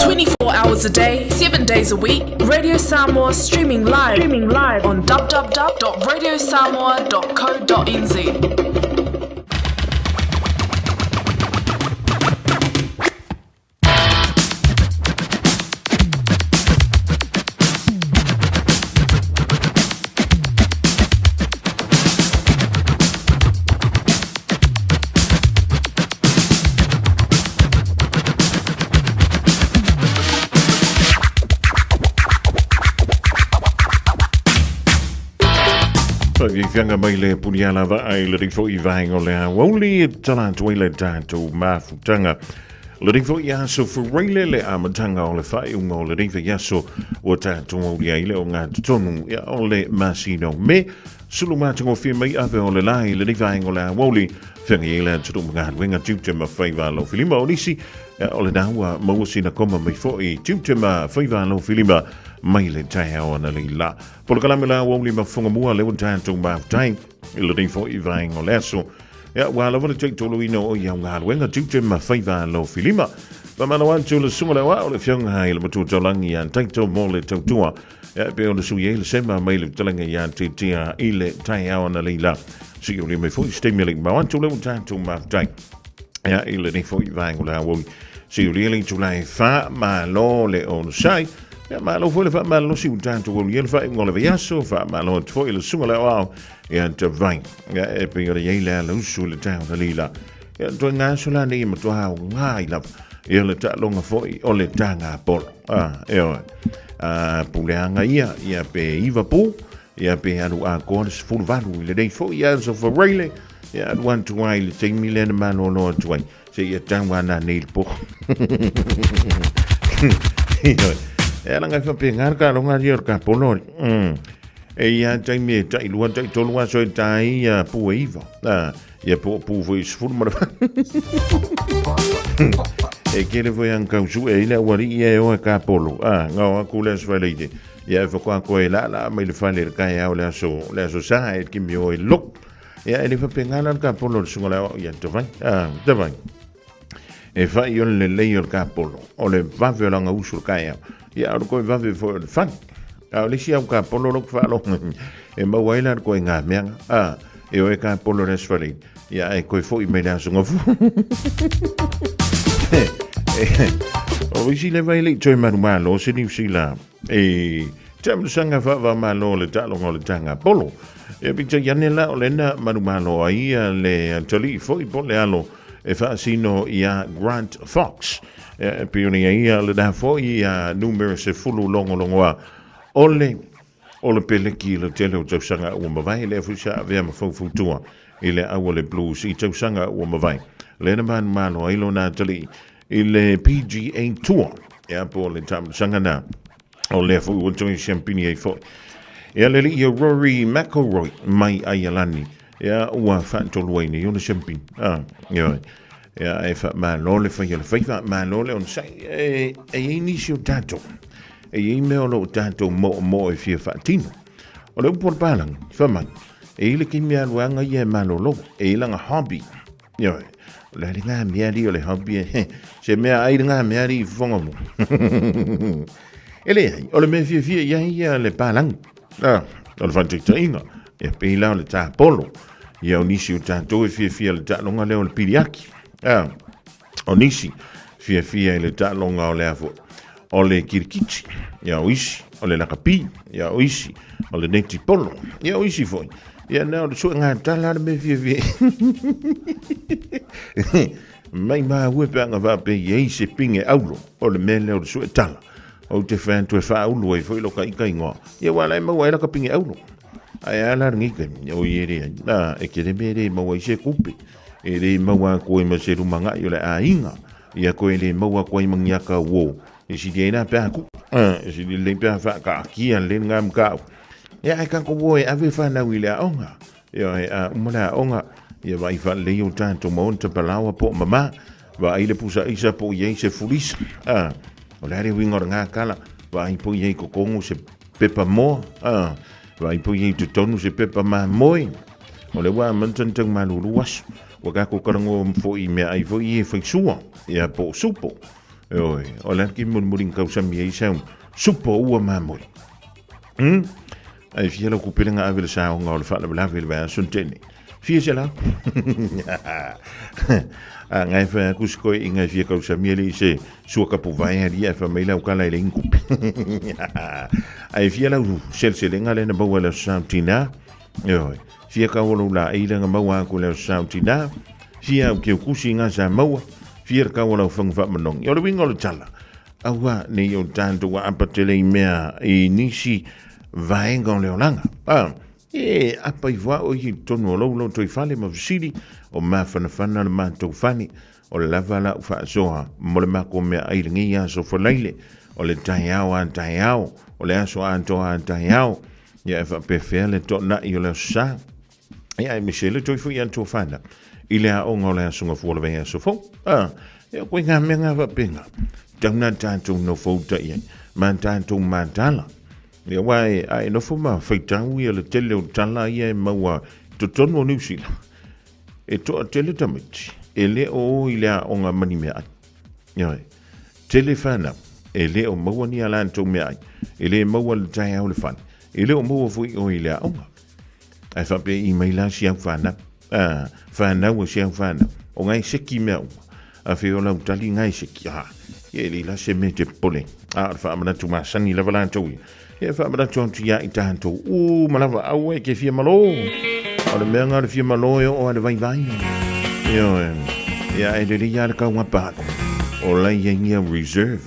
24 hours a day, 7 days a week, Radio Samoa streaming live, streaming live on www.radiosamoa.co.nz. Fianga mai le puniala vaai le rifo i vaenga o le awauli e tala atu ai le tatou mafutanga. Le rifo i aso fureile le amataga o le faaiuga o le rifa i aso ua tatou auli ai le o ngā totonu ia o le masina o Me. Sulu matagofie mai ave o le la i lenei vaega o le aoauli, feagai ai le atunuu ma galuega tiute ma faiva alofilima o nisi, o lena ua maua sina koma mai foi tiute ma faiva alofilima mai le taeao analeila. Polokalame la aoauli ma fofoga mua lea ua tatou mafutai i lenei foi vaega o le aso. Ia, ua lava le taitoluina o ia galuega tiute ma faiva alofilima. Faamalo atu le susuga le aoao le afioga i le Matua Taulagi ia Taito mo le tautua. Ia, e pei ona sui ai le sema mai le fetalaiga ia Titia i le taeao analeila. Sui o mai foi se taimi e le i mamao atu lea ua tatou mafutai. Ia, i lenei foi vaega o le aoauli. Sui o le itula e wha, malo le onosai. Ia, malo foi le whaamalolosi ua tatou aulia le faaiuga o le vaiaso, faamalo atu foi i le susuga le aoao ia Tavai. Ia, e pei ona i ai le alausu i le taeao analeila. Ia, toe ngā aso la nei e matua aoga ai lava. Ia, le taaloga foi o le tāgā polo. Ah, e oe. Ah, puleaga ia, ia pe iva pu, ia pe alu atoa le 18 i lenei foi aso Faraile, ia alu atu ai i le taimi lea na malolo atu ai, seia tau ana nei le po. E ala ngai whapengā ka ronga ria o ka polo. E ia taimi e tai lua, tai tolu aso e tai ia pu e iva. Ah, Ia po pu foi sefulu ma le E kele foi ang kau su e ila wari ia e oe ka polo. Ah, ngau aku le aso leite. Ia e whakoa koe la la mai le fale le kai au le aso, le aso sa e kimi o e lok. Ia e le whapengana ka polo le sunga le au ia te vai. Ah, te vai. E whai o le lei o le ka polo. O le vave o langa usu le kai au. Ia o le koe vave foi o le fale. A o le isi au ka polo lok whaalo. E mau ai la le koe ngā meanga. Ah, e oe ka polo le aso whalei. Ia e koe foi mai le aso ngafu. O isi le vai le toi maru malo se New Zealand. E tamasaga faava-o-Malo le taaloga o le taga polo. E peitai ane la o lena manumalo ai ia le atalii foi po le alo e faasino iā Grant Fox. E pei ona i ai ia lena foi ia numera 10 logologoa o le o le peleki i le tele o tausaga ua mavae, lea foi sa avea ma faufautua i le au o le Blues i tausaga ua mavae. Lea na manumalo ai lona atalii i le PGA Tour, ia po o le tausaga na o lea foi ua toe siampini ai foi. Ia le alii Rory McIlroy mai Aialani, ia ua faatolu ai nei ona siampini. Ah, ia, ia e faamalo le fai o le faiva, malo le onosai. E, e i ai nisi o tatou, e i ai mea o lo o tatou moomoo e fia faatino. O le upu o le palangi, fai mai, e i ai le taimi alu aga ia e malolo, e i ai lana hobby. Ioe, o le ngā mea ri o le hobby e, se mea ai le ngā mea ri i fofoga mo. E le ai, o le mea fiafia i ai ia le palangi, ah, o le whantaitainga, e pei la o le tāpolo, ia o nisi o tātou e fiafia le taaloga lea o le piliaki, ah, o nisi fiafia i le taaloga o le a foi, o le kirikiti, ia o isi, o le lakapi, ia o isi, o le netipolo, ia o isi foi. Ia na o le sue ngā tala le me fiafia. Mai mā ue pe anga wha pe i ei se pinge aulo, o le mea lea o le sue tala. O te whaen toe whaulu ai foi lo ka ika ingoa. Ia wala e maua e la ka pinge aulo. Ai ala rangi kai, o i ere ai. Nā, e kere me re maua i se kupe. E re maua koe ma se rumangai o le āinga. Ia koe le maua koe ma ngiaka wo. E sili ai la pe aku. E sili lei pe a ka akia le ngā mkau. Ia ai ka ko wo e ave whanau i le aonga. Ia e a uma le aonga. Ia vai wha lei o tātou maon te palawa po mama. Va ai le pusa isa po i ai se fulisa. A, o le are winga o ngā kala. Va ai po i ai kokongu se pepa moa. A, va ai po i ai totonu se pepa mamoe. O le wā mantan tau malulu aso. Ua kako karango foi mea ai foi e whaisua. Ia po supo. Ioe, o le a le taimi mulimuli na tausami ai sau supo o ua mamoe? Ae fia lau tupe lea na ave i le saoga o le faalavelave i le vaiaso na tea nei? Fia $100. A na e fai atu si toeaina e fia tausami e le i se sua tapuvae alii ae fai mai le autala e leai ni tupe. Ae fia lau seleselega lea na maua i le Aso Sa o Tina? Ioe, fia tau o lou laei lea na maua atu i le Aso Sa o Tina? Fia au keukusi na sa maua? Fia le tau o lau faga faamanogi? O le uiga o le tala, aua ne i o tatou aapa tele i mea i nisi vaega o le olaga. A, e apa ifo lava oe i totonu o lou lotoifale ma fesili, o mafanafana le matou fale, o lava lau faasoa mo le matou meaai i lenei aso falaile, o le taeao a taeao, o le aso atoa a taeao, ia e faapefea le toonai o le Aso Sa. Ia, aemaise le toe foi atu o fanau i le aoga o le Aso Gafua o le vaiaso fou. A, ia koe ngā mea ngā faapena. Tau nā tātou nofo uta i ai, ma tātou mātala. Ia wā e, a e nofo ma whaitau ia le tele o tala ia e maua totonu o Niu Sila. E toa tele tamaiti, e le o o i le aoga mani mea ai. Ia, tele whanau, e le o maua ni a lātou mea ai, e le maua le taeao le fale, e le o maua foi o i le aoga. Ae faapea i mai la si au whanau, a, whanau a si au whanau, o ngai seki mea uma. A whea o lau tali ngai seki, a, ia e lei la se mea te popole. A, o le faamanatu masani lava latou ia. Ia e faamanatu atu ia i tatou, u ma lava aua e ke fia malo. O le mea nga le fia malo e oo a le vaivai. Ioe, ia e lelei a le kaugapa atu. O lai ia ia reserve.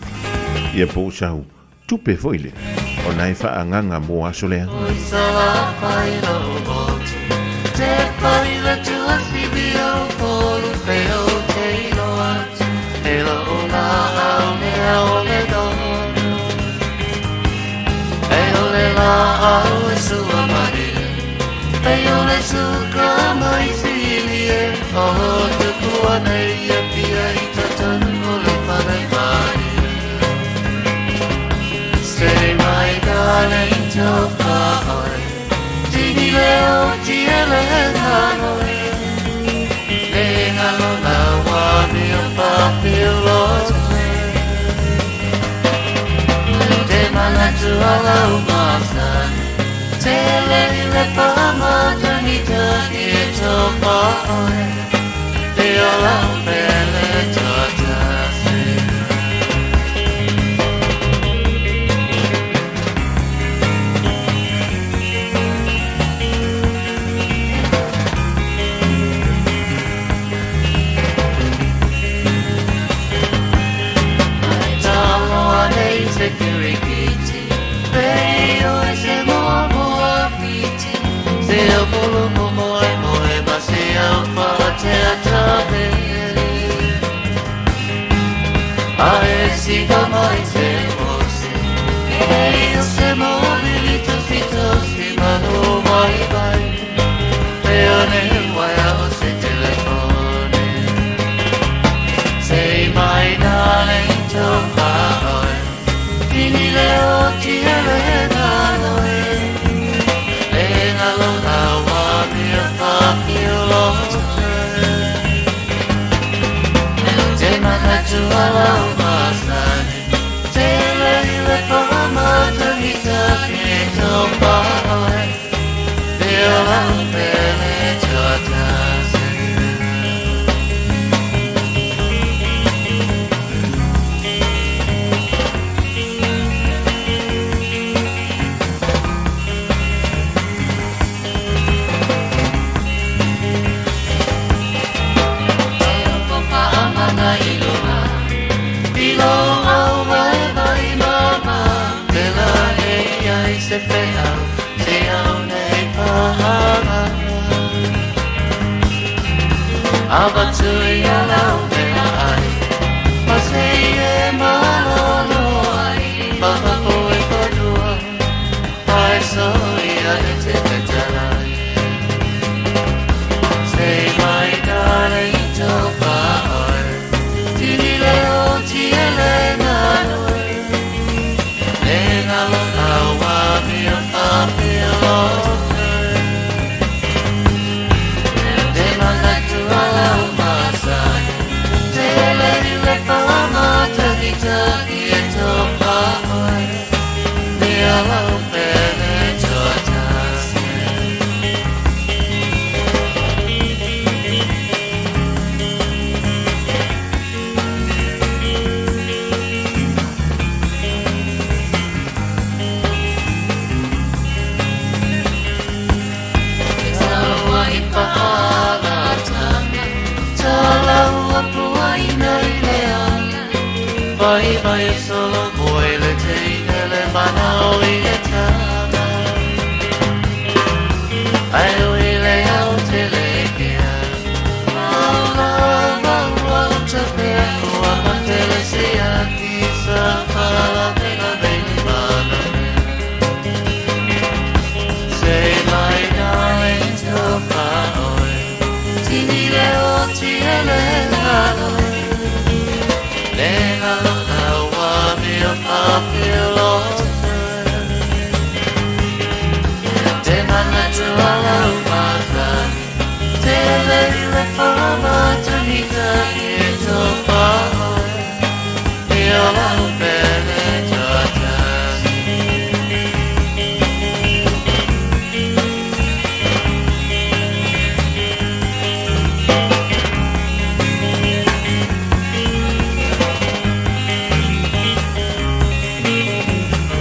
Ia po o sau Tupe foi le, ona e faaagaga mo aso leaga.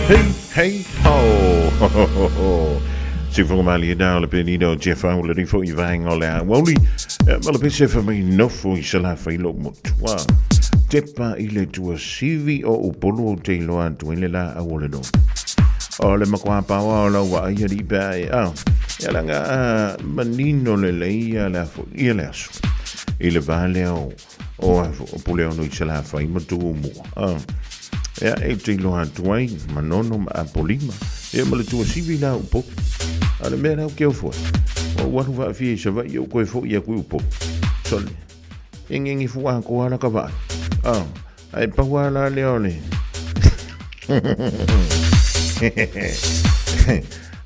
Hey, hey, ho! Sifoga malie na o le penina o Jeff Au le rifo i vaenga o le awauli. Ma le pese fa mai nofo i salafa i lo motua. Tepa i le tua sivi o upolu o te iloa atu i le la au o le no. O le makoa paoa o lau wa ai ari pea e a. Ia langa a manino le leia le afo ia le aso. I le vā lea o o a o pule ono i Salafai ma Tumua. A. Ia e te iloa atu ai Manono ma Apolima. Ia ma le tuasivi la Upolu. A le mea la o ke ofo. O ua alu faafia i Savaii o koe foi aku i Upolu. Sole. E ngengi fua ko ala ka vaai. A. Ai pau a la lea o le.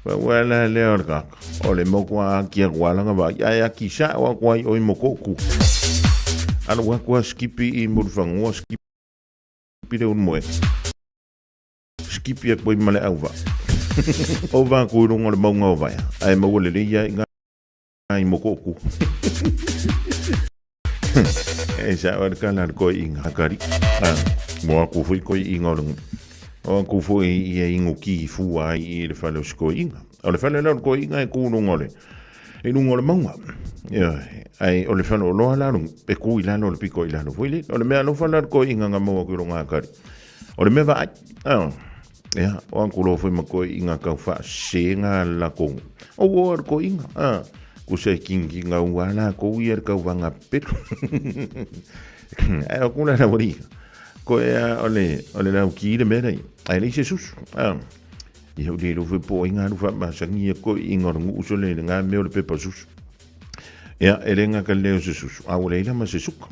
Pau a la lea o le kaka. O le moko a aki a koa langa vai. Ai aki sa o a koa i oi moko ku. Alo a koa skipi i murufangua skipi le unmoe. Skipi a koe male au va. O va koe runga le maunga o vaea. Ai maua le leia i ngā i moko ku. E sa o le kala le koe i ngā kari. Mo aku fui koe i ngā o O aku fui i e ingo ki i fua ai i le whale o se koe inga. O le whale la o le koe inga e kūrunga o le i runga o le maunga. Ia, ai o le whale o loa la runga, e kū i lalo o le piko i lalo foi le. O le mea alofa la le koe inga ngā maua ku runga kari. O le mea vaai. Ia, o aku loa foi ma koe inga kau wha se ngā la kongo. O o ar koe inga. Ku se kingi ngā ua la ko ui ar kau wanga pelu. Ai o kula la wari. Koe a o le, o le lau ki le mea nei. Ai lei se susu. Ia u le lo foi po inga alu wha masangi e koe inga o le ngu uso le ngā mea o le pepa susu. Ia, e le ngā ka leo se susu. A o le ila ma se suka.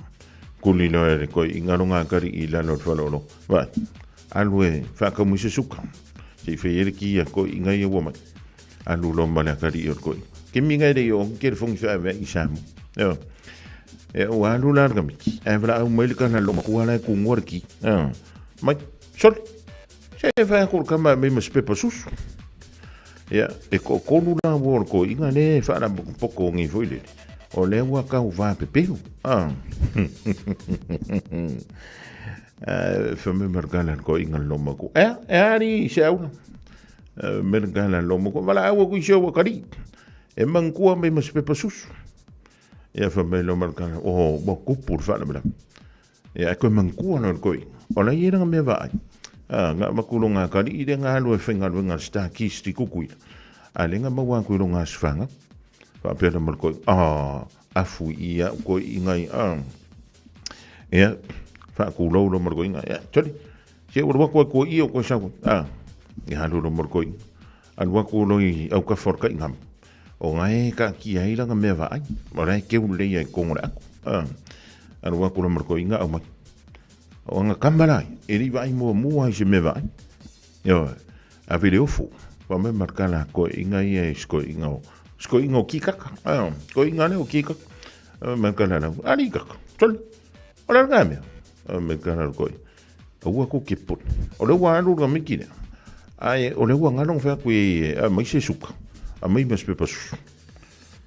Kuli loa e le koe inga ronga kari i lalo le whalolo. Vai. Alu e whaakamu i se suka. Se i whai ere ki ia koe inga ia ua mai. Alu lo ma le akari i o le koe. Ke minga ere i o ke le fongi wha i Samu. Eo. E o alu la le kamiki. E wala au mai le kana lo makua la e kungua le ki. Eo. Mai, sole. Se e wha ko le kama me ma sepepa susu. Ia, e ko kolu la ua o le koe inga le wha la poko ngi foi lele. O le ua kau wha pepeu. Ah. Fa me margala ko inga loma ko. E, e ari se auna. Mergala loma ko. Wala aua kui se aua kari. E mangkua me mas pepa susu. Ia fa me lo margala. Oh, wa kupu le whala mela. Ia e koe mangkua no koi. O la ia ranga mea vaai. Ah, ngā makulo ngā kari i re ngā alua e whainga alua ngā star keys ti kukuira. A le ngā maua aku i ro ngā swhanga. Wha pera mar koi. Ah, afu i ia koi i ngai. Ah. Ia, whaakulou lo mar koi ngai. Ia, toli. Se ua rua koe koe i o koe sau. Ah, i halu lo mar koi. Alu aku lo i au ka whorka i ngam. O ngai ka ki ai ranga mea vaai. O rai keu lei ai kongo le aku. Ah, alu aku lo mar koi nga au mai. O anga kamarai, e ri vaai mua mua ai se mea vaai. Ioe, a vele ofu. Wa me mar kala koe inga ia e sko inga o. Sko inga o kikaka. Ah, ko inga le o kikaka. Me kala la, ari kaka. Toli. O la nga mea. Me kala koe. Aua ko ke poni. O le ua alu nga miki lea. Ai, o le ua ngalong whea koe e, a mai se suka. A mai mas pepa susu.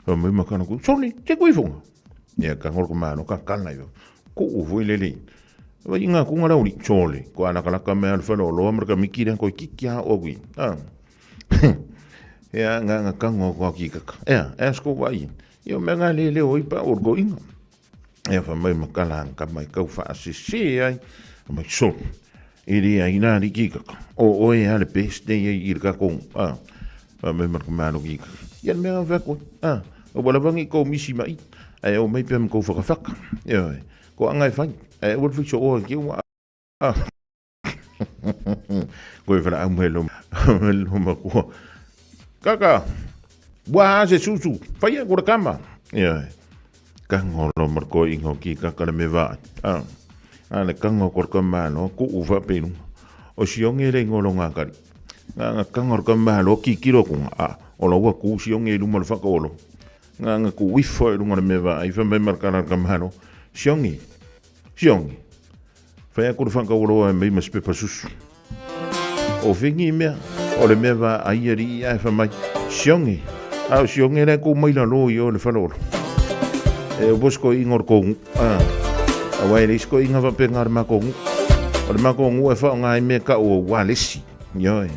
A mai makana koe, soli, te koe fonga. Ia, ka ngoro ko māno, ka kana i. Ko u fui lele. Wa i ngā kunga rauri, soli. Ko ana kalaka mea alu whana o loa maraka miki lea koe kiki a o kui. Ah. Ea, ngā ngā kango ko aki kaka. Ea, ea sko wa i. Ia o mea nga le leo ai pa o le koiga. Ia fa mai makala ka mai kau faasese ai. Mai solo. E le ai nā li kikaka. O oe a le best nei ai i le kako. A. Fa mai marka malo kikaka. Ia le mea nga whako. A. O wala wangi kou misi mai. Ai o mai pea ma kou whakawhaka. Ia oe. Ko anga e whai. Ai o le whiso oa ki ua. A. Koe whara au mai lo lo makua. Kaka. Wa se susu. Whaia kura kama. Ia. Kango lo marko ingo ki kaka le me va. A. A le kango kor kama lo ku uwa pelu. O sionge le ngolo ngakari. Nga nga kango kama lo ki kiro kunga. A. O lo wa ku sionge luma lo whakaolo. Nga nga ku wifo e lunga le me va. I whambe markara kama lo. Sionge. Sionge. Whai aku le whakauroa e mei ma se pepa susu. O whengi mea, o le mea va a ia ri ia e whamai. Sionge, a o sionge le ko mai la lo i o le whaloro. E o bosko i ngor kongu. A, a wai le isko inga wa pe ngā le makongu. O le makongu e wha o ngā i mea ka o walesi. Ioi.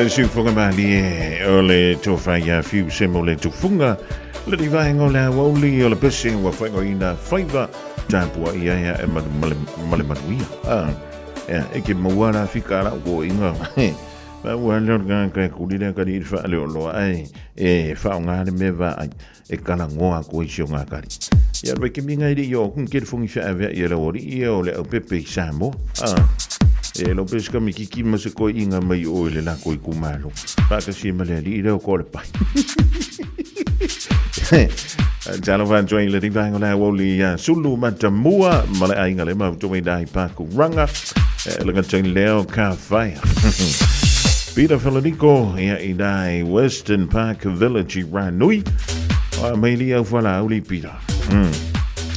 Siufoga malie o le tofa ia fiu se mo le tufunga le divaenga o le aoauli o le pese ua whaingoina faiva tapua ia ia e manu male, male manuia. Ah, ia, e ke maua la fika la ko inga. Ma ua leo nga ka kuli le ka ni fa le loa ai e fa nga le me va ai e kala ngoa ko i sio ngā kari. Ia rwe ke minga iri o kun kere fongi wha awea i rau ori ia o le au pepe i Samoa. Ah, e lo pes ka mikiki ma se koe inga mai o i le lako i kumalo. Whaka si ma le ali i reo ko le pai. Talo wha join le rivaenga le awoli ia sulu matamua ma le ainga le mau toi dai paku ranga. E langa join leo ka whaia. Peter Felonico ia i dai Western Park Village i Ranui. O mai li au whala au li Peter.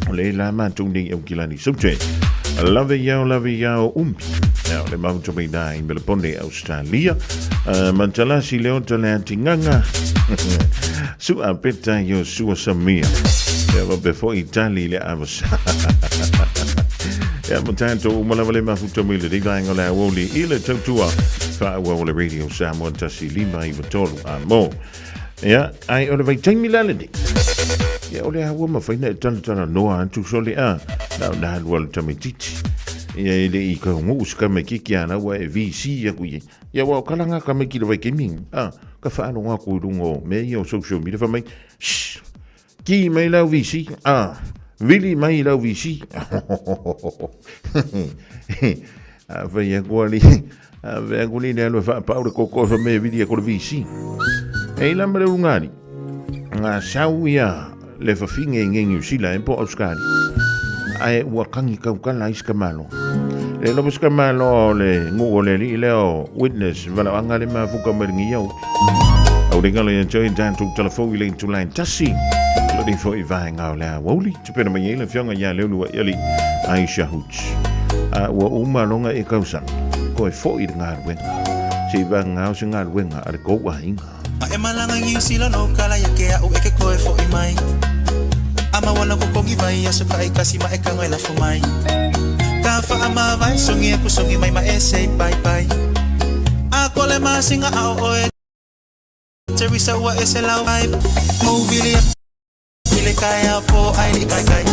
O le la mātou nei au kilani sute. Love iau, love iau umbi. Ia, o le mau toi dai Melbourne, Australia. Matalasi leo tale atinganga. Sua peta yo sua samia. Ia wa before Itali le avasa. Ia mo tātou umalawa le mafuta mai le rivaenga le awoli i le tautua. Whaua o le Radio Samoa tasi lima i watolu a mo. Ia, ai o le vaitaimi la le nei. Ia o le aua mawhaina e talatala noa atu so le a. Na o nā lua le tametiti. Ia e le i ka ngu uska me kiki ana ua e VC aku ia. Ia wa o kalanga ka me ki le vaikemi. A, ka whaalonga aku i runga o me ia o social media wha mai. Shh! Ki mai lau VC. A, vili mai lau VC. A whai aku ali. A whai aku ni le alua whaapau le koko wha me vili aku le VC. E ila ma le urungari. Ngā sau ia le whawhinge i ngengi usila e po auskari. Ae ua kangi kaukala i skamalo. Le lopo skamalo le ngu o le li leo witness wala anga le mafuka maringi iau. Au ringa le join tātou telefo i le tulain tasi. Le ni fo i vaenga o le awauli. Te pena mai le fionga ia leulua i ali Aisha Hooch. A ua uma longa e kausa. Koe fo i ngā ruenga. Se i vanga o se ngā ruenga a le kou ahinga. Ma e malanga ngi sila no kala ya ke au e ke koe fo i mai. Ama wana ko kongi vai aso ka i kasi ma e kango e la fo mai. Ka fa ama vai songi aku songi mai ma e say bye bye. A kole ma singa au oe Teresa ua e se lau vai. Movili ile kai au po ai li kai kai.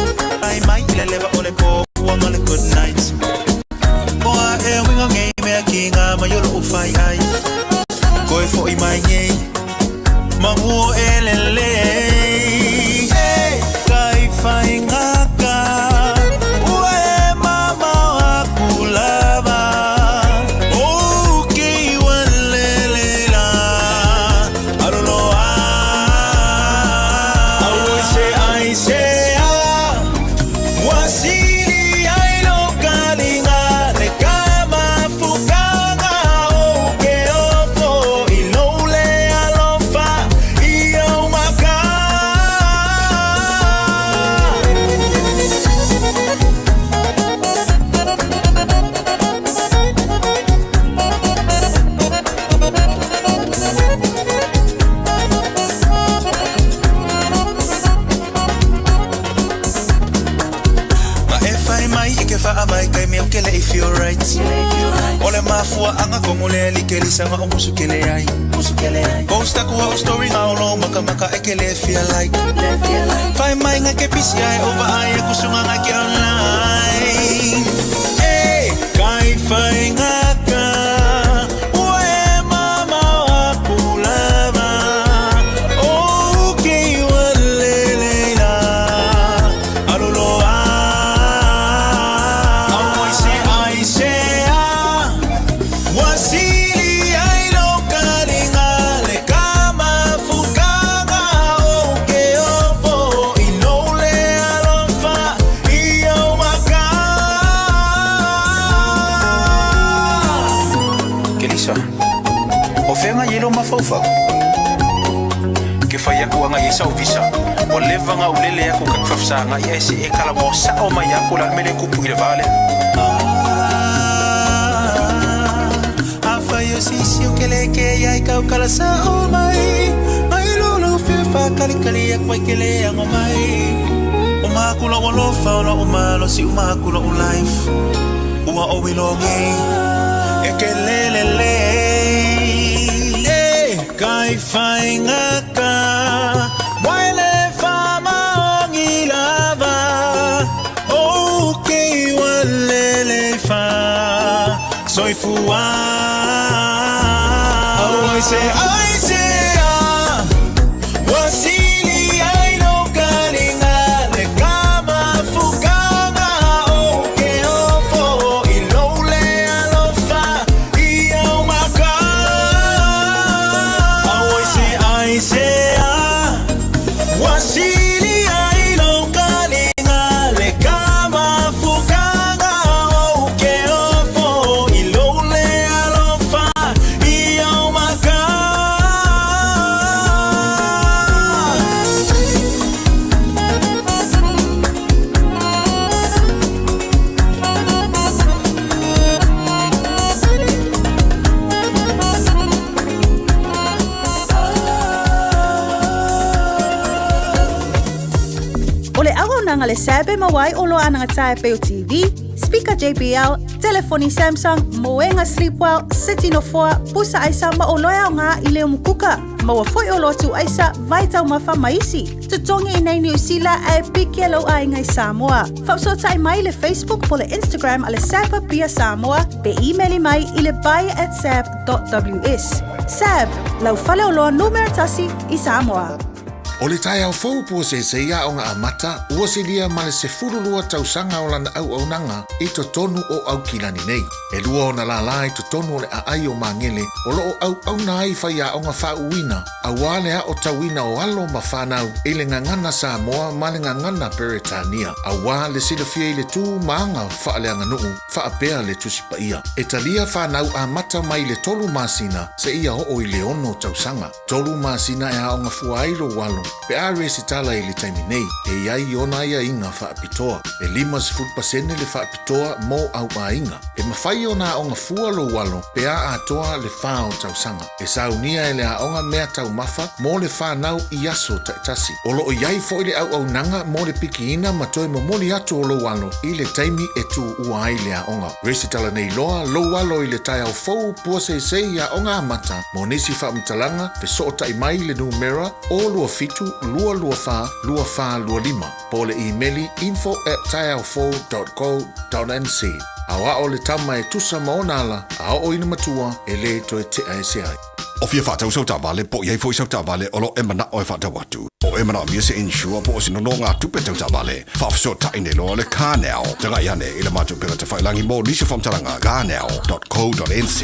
Ai mai ile leva ole po ua ma le good night. Oa e winga ngei mea ki ngā mai o lou whai ai. Koe fo i mai ngei manguo e lele. Hey, kai whai ngaka ua e mama aku lava. O ke iwa lele la aroloa. Au se ai se a wasili ai lo kalinga le kama fukanga o ke ofo i lole alofa i au maka. Ma e whai mai i ke wha mai kai mea kele if you're right. Ole mafua anga kongo le li ke lisanga o musu kele ai. Posta kua o story ngā olo maka maka e kele feel like. Whai mai ngā ke PCI over ai e kusunga ngā ke online. Hey, kai whai ngaka ua e mama aku lava. O ke iwa lele la aroloa. Au ai se ai se a wasili ai lo kalinga le kama fukanga o ke ofo i lole alofa i au maka. Kelisa, o fenga yelo mafaufau. Ke fai aku anga i sau visa. O leva nga ulele aku ka kwafsa nga i ese e kala mo sa o mai aku la mele kupu i le vale. A whai o sisi o kele ke iai kau kala sa o mai. Mai lolo whiwha kali kali aku ai kele ango mai. O mākula o lofa o la o malo si o mākula o life. Ua o wilo ngei e ke lele le. faigata Waele faamaoni lava Ou ke walele fa Soifua Auai se ai se a Wasili ai lo kalinga Le kama fukanga o ke ofo I lou le alofa i au maka Auai se ai se a Ua sili ai lou kaliga le kamafukanga o ke ofo i lou le alofa i au maka. O le auaunaga le SAB e maua ai oloa anagatā e pei o TV, speaker JBL, telefoni Samsung, moega Sleepwell, seti nofoa, pusa aisa ma oloa e aoga i leo mukuka. Maua foi oloa tuu aisa, vae taumafa ma isi. Totogi i nei Niu Sila ae piki e lou aiga i Samoa. Faafesootai mai i le Facebook po le Instagram a le SAB Apia Samoa pe imeli mai i le buy@sab.ws. SAB, lau faleoloa numera tasi i Samoa. O le taeao fou puaseisei aoga amata ua silia ma le 12 tausaga o lana auaunaga i totonu o Aukilani nei. E lua ona lālā i totonu o le aai o Magele o lo o auauna ai faiaoga faauuina aua le aotauina o alo ma fanau i le gagana Samoa ma le gagana Peretania, aua le silafia i le tu ma aga faaleaganuu faapea le Tusi Paia. E talia fanau amata mai le tolu masina seia oo i le ono tausaga. Tolu masina e aoga fua ai lou alo pe a resitala i le taimi nei, e i ai ona aiaiga faapitoa. E 50% le faapitoa mo au aiga. E mafai ona aoga fua lou alo pe a atoa le fa o tausaga. E saunia e le aoga mea taumafa mo le whanau i aso taitasi. O loo iai foi le auaunaga mo le pikiina ma toe momoli atu o lou alo i le taimi e tuua ai le aoga. Resitala nei loa lou alo i le taeao fou puaseisei i aoga amata mo nisi faamatalaga fesootai mai i le numera 027 224 2425 po o le imeli info@taeaofou.co.nz. Aoao le tama e tusa ma ona ala a oo ina matua e lē toe tea ese ai. O fia faatau sau taavale po o i ai foi sau taavale o lo o e manao e faatau atu. O e manaomia se insure po o se nonogatupe tau taavale, faafesootai nei loa le CarNow. Tagai ane i le matou upega tafailagi mo nisi o faamatalaga, carnow.co.nz.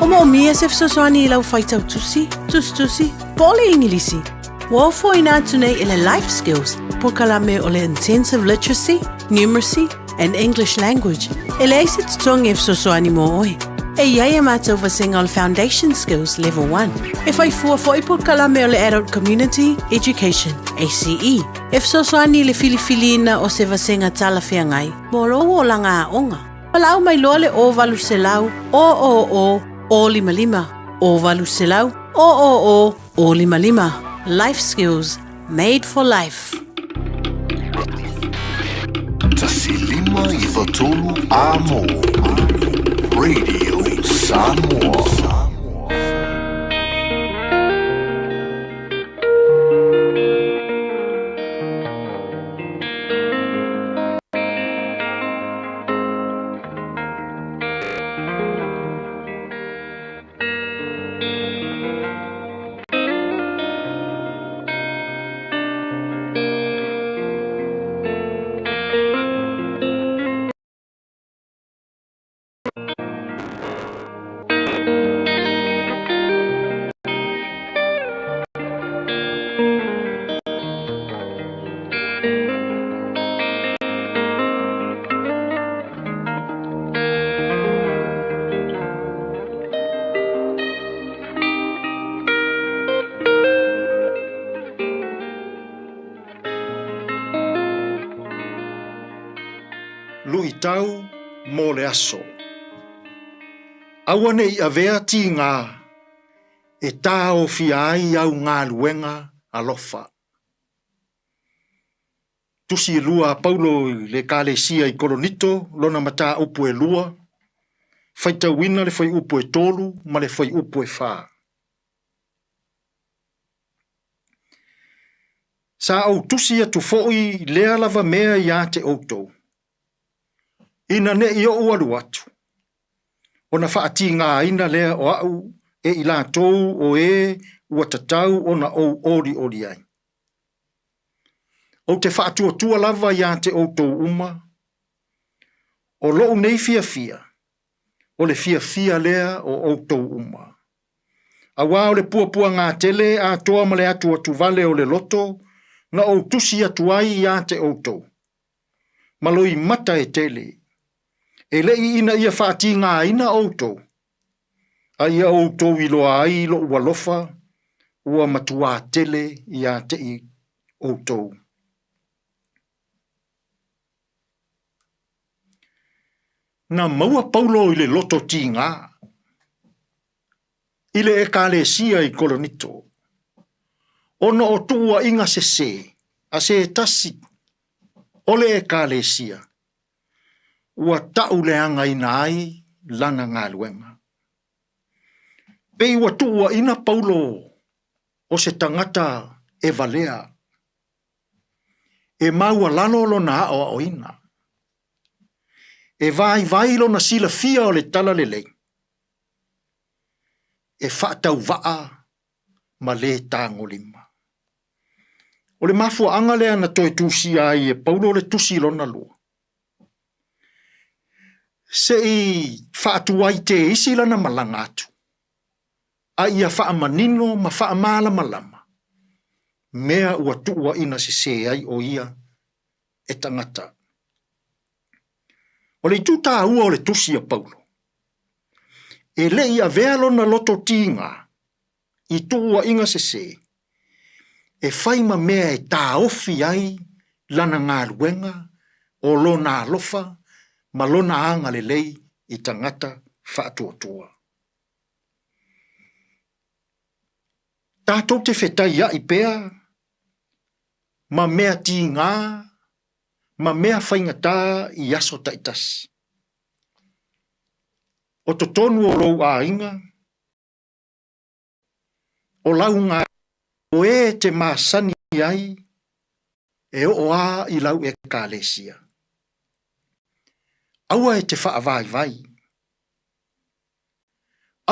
O moomia se fesoasoani i lau faitau tusi, tusitusi, po o le Igilisi? Ua ofoina atu nei e le Life Skills polokalame o le Intensive Literacy, Numeracy and English Language e leai se totogi e fesoasoani mo oe. E i ai a mātou vasega o le Foundation Skills Level 1. E whai fua fo'i polokalame o le Adult Community Education, ACE, e fesoasoani i le filifiliina o se vasega talafeagai mo lou olaga aoga. Valaau mai loa le 0800 000 055, 0800 000 055. Life Skills Made for Life. 153 Amo Radio Samoa. Luitau mo le aso. Aua ne i avea tīgā e tāofia ai au galuega alofa. Tusi e lua a Paulo i le Ekalesia i Koronito, lona mataupu e lua, faitauina le fuaiupu e tolu ma le fuaiupu e fa. Sa ou tusi atu foʻi lea lava mea iā te ʻoutou, ina neʻi oʻu alu atu, ona faatigāina lea o aʻu e i latou o ē ua tatau ona ou ʻoliʻoli ai. Ou te faatuatua lava iā te ʻoutou uma, ʻo loʻu nei fiafia, o le fiafia lea o ʻoutou uma. Auā o le puapuagā tele atoa ma le atuatuvale o le loto na ou tusi atu ai iā te ʻoutou, ma loimata e tele, e leʻi ina ia faatigāina ʻoutou, a ia ʻoutou iloa ai loʻu alofa ua matuā tele iā teʻi ʻoutou. Na maua Paulo i le loto tīgā, i le ʻEkalesia i Koronito, ona o tuuaʻiga sesē a se tasi o le ʻEkalesia, ua taʻuleagaina ai lana galuega. Pei ua tuuaʻina Paulo o se tagata e valea, e maualalo lona aʻoaʻoina, e vaivai lona silafia o le talalelei, e faatauvaa ma lē tagolima. O le mafuaaga lea na toe tusia ai e Paulo le tusi lona lua, se i faatuai te isi lana malaga atu, a ia faamanino ma faamalamalama mea ua tuuaʻina sesē ai ʻo ia e tagata. O le itu tāua o le tusi a Paulo, e leʻi avea lona loto tīgā i tuuaʻiga sesē e fai ma mea e tāofi ai lana galuega o lona alofa ma lona agalelei i tagata faatuatua. Tātou te fetaiaʻi pea ma mea tīgā ma mea faigata i aso taitasi. O totonu o lou ʻāiga, o lau o ē te masani ai e oo a i lau ʻEkalesia. Aua e te faavaivai.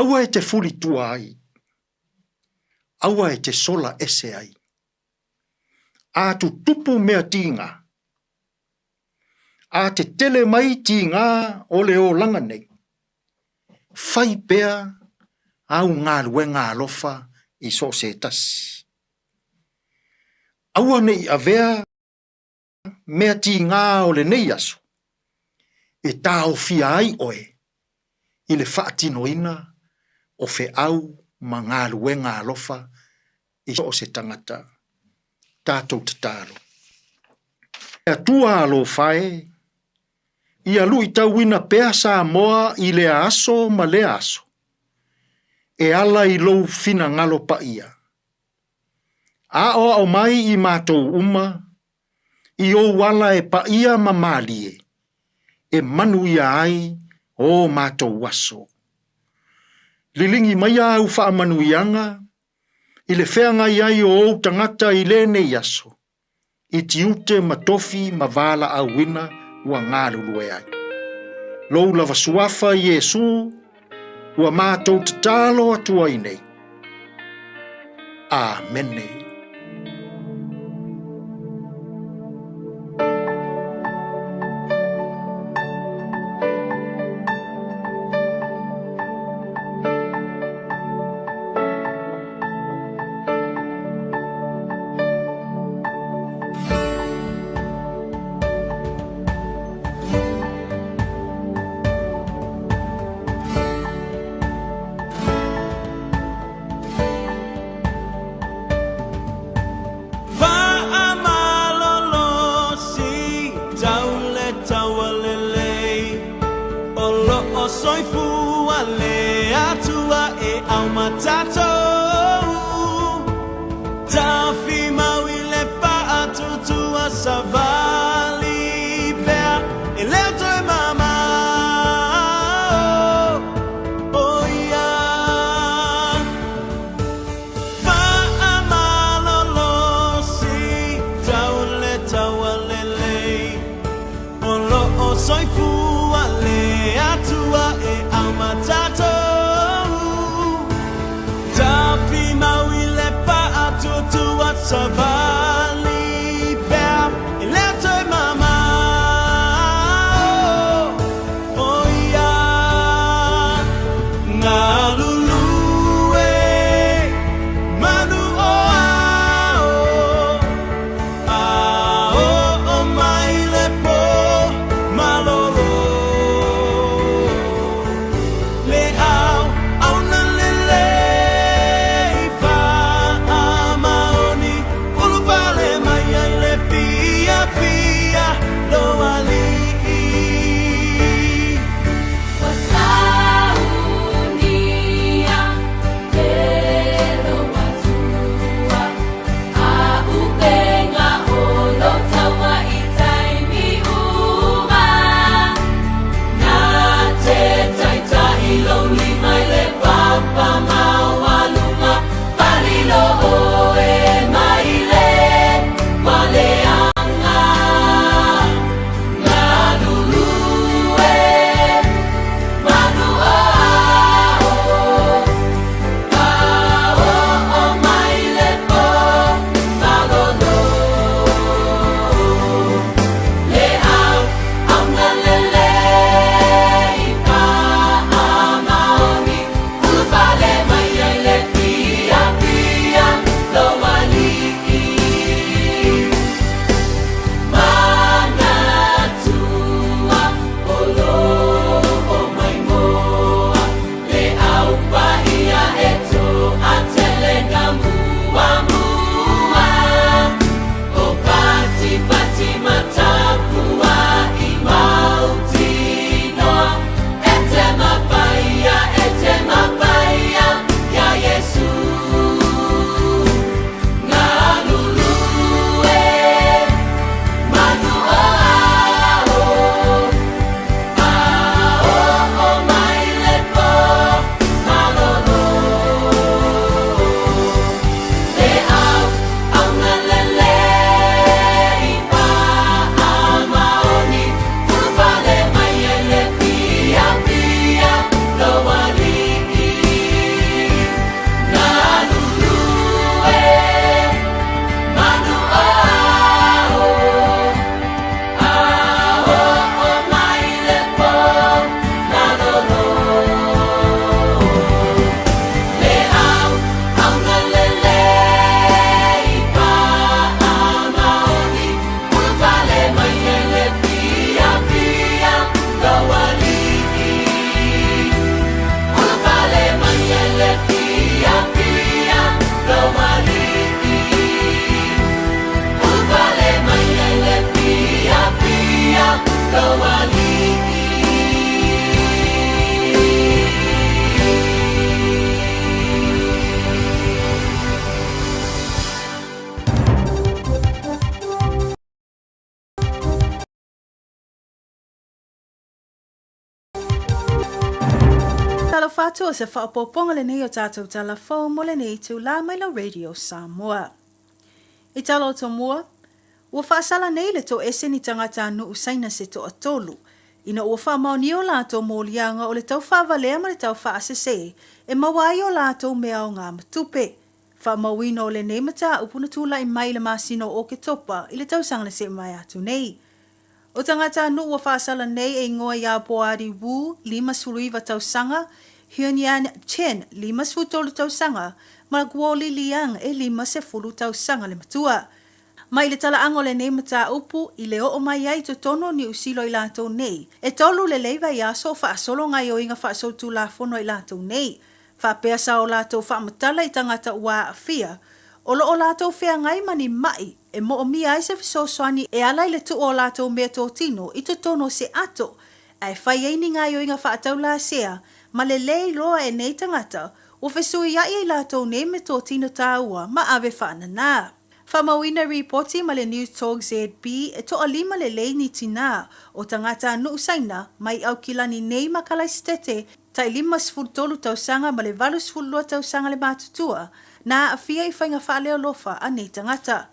Aua e te fulitua ai. Aua e te sola ese ai. A tutupu mea tīgā. A te tele mai tīgā o le olaga nei, fai pea au galuega alofa i so o se tasi. Aua neʻi avea mea tīgā o lenei aso e taofia ai ʻoe i le faatinoina o feʻau ma galuega alofa i so o se tagata. Tatou tatalo. E Atua alofa e, ia luitauina pea Samoa i lea aso ma lea aso, e ala i lou finagalo paia. Aʻoaʻo mai i matou uma, i ou ala e paia ma mālie, e manuia ai o matou aso. Liligi mai au faamanuiaga i le feagai ai o ou tagata i lenei aso, i tiute ma tofi ma valaauina ua galulue ai. Lou lava suafa Iesū, ua matou tatalo atu ai nei. Amene. Faatalofa atu o se faaopoopoga lenei o tatou tala fou mo lenei itulā mai lau Radio Samoa. I tala o Tomua, ua faasala nei le toese ni tagatanuu Saina se toatolu, ina ua faamaonia o latou moliaga o le tau faavalea ma le tau faasese e maua ai o latou mea aoga ma tupe. Faamauina o lenei mataupu na tulai mai i le masina o Oketopa i le tausaga na seʻi atu nei. O tagatanuu ua faasala nei e igoa iā Boadi Wu, 59 tausaga, Hyun-Yan Chen, 53 tausaga, ma Guoli Liang e 50 tausaga le matua. Mai le talaaga o lenei mataupu i le oo mai ai i totonu o Niu Sila i latou nei, e tolu lelei vaiaso o faasolo gaoioiga faasolitulafono a i latou nei. Faapea sa o latou faamatala i tagata ua aafia, o lo o latou feagai ma ni maʻi e moomia ai se fesoasoani e ala i le tuu o latou meatotino i totonu o se ato, ae fai ai ni gaoioiga faataulasea ma le lē iloa e nei tagata ua fesuiaʻi ai latou nei meatotino tāua ma ave faananā. Faamauina ripoti ma le News Talk ZB e toalima lelei ni tinā o tagatanuu Saina mai Aukilani nei ma Kalaisitete tai 53 tausaga ma le 82 tausaga le matutua, na aafia i faiga faaleolofa a nei tagata.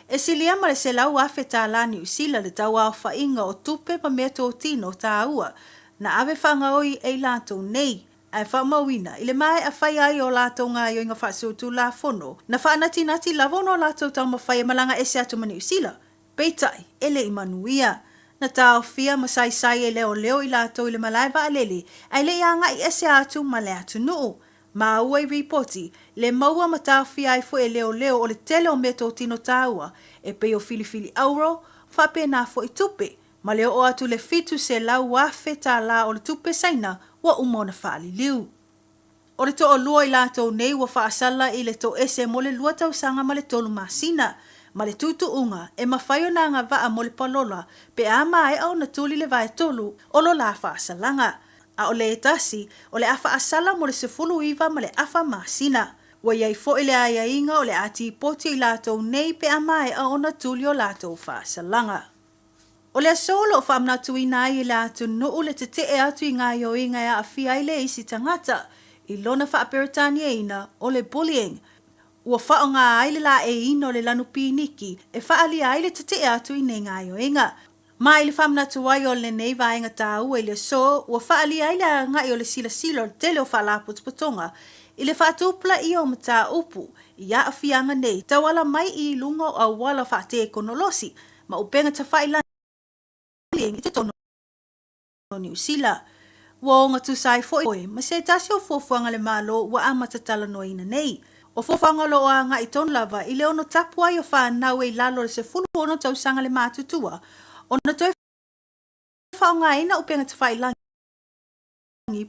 E silia ma le 100,000 tālā Niu Sila le tauaofaiga o tupe ma meatotino tāua na ave faagaoi e i latou nei, ae faamauina i le maea fai ai o latou gaoioiga faasutulafono na faanatinati lava ona o latou taumafai e malaga ese atu ma Niu Sila. Peitai, e le i manuia. Na taofia ma saisai e leoleo i latou i le malae vaalele, ae le i agai ese atu ma le atunuu. Maua i ripoti, le maua ma taofia ai foi e leoleo o le tele o meatotino taua, e pei o filifili auro, faapena foi tupe, ma le oo atu i le 700,000 tālā o le tupe Saina ua uma ona faaliliu. O le toalua i latou nei ua faasala i le toese mo le lua tausaga ma le tolu masina, ma le tuutuuga e mafai ona agavaa mo le palola pe a maea ona tuli le vaetolu o lo la faasalaga. A o le tasi, o le a faasala mo le 19 ma le afa masina. Ua i ai foi le aiaiga o le a tipoti i latou nei pe a maea ona tuli o latou faasalaga. O le aso o lo o faamanatuina ai e le atunuu le tetee atu i gaoioiga e aafia ai le isi tagata i lona faaperetaniaina o le bullying. Ua faaaoga ai le laeiina o le lanu piniki e faaalia ai le tetee atu i nei gaoioiga. Ma i le faamanatu ai o lenei vaega taua i le aso, ua faaalia ai le agai o le silasila o le tele o faalapotopotoga i le faatupulaia o mataupu i aafiaga nei tauala mai i luga o auala faatekonolosi ma upega tafailangi i totonu o Niu Sila. Ua ogatusa ai foi oe ma se tasi o fuafuaga a le Malo ua amata talanoaina nei. O fuafuaga o lo o agai tonu lava i le ono tapu ai o fanau e i lalo o le 16 tausaga le matutua ona toe faaaogaina upega tafailangi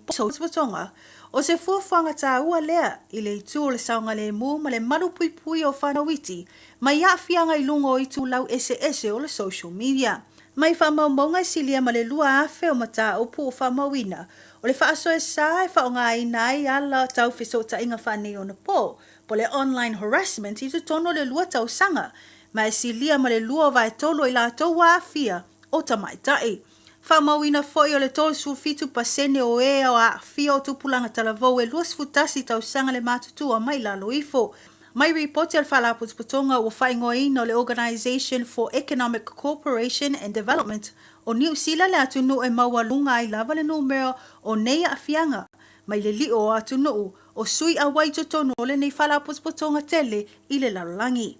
Potopotoga, o se fuafuaga tāua lea i le itu o le saogalēmū ma le malupuipuia o whānau iti mai aafiaga i luga o itulau eseese o le social media. Mai faamaumauga e silia ma le 2,000 o mataupu ua faamauina, o le faasoesa e faaaogaina ai ala tau fesootaiga faaneionapo po le online harassment i totonu o le lua tausaga, ma e silia ma le lua o vaetolu o i latou ua aafia o tamaitai. Faamauina foi o le 37% o ē o aafia o tupulaga talavou e 21 tausaga le matutua mai lalo ifo. Mai ripoti a le Faalapotopotoga ua faaigoaina o le Organisation for Economic Cooperation and Development o Niu Sila le atunuu e maualuga ai lava le numera o nei aafiaga mai le lio o atunuu o sui auai i totonu o lenei Faalapotopotoga tele i le lalolagi.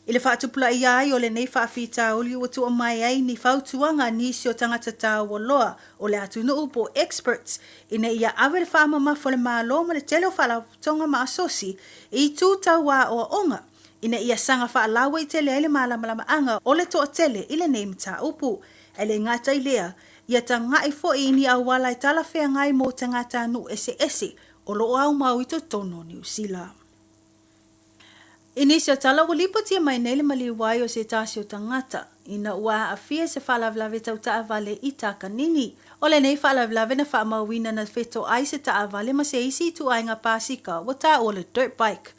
I le faatupulaia ai o lenei faafitauli ua tua mai ai ni fautuaga a nisi o tagata taua loa o le atunuu po o experts ina ia ave le faamamafa o le Malo ma le tele o faalapotopotoga ma asosi i itu tau aoaoga ina ia saga faalauaitele ai le malamalamaaga o le toatele i lenei mataupu. Ae le gata i lea, ia taga'i foi i ni auala e talafeagai mo tagatanuu eseese o lo o aumau i totonu o Niu Sila. I nisi o tala ua lipotia mai nei le maliu ai o se tasi o tagata ina ua aafia i se faalavelave tau taavale i Takanini. O lenei faalavelave na faamauina na feto ai se taavale ma se isi ituaiga pasika ua taua le dirt bike.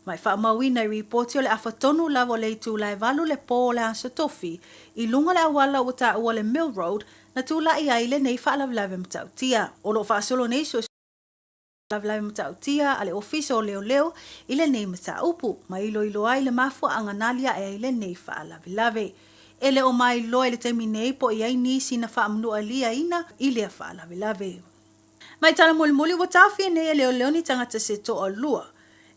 Ma i faamauina i ripoti o le afa tonu lava o le itula e valu le po o le Aso Tofi i luga o le auala ua taua le Mill Road na tulai ai lenei faalavelave matautia. O lo o faasolo nei. Faalavelave Matautia a le Ofisa o Leoleo i lenei mataupu, ma iloilo ai le mafuaaga na aliae ai lenei faalavelave. E le o mailoa i le taimi nei po o i ai nisi na faamanualiaina i lea faalavelave. Mai tala mulimuli ua taofia nei e leoleo ni tagata se toalua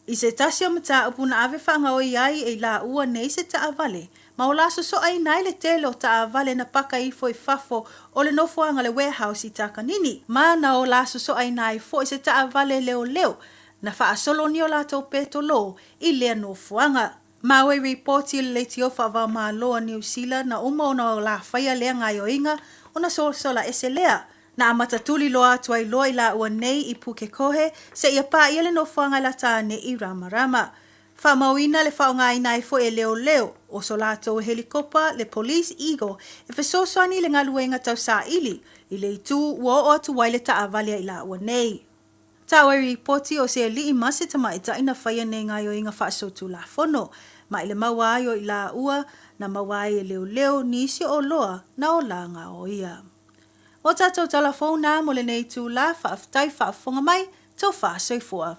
i se tasi o mataupu na ave faagaoi ai e i laua nei se taavale ma o la sosoaina ai le tele o taavale na paka ifo i fafo o le nofoaga le warehouse i Takanini ma na o la sosoaina ai foi se taavale leoleo na faasolonia o latou petolo i lea nofoaga. Ma ua ripoti i le leitio faava-o-Malo a Niu Sila na uma ona o la faia lea gaoioiga ona sosola ese lea. Na amata tuli loa atu ai loa i laua nei i Pukekohe seia paia le nofoaga i Latane i Ramarama. Faamauina le faaaogaina ai foi e leoleo o so latou helikopa le Police Eagle e fesoasoani i le galuega tau saili i le itu ua oo atu ai le taavale a i laua nei. Tau ai ripoti o se alii ma se tamaitai na faia nei gaoioiga faasolitulafono, ma i le maua ai o i laua na maua ai e leoleo nisi o oloa na ola gaoia. O tatou tala fou na mo lenei itula, faafetai faafofoga mai, tofa soifua.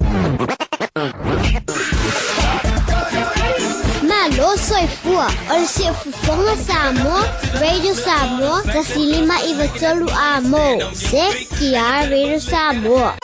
Malo soifua, o le Siufofoga Samoa, Radio Samoa, 105 93 A mo, CKR Radio Samoa.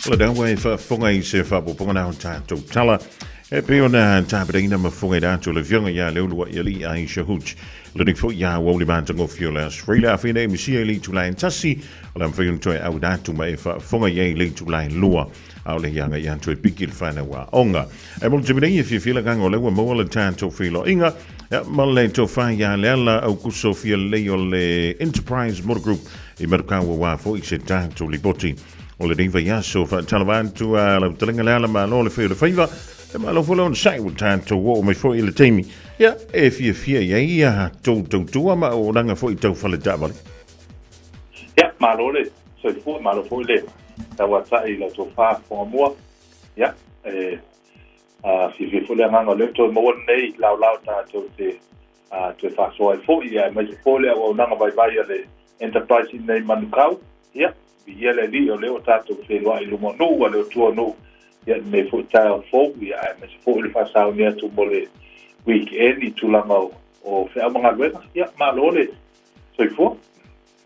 O le dawa e faafofoga i se faapopoga na o tatou tala. E pei ona tapenaina ma fofoga i atu le afioga ia Leulua'ialii Aisha Hooch. Lenei foi ia aoauli matagofie o le Aso Faraile a feinei misia i le itula e 1, o le a mafai ona toe auina atu ma e faafofoga i ai i le itula e 2, a o le hiaga ia toe piki le whanau aoga. E mo le taimi nei e fiafia le agaga o lea ua maua le tatou feiloaiga ma le tofa ia Leala Aukuso Fialelei o le Enterprise Motor Group i Manukau aua foi se tatou lipoti o lenei vaiaso. Faatalofa atu a lau talenga Leala, malo le fai o le faiva, e malo foi le onosai ua tatou oo mai foi i le taimi ia e fiafia i ai ia tou tautua ma auaunaga foi tau fale taavale. Ia, malo le soifua, malo foi le tauatai i lau tofa Fogamua. Ia, e fiafia foi le agaga o lea ua toe maua lenei laolao tatou te toe faasoa ai foi, ia, aemaise foi le auaunaga vaivai a le Enterprise i lenei Manukau. Ia, viia le Alii o lea ua tatou feiloai i luma o nuu a le tua o nuu, ia, lenei foi taeao fou, ia, aemaise foi le faasauni atu mo le weekend i tulaga o feau ma galuega. Ia, malo le soifua.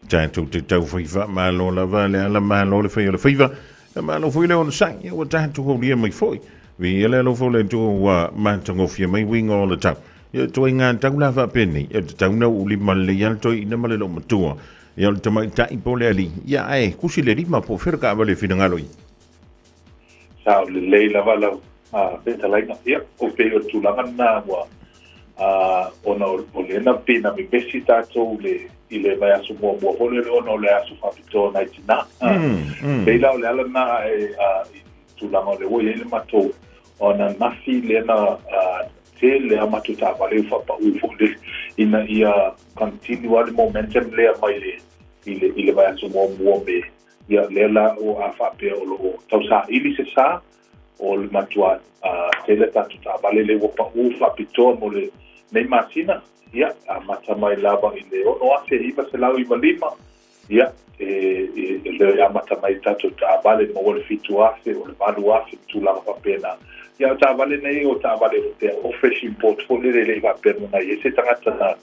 Tatou te tau fai faamalo lava le ala, malo le fai o le faiva, e malo foi le onosai, ia ua tatou aulia mai foi. Viia le alofa o le Atua ua matagofie mai uiga o le tau. Ia toi ngā tau la faapenei, ia te tau na uli ma le ia toi ina ma le loomatua. Ia o le tamaitai po o le alii, ia ae kusi le lima po o fea le taavale e finagalo i. Sao lelei lava lau fetalaiga. Ia, o pei o le tulaga lena ua ona o lea na pei na vevesi tatou le i le vaiaso muamua foi lele ona o le aso faapitoa nai tinā. Pei la o le ala lena e i tulaga o lea ua i ai le matou ananafi lea na tele lava matou taavale ua faapau foi lele ina ia continue lava le momentum lea mai le i le vaiaso muamua me Ia, lea la o a faapea o lo o tausaili se sa, o le matua tele a tatou taavale lea ua pau faapitoa mo lenei masina, ia, amata mai lava i le $6,995, ia, e le amata mai i tatou taavale maua le $7,000, o le $8,000, tulaga faapena. Ia, o taavale nei o taavale faapea o fresh import foi lele, e le i faapea na i ai se tagata na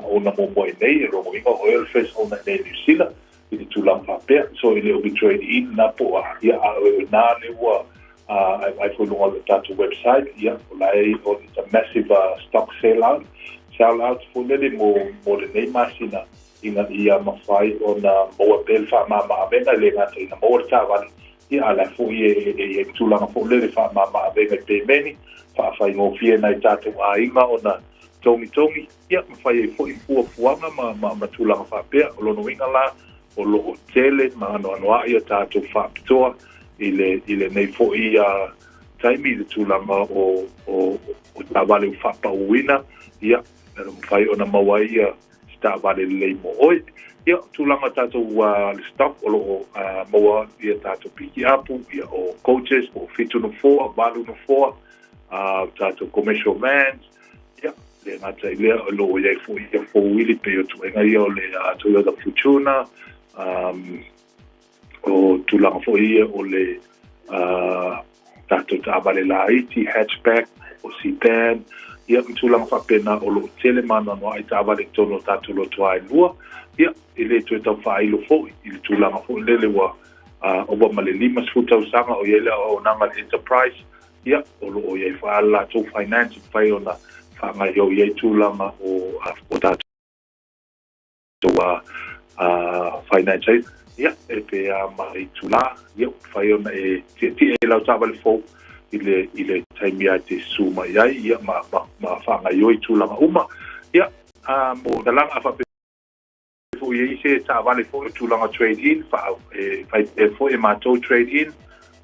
ona muamua i nei, e lona uiga o oe o le first owner i nei i Niu Sila, i le tulaga faapea. So e le o ni trade in na po o a, ia a o na le ua ai vaai foi i luga o le tatou website, ia o la e o it's a massive stock sell out, sell out foi lele mo mo lenei masina ina ia mafai ona maua pea le faamama-avega e le gata ina maua le taavale, ia a o la foi e e i ai le tulaga foi lele faamama-avega i pemeni, faafaigofie nai tatou aiga ona togitogi. Ia, ma fai ai foi fuafuaga ma, ma, ma tulaga faapea. O lona uiga la, o lo o tele ma anoanoai a tatou faapitoa i le, i lenei foi taimi i le tulaga o, o, o taavale ua faapauina, ia, e mafai ona maua ai ia se taavale lelei mo oe. Ia, o tulaga o tatou le stock o lo o maua ia tatou pikiapu, ia o coaches po o 7 nofoa, 8 nofoa, tatou commercial vans, Ia, le gata i lea, o lo o i ai foi ia four-wheel pei o tuaiga ia o le Toyota Fortuner, o tulaga foi ia o le tatou taavale laiti, hatchback, o sedan, ia ma tulaga faapena o lo o tele ma anoanoai taavale i totonu o tatou lotoa e lua. Ia, e le toe tau faailo foi i le tulaga foi lele ua ova ma le 50 tausaga o i ai le auaunaga a le Enterprise, Ia, o lo o i ai foi a latou finance e mafai ona faagaoioi ai tulaga o o tatou finance ai. Ia, e pe a ma le itulā, ia, ua mafai ona e tietie i lau taavale fou i le i le taimi lava e te susu mai ai, ia, ma ma ma faagaoioi tulaga uma. Ia, mo talaga faapea foi i ai se taavale foi o tulaga trade in, e fai pea foi e matou trade in,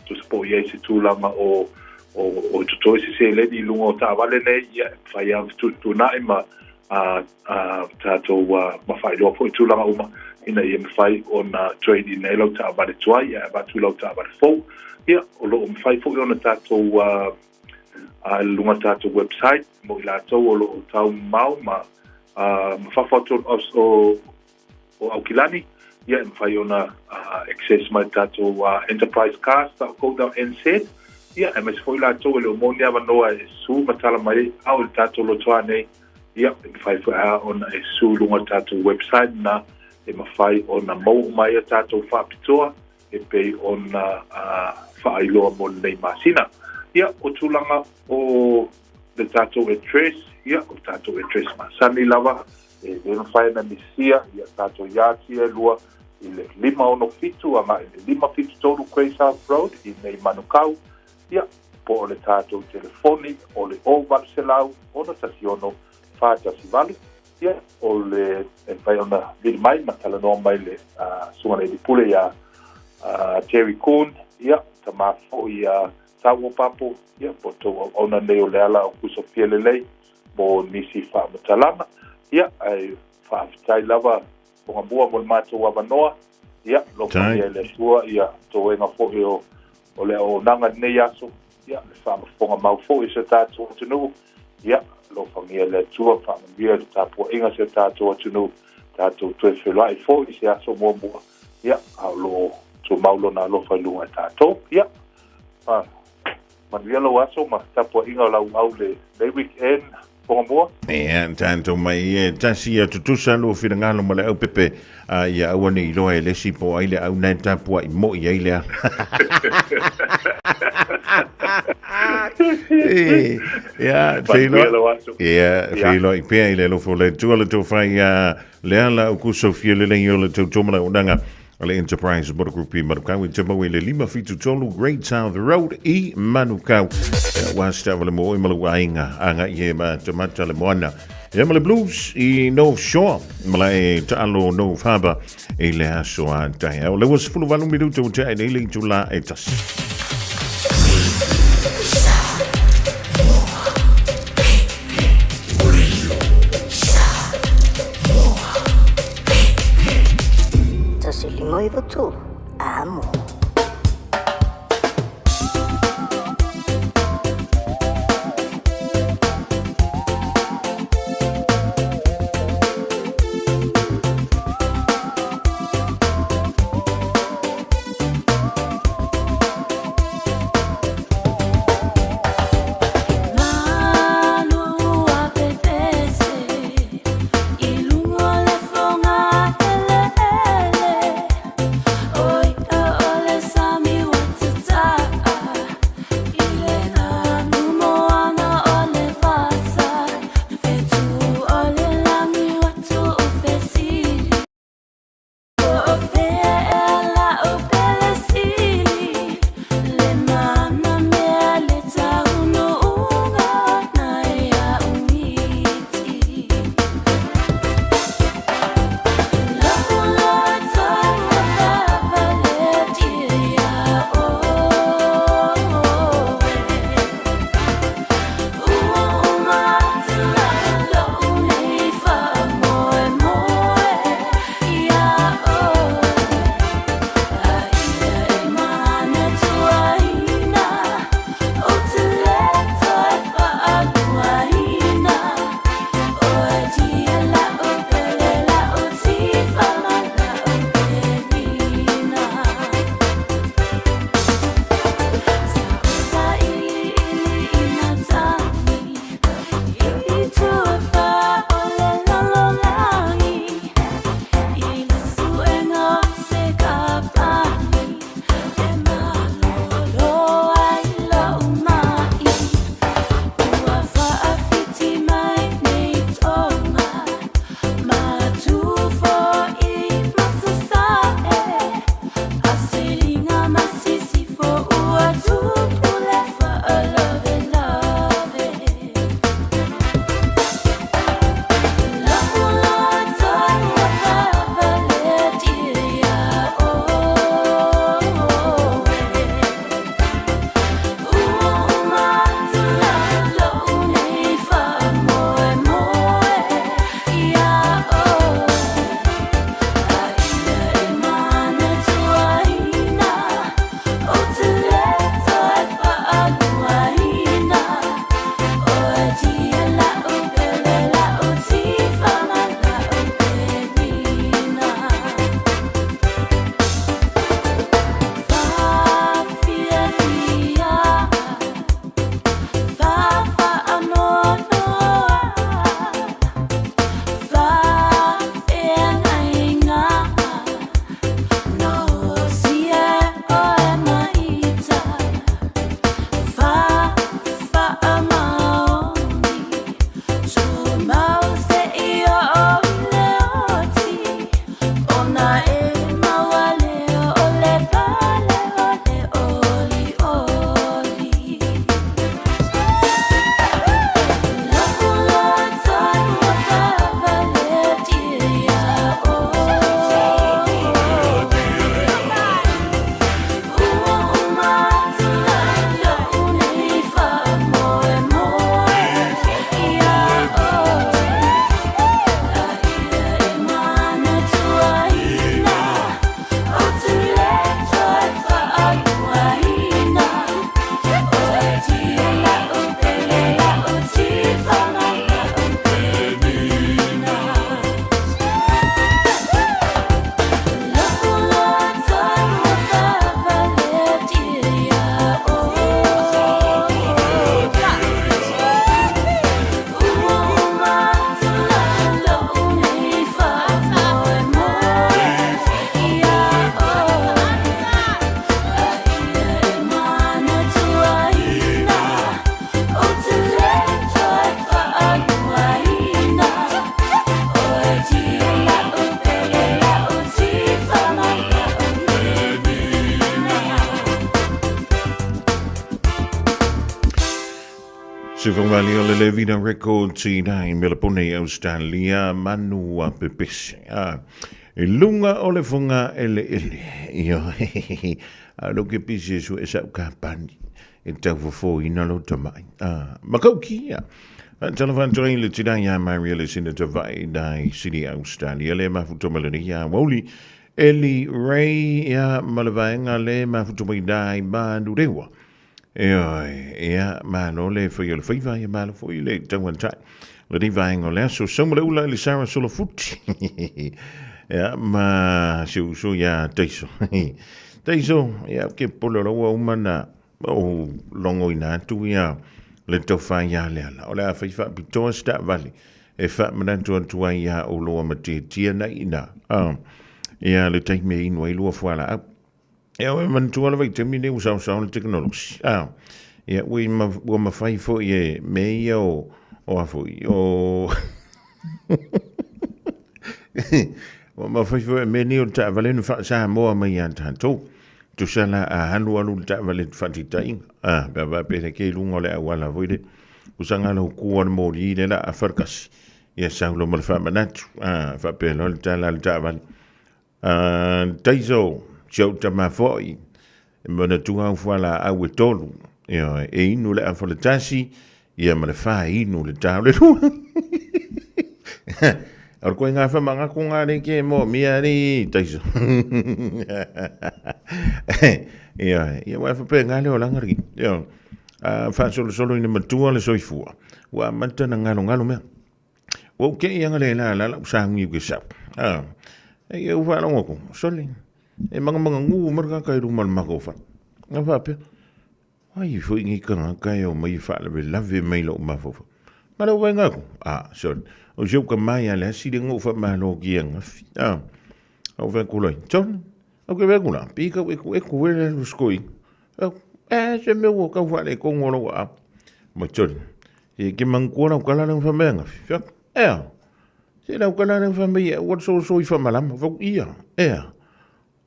tusa po o i ai se tulaga o o o totoe se seleni i luga o taavale nei, ia e mafai lava ona fetuutuunai ma tatou ma faailoa foi tulaga uma ina ia mafai ona trade in ai lau taavale tuai ae avatu lau taavale fou. Ia, o lo o mafai foi ona tatou i luga o tatou website mo i latou o lo o taumamao ma ma fafo atu o Aukilani, ia e mafai ona access mai tatou enterprisecars.co.nz, ia aemaise foi latou e le o maua ni avanoa e susu ma tala mai ai ao i le tatou lotoa nei, ia e mafai foi lava ona e susu i luga o le tatou website na e mafai ona maua uma ai a tatou faapitoa. e pei ona faailoa mo lenei masina. Ia, o tulaga o le tatou address, ia, o le tatou address masani lava, e le mafai ona misia, ia, tatou yards ia e lua i le 567 agai i le 573 Grey South Road i nei Manukau, ia, po o le tatou telefoni o le 0800 616 418, ia, o le e mafai ona vili mai ma talanoa mai le Susuga i le Alii Pule ia Jerry Kuhn, ia, tama foi ia Tauo Papo, ia, po o tou auauna nei o Leala Aukuso Fialelei mo nisi faamatalaga, ia, ae faafetai lava Togamua mo le matou avanoa, ia, alofagia e le Atua ia toega foi o o le auaunaga i lenei aso, ia, le faafofoga mau foi a si o tatou atunuu, ia, alofagia e le Atua, faamanuia i le tapuaiga a si o tatou atunuu, tatou toe feiloai foi i se aso muamua, ia, a o lo o tumau Lona alofa i luga o tatou. Ia, manuia lou aso ma tapuaiga o lau au lenei weekend. Togamua. Ia, tatou mai ia e tasi ia tutusa lua finagalo ma le aupepe, a ia aua ne i iloa e le isi po o ai le au na e tapuai moi ai le ala. Ia, feiloai, ia, feiloai pea i le alofa o le Atua le tou fai ia Leala Aukuso Fialelei o le tautua ma le auaunaga a le Enterprise Motor Group i Manukau e te maua i le 573 Great South Road i Manukau. Ia, ua se taavale mo oe ma lou aiga agai e matamata le moana. Ia ma le Blues i North Shore, malae taalo North Harbour i le aso a taeao. Le ua 18 minuta ua tea i nei le itula e tasi. 1 5 9 3, amo. Se whangwali o le Levina Records i nai Melapone i Australia, manu a pepese. A, i lunga o le whanga ele ele. Io, a lo ke pisi e su e sau ka pani. E tau fofo ina lo tamai. A, makau kia. A tala whantua i le tina ia Maria le sina te vai nai Sydney, Australia. Le mafuto melani ia wauli. Eli Ray ia malawaenga le mafuto mai nai Manurewa. Ioe, ia, malo le fai o le faiva, ia malo foi le tauantai. Le nei vaega o le aso, sau ma le ula i le Sarah Solofuti. Ia, ma si uso ia Taiso. Taiso, ia, ke pole o laua uma na o longo ina atu ia le tofa ia le ala. O le a fai faapitoa se taavale e faamanatu atu ai ia oloa ma tietia na ina. Ah, ia le taimi e inu ai lua fualaau. Ia ua manatua lava i taimi nei ua saosao le tekonolosi. A, ia ua i ma, ua mafai foi e mea ia o, o a foi, o ua mafai foi e mea nei o le taavale ona faa-Samoa mai ia tatou. Tusa la a alualu le taavale faataitaiga, a, pe a faapea le ke i luga o le auala foi le, usa ngā lau kua le moli le la a wharakasi. Ia sau lo ma le whaamanatu, a, faapea loa le tala a le taavale. A taiso, si ou tama foi, e manatua au fualaau e tolu, ioe, e inu le afa le tasi, ia ma le fa inu le tau le lua. O le koe ngā whamanga ko ngā reke mo mia ri taiso. Ioe, ia wai whape ngā leo langa ri. Ioe, a whasolosolo ina matua le soifua. Ua amata na ngalo ngalo mea. Ua ou kei anga le la la lau saangi u ke sau. Ah, e u whaalongo ko, sole, e manga manga ngu marka kai ruma le mako wha. Nga whaapea, ai fo ingi kanga kai o mai whaalave lave mai lau mafo wha. Ma lau wai ngako, ah, sole, o seu ka mai ale asi le ngu wha malo ki anga fi. Ah, au wha kuloi, sole, au ke wha kula, pi kau eku eku wele luskoi. Au, eh, se me ua kau whaale kongo lau a. Ma sole, E ke mangkua lau kala lau whameanga. Whia, ea. Se lau kala lau whamea, ua so so i whamalama. Whau ia, ea.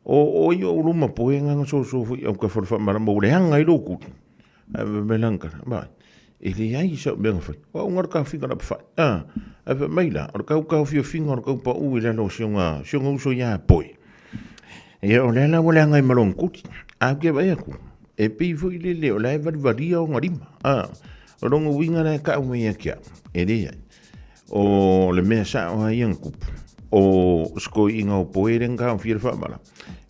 O, o i o luma po e nganga so so fui au ka whara whamalama o le hanga i lōku. A me langkara, ba. E le ai sa mea whai. O au ngara ka whika na whai. A, a wha mai la, o le kau kau whio whinga o le kau pa u i lalo sionga, sionga uso ia poi. Ia o le ala o le hanga i malong kuti. A ke vai aku. E pei foi le le o la e varivaria o ngarima. A, o longa uiga la e ka'u mai ia ki au, e leai. O le mea sa'o a ia na kupu, o sikoi'iga o poe le nga o fia le fa'amala.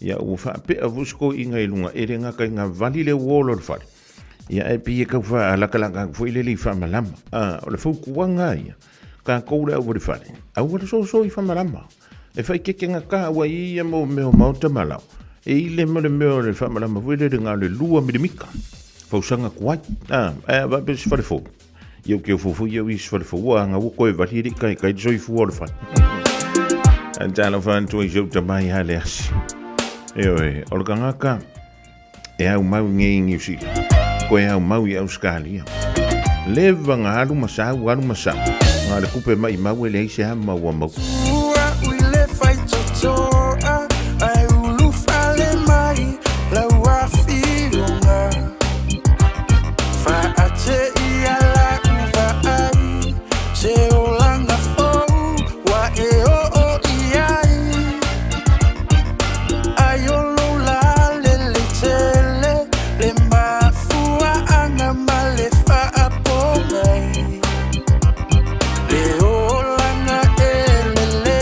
Ia ua fa'ape'a foi sikoi'iga i luga e le nga kai nga vali le uolo o le fale. Ia ae pei e kau fa'alakalaka aku foi le le i fa'amalama. A, o le fautuaga ia, kākou le au o le fale, aua le soso i fa'amalama. E whai kekenga ka ua i ia mo mea o maota malau. E ile mo le mea o le whamalama foi le ngā le lua milimika. Fausanga kuai. Ah, e va pe se whare fou. Iau ke fou iau i se whare fou a ngā koe vali e kai kai soi fua o le whare. An tala whantua i seu tamai ha le asi. E oe, o le kangaka e au mau i ngei New Zealand. Koe au mau i Australia. Leva ngā alu masau, alu masau. Ngā le kupe mai mau e le se ha mau a mau. Ua ui le faitotoa, ai ulu fale mai lau afioga. Faate ia lau vaai, se olaga fou ua e oo i ai. Ai o lou lalele tele, le mafuaaga ma le faapogai. Le olaga e lelei.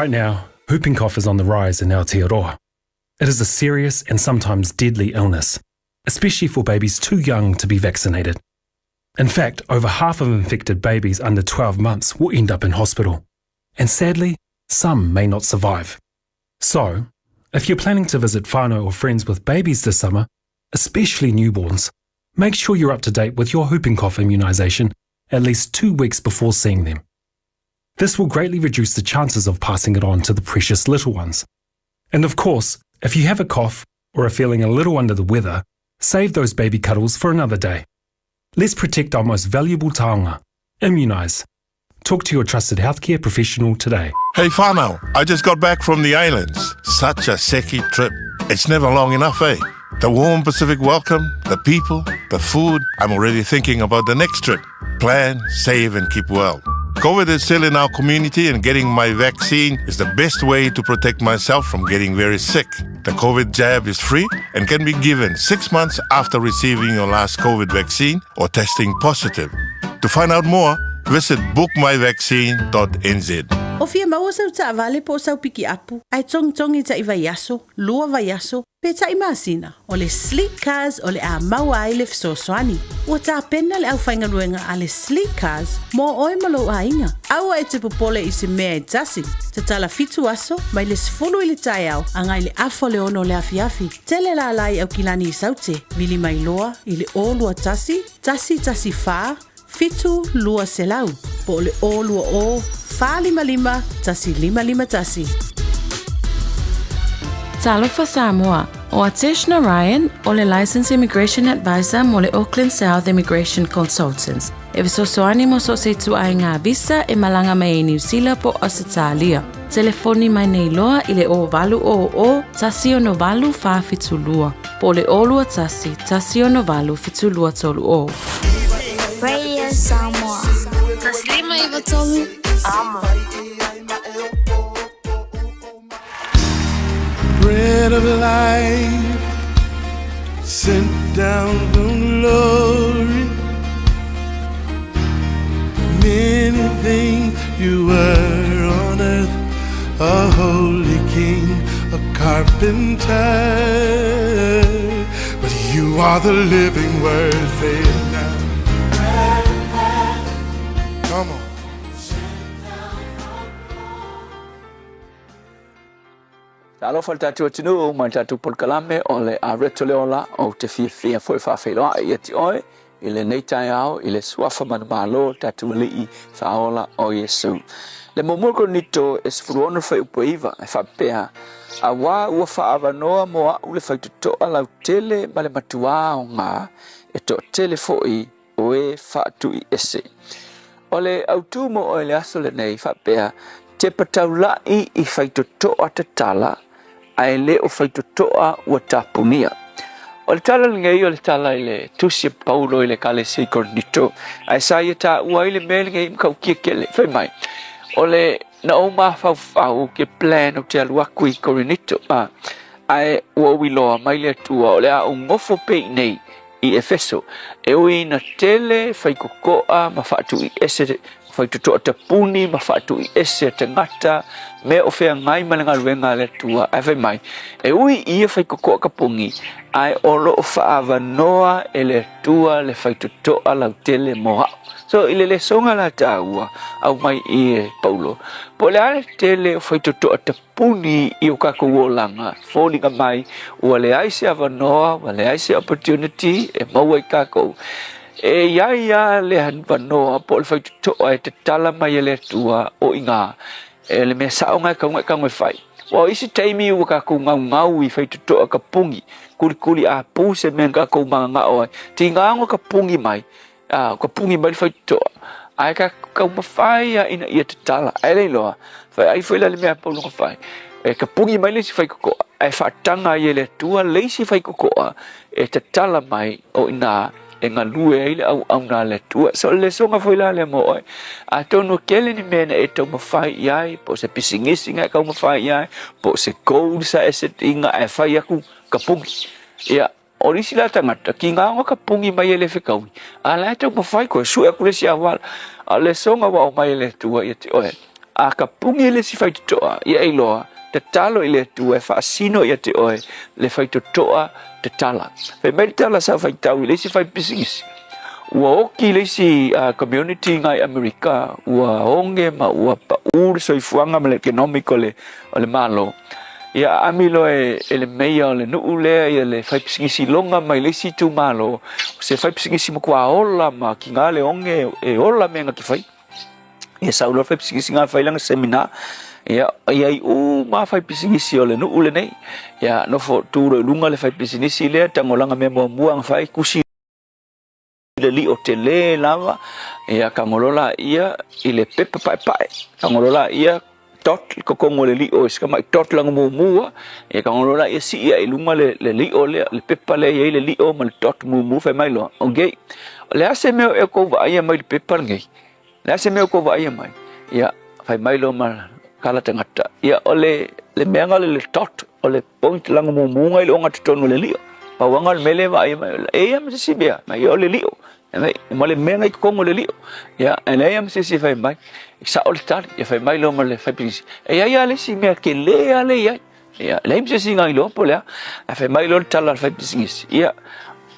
Right now, whooping cough is on the rise in Aotearoa. It is a serious and sometimes deadly illness, especially for babies too young to be vaccinated. In fact, over half of infected babies under 12 months will end up in hospital. And sadly, some may not survive. So, if you're planning to visit whānau or friends with babies this summer, especially newborns, make sure you're up to date with your whooping cough immunisation at least two weeks before seeing them. This will greatly reduce the chances of passing it on to the precious little ones. And of course, if you have a cough or are feeling a little under the weather, save those baby cuddles for another day. Let's protect our most valuable taonga. Immunise. Talk to your trusted healthcare professional today. Hey whānau, I just got back from the islands. Such a seki trip. It's never long enough, eh? The warm Pacific welcome, the people, the food. I'm already thinking about the next trip. Plan, save, and keep well. COVID is still in our community, and getting my vaccine is the best way to protect myself from getting very sick. The COVID jab is free and can be given six months after receiving your last COVID vaccine or testing positive. To find out more, visit bookmyvaccine.nz. O fia maua sau taavale po o sau pikiapu, ae togitogi taʻi vaiaso, lua vaiaso, pe taʻi masina, o le Sleek Cars o le a maua ai le fesoasoani. Ua tapena le aufaigaluega a le Sleek Cars mo oe ma lou aiga. Aua e te popole i se mea e tasi. Tatala fitu aso, mai le 10 i le taeao agai le afa o le ono o le afiafi. Tele lala i Aukilani i Saute, vili mai loa i le 021 114 7 200 po o le 020 455 1551. Talofa Samoa, ʻO Atesh Narayan, ʻo le Licensed Immigration Advisor mo le Auckland South Immigration Consultants. E fesoasoani mo so o se ituaiga visa e malaga mai ai Niu Sila po o Ausetalia. Telefoni mai nei loa i le 0800 168 472 po o le 021 168 7230. Radio Samoa. 153 Amo. Bread of life sent down from glory. Many things you were on earth, a holy king, a carpenter. But you are the living word, say it now. Come on. Talofa le tatou atunuu ma le tatou polokalame o le Areto le Ola ou te fiafia foi faafeiloai ia te oe i lenei taeao i le suafa manumalo o le tatou Alii Faaola o Iesu. Le muamua Korinito e 16 fuaiupu e 9 e faapea, Auā ua faaavanoa mo a'u le faitotoa lautele ma le matuā aoga e toatele foi o e faatuiese. O le autū mo oe i le aso lenei, faapea, Tepa taulaʻi i faitotoa tatala, ae le o faitotoa ua tapunia. O le tala lenei o le tala i le tusi a Paulo i le Ekalesia i Korinito, ae sa ia taua ai le mea lenei ma kaukia kele. Fai mai, o le na ou mafaufau ke plan ou te alu aku i Korinito, a, ae ua ou iloa mai le Atua o le a ou gofo pea i nei i Efeso, e ui ina tele whaikokoa ma whaatui ese, whaitotoa tapuni ma whaatui ese a tangata, mea o whea ngai ma le galuega a le Atua, ae fai mai, e ui ia whaikokoa ka pongi, ae o loo whaavanoa e le Atua le whaitotoa lautele mo a'u. So, i le lesonga la tāua, au mai i e Paulo, po o le a le tele o whaitotoa tapuni i o kākou olaga, foliga mai, ua leai se avanoa, ua leai se opportunity e maua i kākou. E iai a le avanoa po o le faitotoa e tatala mai e le Atua o iga, e le mea sao nga e kaunga e kaunga e fai. Ua o isi taimi ua kākou gaugau i faitotoa ka pungi, kulikuli a pu se mea na kākou magagao ai. Tiga ka pungi mai, a, ka pungi mai le faitotoa, ae ka taumafai a ina ia tatala, ae le iloa, fai ai foi la le mea a Paulo na fai, e ka pungi mai le isi faikokoa, ae faataga ai e le Atua le isi faikokoa e tatala mai o ina e galue ai le auauna a le Atua. So o le lesoga foi la lea mo oe, atonu e kele ni mea na e taumafai i ai, po o se pisinisi na e taumafai i ai, po o se goal sa e set ina ae fai aku ka pungi. Ia, O nisi la tagata, ki nga onga ka pungi mai e le fekaui, a la e taumafai koe, sue aku le isi auala. A o le soga ua aumai e le Atua ia te oe. A ka pugi le isi faitotoa, ia e iloa, tatalo i le Atua e faasino ia te oe le faitotoa tatala. Fai mai le tala sa faitau i le isi fai pisinisi. Ua oki le isi community ngai Amerika, ua oge ma ua paʻū le soifuaga ma le economic o le, o le Malo. Ia aami loa e, e le meia o le nuu lea ia le fai pisinisi loga mai le isi itumalo, se fai pisinisi matua ola ma kiga le oge e ola mea na ke fai. Ia sau loa le fai pisinisi na fai lana seminar. Ia, ia i uma fai pisinisi o le nuu lenei. Ia, nofo tu loa i luga le fai pisinisi lea, tagolaga mea muamua na fai, kusi le lio tele lava, ia tagolo laia i le pepa paepae. Tagolo laia dot i totonu o le lio i si tamai dot lana mumu ia tagolo laia sii ae i luga le, le lio lea, le pepa lea e i ai le lio ma le dot mumu fai mai loa, okay, o le a se mea o ea kou vaaia mai le pepa lenei? Le a se mea o kou vaaia mai? Ia, fai mai loa ma kala tagata, ia o le, le mea nga le, le dot, o le point lana mumu nga i le ogatotonu o le lio. Pauanga o le mea lea e vaaia mai, e ia ma se isi mea, mai o le lio. Mai, ma le mea nga i totonu o le lio. Ia, e leai ma se isi e fai mai, e sao le tali, ia fai mai loa ma le fai E i ai lava le isi mea tele lava lea e i ai. Ia, leai ma se isi na iloa po o le a. Ae fai mai loa le tala a le faipisinisi, ia,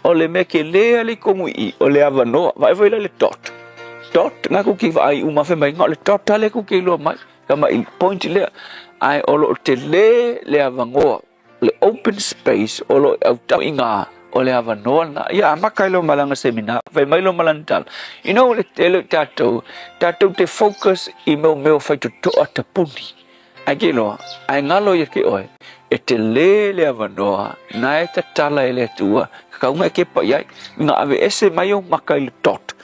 o le mea tele lava lea i totonu i i, o le avanoa. Vaai foi la i le dot. Dot, na tou te vaai uma fai mai, na o le dot lava lea tou te iloa mai, tamai point lea. Ae o lo o tele le avanoa, le open space o lo o autau i ina, o le avanoa lena. Ia, amata ai loa ma lana seminar, fai mai loa ma lana tala, you know, o le tele o tatou, tatou te focus i mea o mea o faitotoa tapuni. Ae ke iloa, ae galo ia ke oe, e tele le avanoa na e tatala e le Atua, ka kauga e kepa i ai, ina aveese mai ou maka i le dot,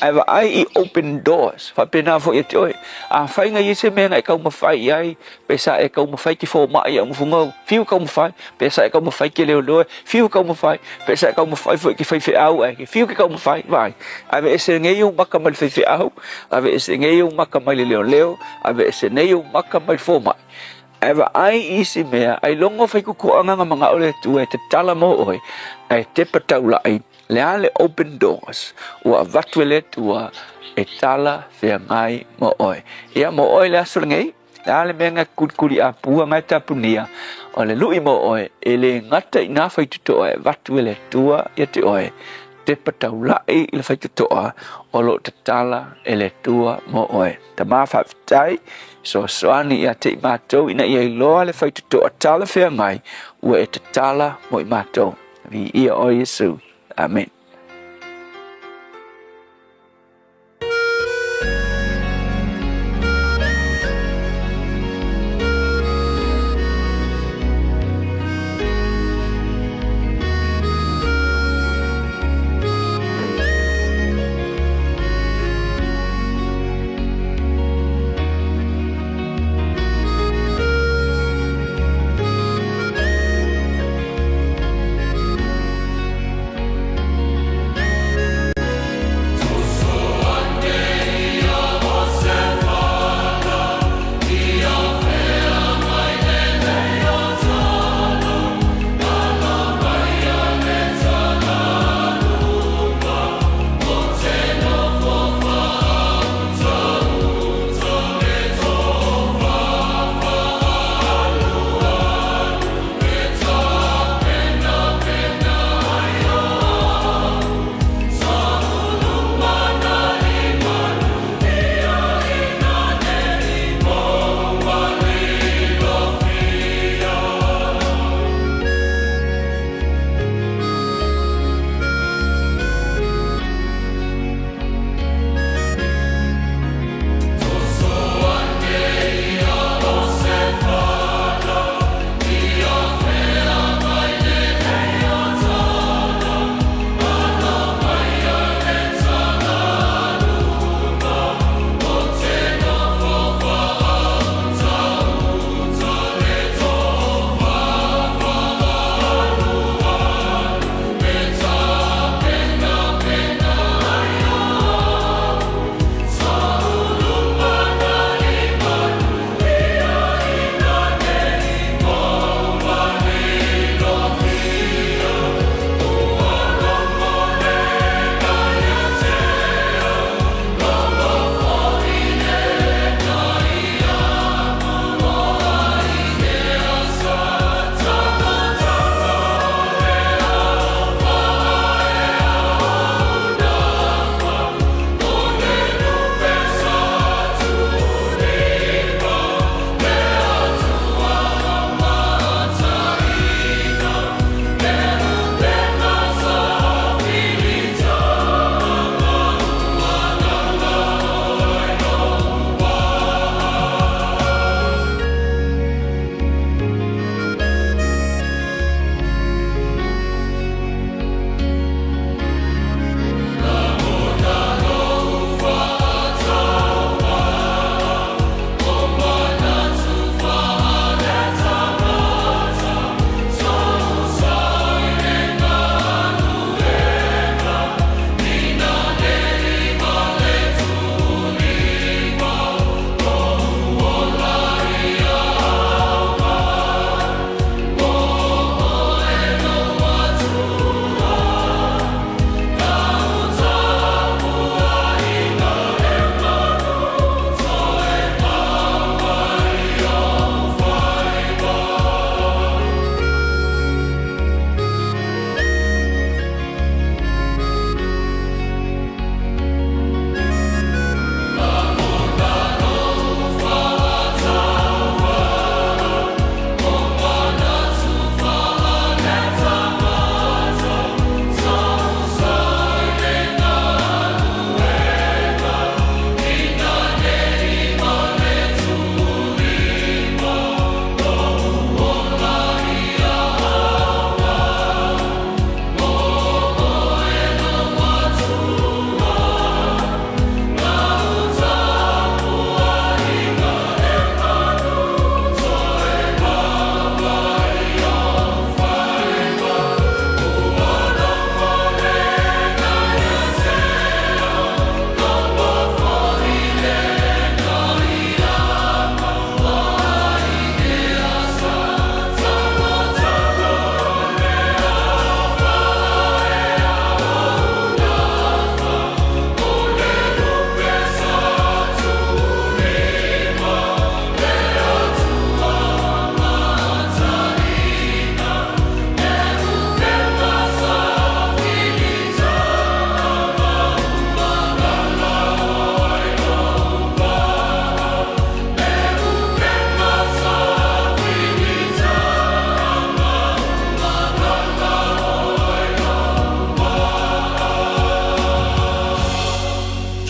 ae vaai i open doors, faapena foi ia te oe. Afai na i ai se mea na e taumafai i ai, pe sa e taumafai ke fomai ia umufunga, fiu taumafai, pe sa e taumafai ke leoleo, fiu taumafai, pe sa e taumafai foi ke faifeau, ae ke fiu ke taumafai, vaai, aveese nei ou maka mai le faifeau, aveese nei ou maka mai le leoleo, Aveese nei ou maka mai le fomai, ae vaai i isi mea, ailoga o faikukuaga na manao le Atua e tatala mo oe, ae tepa taulai, le a le open doors ua avatu e le Atua e tala feagai mo oe. Ia mo oe le aso lenei, le a le mea na kulikuli apua na e tapunia, o le lui mo oe, e le gata i na faitotoa e avatu e le Atua ia te oe, tepa taulai i le faitotoa o lo o tatala e le Atua mo oe. Tama faafetai, fesoasoani ia te i matou ina ia iloa le faitotoa talafeagai ua e tatala mo i matou. Viia oe Iesu. Amen.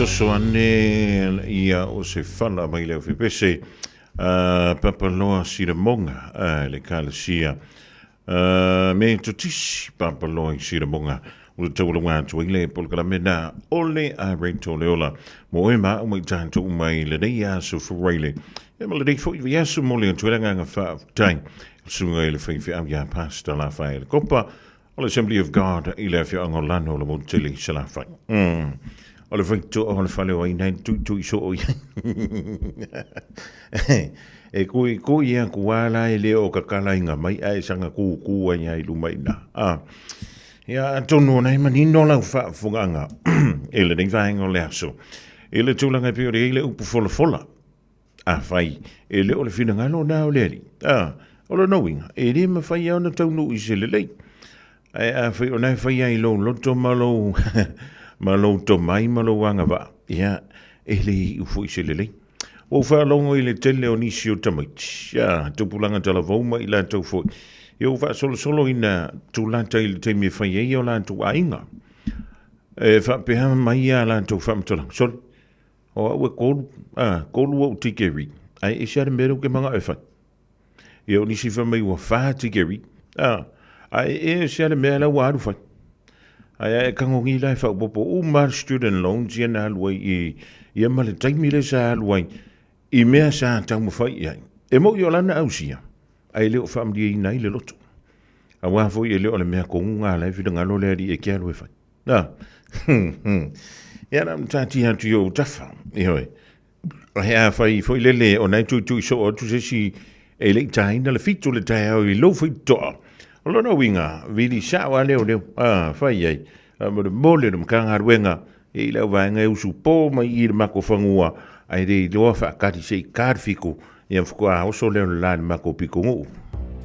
soso ane ia o se fala mai le aufepese a Papaloa Siramoga a le Kalesia me Totisi Papaloa i Siramoga o le taualaga atu ai le polokalame na o le a Rachel Leola mo e ma uma i tātou mai lenei aso Faraile e ma lenei foi vaiaso mo le atu ai le agaga faafetai susuga i le faifeau ia Pastor Lafaele Kopa O le Assembly of God i le afioaga o Lano o le motu tele i Salafai. O le faitoa o le fale o aina e tuitui soo i ai. E kui kui ia ku ala e le o kakala inga mai ae sanga ku ku ai ai luma ina. Ah. Ia atonu ona e manino lau faafofogaaga e lenei vaega o le aso. I le tulaga e pei ona i ai le upu folafola. Afai, e le o le finagalo na o le Alii. A, o lona uiga, e le mafai lava ona taunuu i se lelei. Ae afai o na e fai ai i lou loto ma lou, ma lou tomai ma lou agavaa, ia, e le iu foi i se lelei. Ua ou faalogo i le tele o nisi o tamaiti, a, tupulaga talavou ma i latou foi, ia ua faasolosolo ina tulata i le taimi e fai ai o latou aiga. E faapea mai a latou faamatalaga, sole, O au e kolu, a, kolu ou tikeri, ae ese lava le mea lea ou te manao e fai. Ia o nisi fai mai ua fa tikeri, a, ae ese lava le mea la ua alu fai. Ae a e tagogi la e faaopoopo uma lava student loans ia na alu ai i, ia ma le taimi lea sa alu ai i mea sa taumafai i ai. E moni o lana ausia, ae le o faamalieina ai le loto. Aua foi e le o le mea tonuga la e finagalo le alii e te alu e fai. Na. Ia na taatia atu i ou tafa. Ioe. He a fai foi lele o nai tuitui soo atu se isi e le i tāina le 7 le taeao i lou faitotoa. O lona uiga, vili sao a leo leo. A, fai ai. A, mo le mole le Matagaluega e i lau vaega e usu pō mai i le mako fagua, ae le iloa whaakari se i kārifiku, ia faatoa oso lea o le la i le mako pikonuu.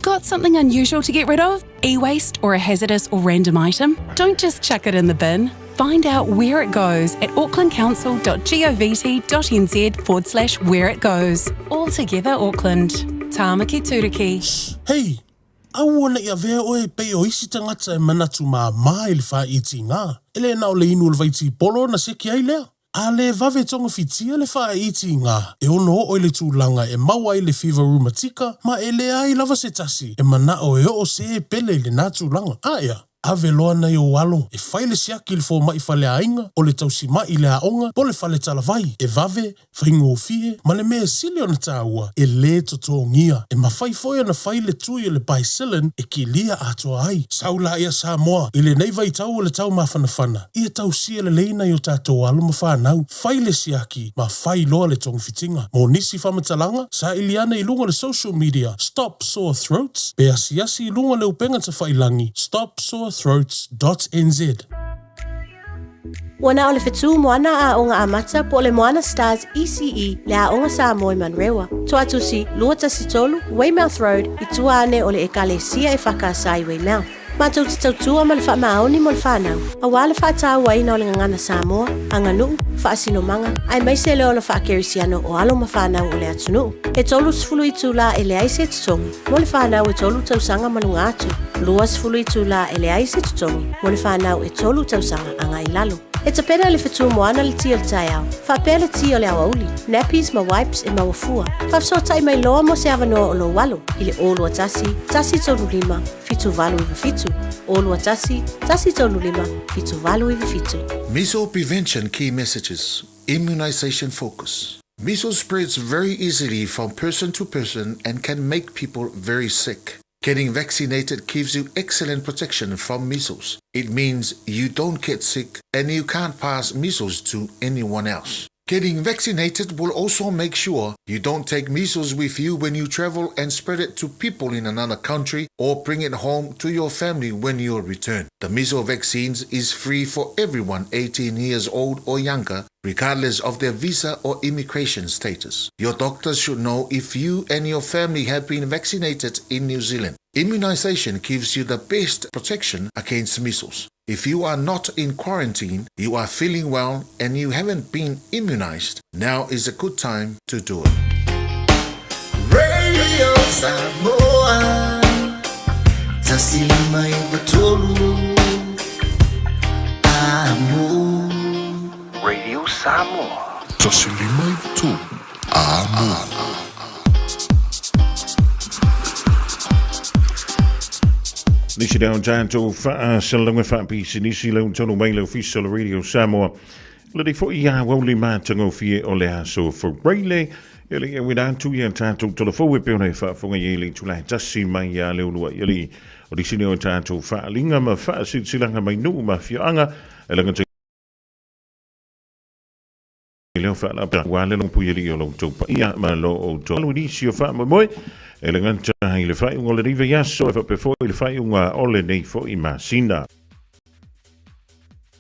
Got something unusual to get rid of? E-waste or a hazardous or random item? Don't just chuck it in the bin. Find out where it goes at aucklandcouncil.govt.nz forward slash where it goes. All together, Auckland. Tāmaki Turuki. Hei! Aua ne i avea oe e pei o isi tagata e manatu māmā i le faaitiga, e le na o le inu o le vaitipolo ona seki ai lea. A le vave togafitia le faaitiga, e ono oo i le tulaga e maua ai le fiva rumatika ma e leai lava se tasi e manao e oo se pele i lena tulaga. Aea, ave loa nai ou alo e fai le siaki i le fomai faleaiga, o le tausima'i i le aoga po o le fale talavai, e vave, faigofie, ma le mea e sili ona taua, e lē totogia. E mafai foi ona fai le tui o le Bicillin e kilia atoa ai. Sau laia Samoa, i lenei vaitau o le tau mafanafana, ia tausia lelei nai o tatou alo ma fanau, fai le siaki ma fai loa le togafitiga. Mo nisi faamatalaga, saili ane i luga o le social media Stop Sore Throats pe asiasi i luga o le upega tafailangi stopsorethroats dot nz. Ua na o le fetu moana aoga amata po o le Moana Stars ECE le Aoga Samoa i Manurewa. Toatusi, 213, Weymouth Road, i tua ane o le Ekalesia e Whakaasa i Weymouth. Matou te tautua ma le faamaoni mo le whanau, aua le faatauaina o le gagana Samoa, aganuu, faasinomaga, aemaise le ola faakerisiano o alo ma fanau o le atunuu. E 30 itulā e leai se totogi mo le fanau e tolu tausaga ma luga atu, 20 itulā e leai se totogi mo le fanau e tolu tausaga agai i lalo. E tapena e le fetu moana le ti o le taeao, faapea le ti o le aoauli, nappies ma wipes e maua fua. Faafesootai mai loa mo se avanoa o lou alo i le 021 135 7897, 021 135 7897. Measles prevention key messages, immunization focus. Measles spreads very easily from person to person and can make people very sick. Getting vaccinated gives you excellent protection from measles. It means you don't get sick and you can't pass measles to anyone else. Getting vaccinated will also make sure you don't take measles with you when you travel and spread it to people in another country or bring it home to your family when you return. The measles vaccines is free for everyone 18 years old or younger, regardless of their visa or immigration status. Your doctor should know if you and your family have been vaccinated in New Zealand. Immunization gives you the best protection against measles. If you are not in quarantine, you are feeling well, and you haven't been immunized, now is a good time to do it. Radio Samoa 159 3 Amo. Radio Samoa. 153 Amo. Nisi lea o tatou faasalalauga faapisinisi lau tonu mai le Ofisa o le Radio Samoa. Le foi ia wauli matagofie o le aso Faraile. E le ia atu ia tatou tolofou e pei ona e faafofoga i ai le itula e tasi mai ia Leuluai Alii. O nisi nei o tatou faaaliga ma faasilasilaga mai nuu ma afioaga e lagata i leo faalapa ua le lopui alii o lo outou paia ma lo outou alu i nisi o faamoemoe e lagata i le faaiuga o lenei vaiaso e faapea foi i le faaiuga o lenei foi masina.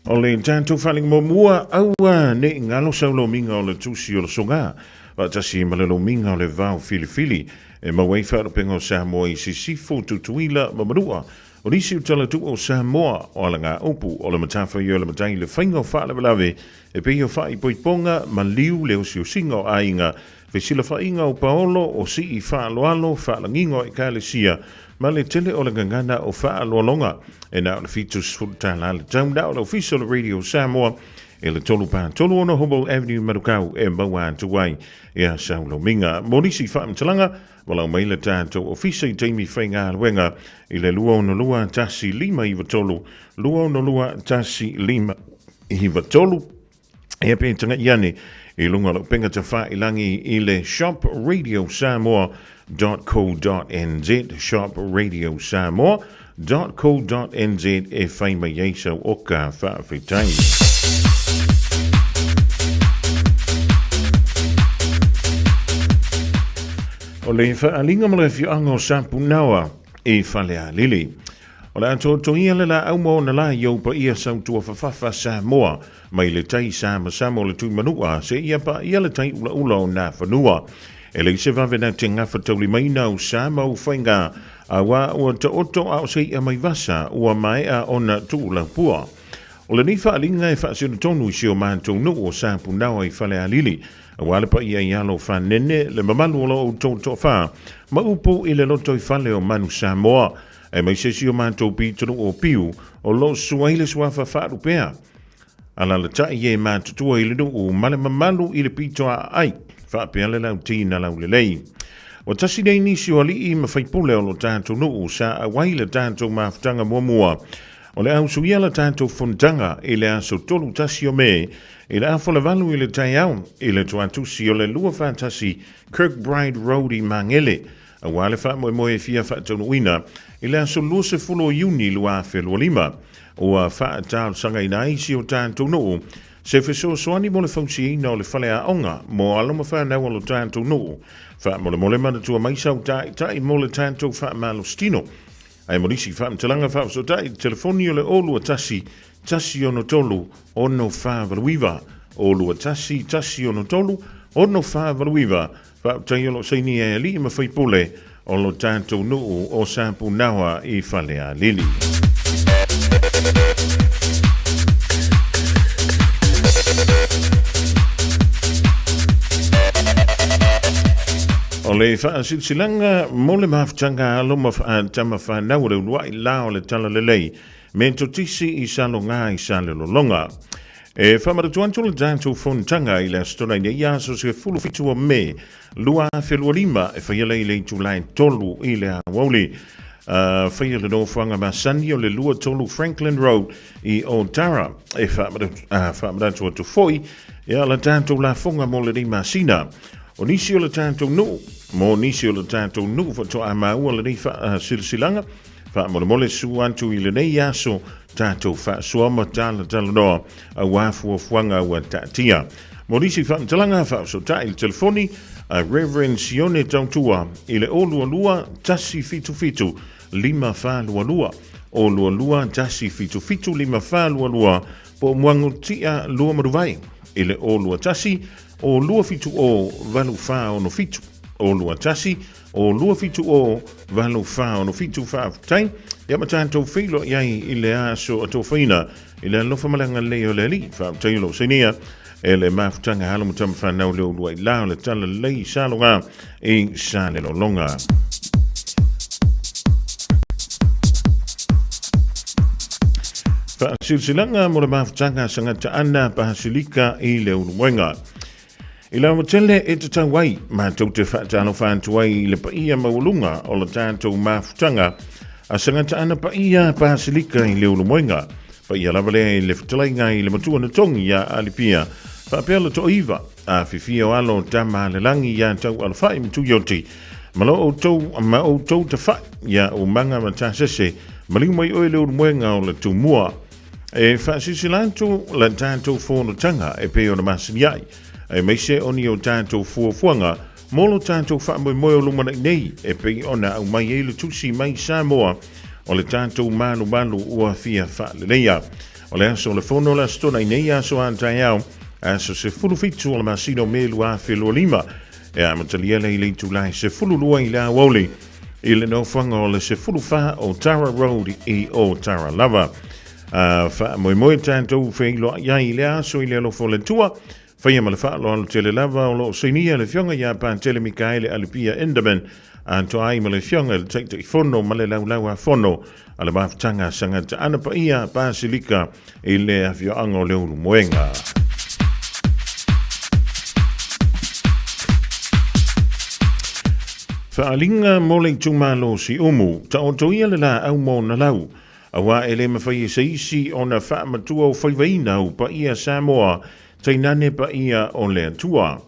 O le tatou faaliga muamua, aua ne i galo sau lomiga o le tusi o le soga, faatasi ma le lomiga o le vao filifili, e maua ai faalupega o Samoa i Sisifo, Tutuila ma Manua. O nisi o talatua o Samoa, o alagaupu, o le matafaioi o le matai i le faiga o faalavelave, e pei o faaipoipoga, maliu, le osiosiga o aiga, fesilafaiga o paolo, o sii faaaloalo, faalagiga o ekalesia, ma le tele o le gagana o faaaloaloga. E na o le $70 le tau, na o le Ofisa o le Radio Samoa e le 336 Humboldt Avenue, Manukau e maua atu ai ia Saulomiga. Mo nisi faamatalaga, walau mai le tatou ofisa i taimi faigaluega i le 262 1593, 262 1593. Ia pe tagai ane i luga o lau upega tafailangi i le shopradiosamoa.co.nz shopradiosamoa.co.nz e fai mai ai sau oka faafetai. O le faaaliga ma le afioaga o Sapunaoa i Falealili. O le a totogia le laau ma ona la i ou paia sautua fafafa Samoa, mai le tai samasama o le Tuimanua seia paia le tai ulaula o Nafanua. E leai se vave na te gafataulimaina au sa ma ou faiga, auā ua taoto a o se i'a mai vasa ua maea ona tuulaupua. O lenei faaaliga e faasino tonu i si o matou nuu o Sapunaoa i Falealili, auā le paia i alo fanene, le mamalu o lo outou toafa, ma upu i le lotoifale o Manu Samoa. Aemaise si o matou pitonuu o Piu, o lo o susu ai le suafa faalupea. Alalatai e matutua i le nuu ma le mamalu i le pito aai, faapea le lautina laulelei. Ua tasi nei nisi o alii ma faipule o lo tatou nuu sa auai le tatou mafutaga muamua o le ausuia la tatou fonotaga i le aso 31 o Me i le afa o le 8 i le taeao i le tuatusi o le 241 Kirkbride Road i Magele aua le faamoemoe e fia faataunuuina i le aso 20 o Iuni 2025, ua faatalosagaina ai si o tatou nuu se fesoasoani mo le fausiaina o le faleaoga mo alo ma fanau o lo tatou nuu. Faamolemole manatua mai sau taitai mo le tatou faamalositino. Ae mo nisi faamatalaga faafesootai i le telefoni o le 021 163 6489, 021 163 6489. Faafetai o lo o saini e alii ma faipule o lo tatou nuu o Sapunaoa i Falealili. O le faasilasilaga mo le mafutaga alo ma tama fanau o le uluai la o le Talalelei me Totisi i Saloga i Salelologa. E faamanatu atu le tatou fonotaga i le Aso Toonai nei aso 17 o Me 2025 e faia lea i le itula e 3 i le aoauli. Faia le nofoaga masani o le 23 Franklin Road i Otara. E faamanatu atu foi ia la tatou lafoga mo lenei masina. O nisi o le tatou nuu, mo nisi o le tatou nuu faatoa maua lenei faasilasilaga, Faamolemole susu atu i lenei aso tatou faasoa ma talatalanoa aua fuafuaga ua taatia. Mo nisi faamatalaga, faafesootai i le telefoni a Reverend Sione Tautua i le 022 177 5422, 022 177 5422 po o Muagututia Luamanuvai i le 021 270 8467, 021 O 270 8467. Faafetai ia ma tatou feiloai ai i le aso atofaina i le alofa ma le agalelei o le Alii. Faafetai o lou sainia e le mafutaga alo ma tama fanau le uluai la o le talalelei i Saloga i Salelologa. Faasilasilaga mo le mafutaga Sagataana Pasilika i le Ulumoega. I le aotele e tatau ai, matou te faatalofa atu ai i le paia maualuga o le tatou mafutaga a Sagataana Paia Pasilika i le Ulumoega. Paia lava lea i le fetalaiga i le matua na togi iā Alipia, faapea le toaiva, afifio alo tama a le lagi iā Taualofai ma Tuioti, ma lo outou ma outou tafai iā Umaga ma Tasese, maliu mai oe le Ulumoega o le Tumua. E faasilasila atu la tatou fonotaga e pei ona masani ai, aemaise o ni o tatou fuafuaga mo lo tatou faamoemoe o lumanai nei e pei ona aumai ai le tusi mai Samoa o le tatou malumalu ua fia faaleleia. O le aso o le fono o le Aso Toonai nei, aso a taeao, aso 17 o le masina o Me 2025, e amatalia lea i le itula e 12 i le aoauli i le nofoaga o le 14 o Tara Road i Ōtara lava. Faamoemoe tatou feiloai ai i le aso i le alofa o le Atua, faia ma le faaaloalo tele lava o lo o sainia le Afioga ia Patele Mikaele Alipia Enderman, atoa ai ma le Afioga i le Taitaifono ma le Laulau-a-Fono a le Mafutaga Sagataana Paia Pasilika i le afioaga o Leulumoega. Faaaliga mo le itumalo Siumu, taoto ia le laau mo Nalau, aua e le mafai e se isi ona faamatua o faivaina au paia Samoa, tainane paia o le Atua.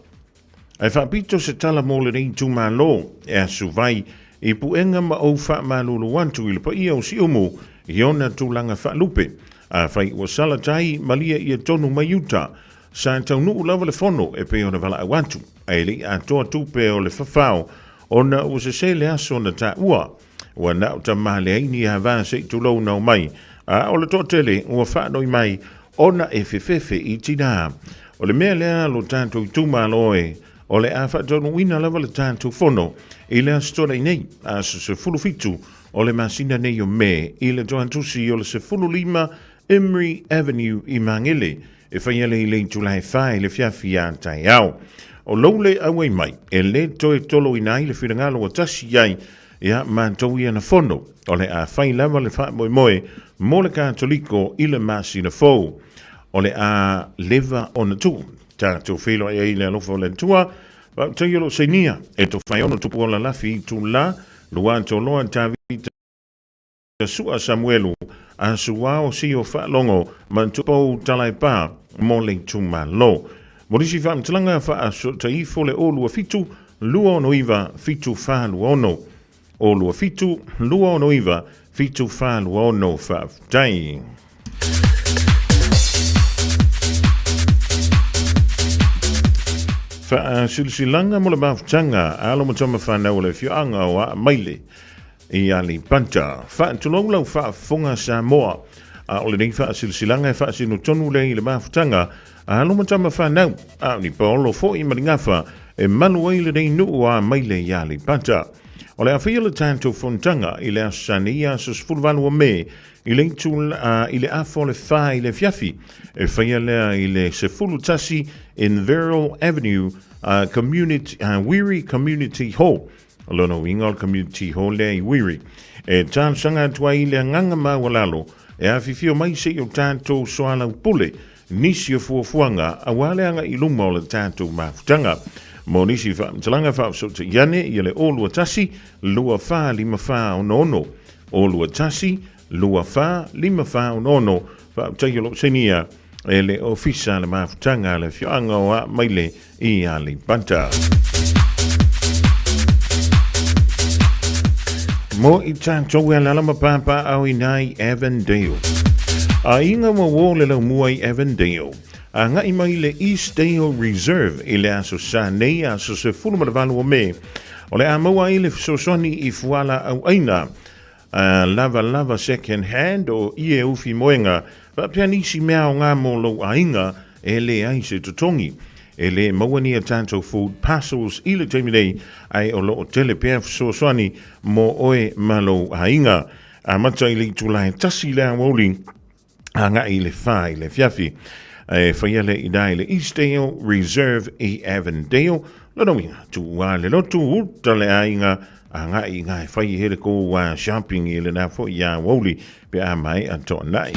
Ae faapito se tala mo lenei itumalo, e asu vai i puega ma ou faamalulu atu i le paia o Siumu i ona tulaga faalupe. Afai ua sala tai, malie ia tonu mai uta. Sa taunuu lava le fono e pei ona valaau atu, ae le i atoa tupe o le fafao ona ua sese le aso na taua. Ua na o tama leai ni ava se i tulou na omai, a o le toatele ua faanoi mai ona e fefefe i tinā. O le mea lea lo tatou itumalo e, o le a faataunuuina lava le tatou fono i le Aso Toonai nei, aso 17 o le masina nei o Me, i le toatusi o le 15 Imrie Avenue i Magele, e faia lea i le itula e 4 i le fiafi a taeao. O lou le auai mai, e le toe toloina ai le finagalo ua tasi ai ia matou ia na fono, o le a fai lava le faamoemoe mo le Katoliko i le masina fou. O le a leva ona tuu. Tatou feiloai ai i le alofa o le Atua, Faafetai o lo o sainia e Tofaeono Tupuola Lafi Itula Luatoloa Tavita Sua Samuelu Asuao Sio Faalogo ma Tupou Talaepa mo le itumalo. Mo nisi faamatalaga faasootaiifo le 027 269 746. 027 269 746. Faafetai. Faasilasilaga mo le mafutaga a alo ma tama fanau o le afioaga o Aamaile i Aleipata. Faatulou lau faafofoga Samoa, a o lenei faasilasilaga e faasino tonu lea i le mafutaga a alo ma tama fanau, a o ni paolo foi ma ni gafa e malu ai lenei nuu o Amaile i Aleipata. O le a faia le tatou fonotaga i le Aso Sani, aso 18 o Me, i le itu, i le afa o le 4 i le afiafi, e faia lea i le 11 Inverell Avenue, Community, Wiri Community Hall. O lona uiga o le Community Hall lea i Wiri. E talosaga atu ai i le agaga maualalo e afifio mai se i o tatou soalaupule nisi o fuafuaga aua le agai i luma o le tatou mafutaga. Mo nisi faamatalaga faafesootai ane ia le 021 24 54 66, 021 24 54 66, faafetai o lo o sainia e le Ofisa le Mafutaga a le Afioaga o Aamaile i Aleipata. Mo i tatou e alala ma pāpāʻau inā i Avondale. Aiga ua uō le laumua i Avondale. Agai mai le Eastdale Reserve i le aso Sa nei, aso 18 o Me. O le a maua ai le fesoasoani i fuala auaina lava lava second hand o ie ufi moenga, faapea nisi mea aoga mo lou aiga e leai se totogi. E le maua ni a tatou food parcels i le taimi nei, ae o lo o tele pea fesoasoani mo oe ma lou aiga. Amata i le itula e 1 i le aoauli, agai i le 4 i le afiafi. E faia le ina i le Eastdale Reserve i Avondale. Lona uiga, tuua le lotu, uta le aiga, agai i ngā e whai he le kō shopping i le nā foi i a Woli, pe a mai a toanai.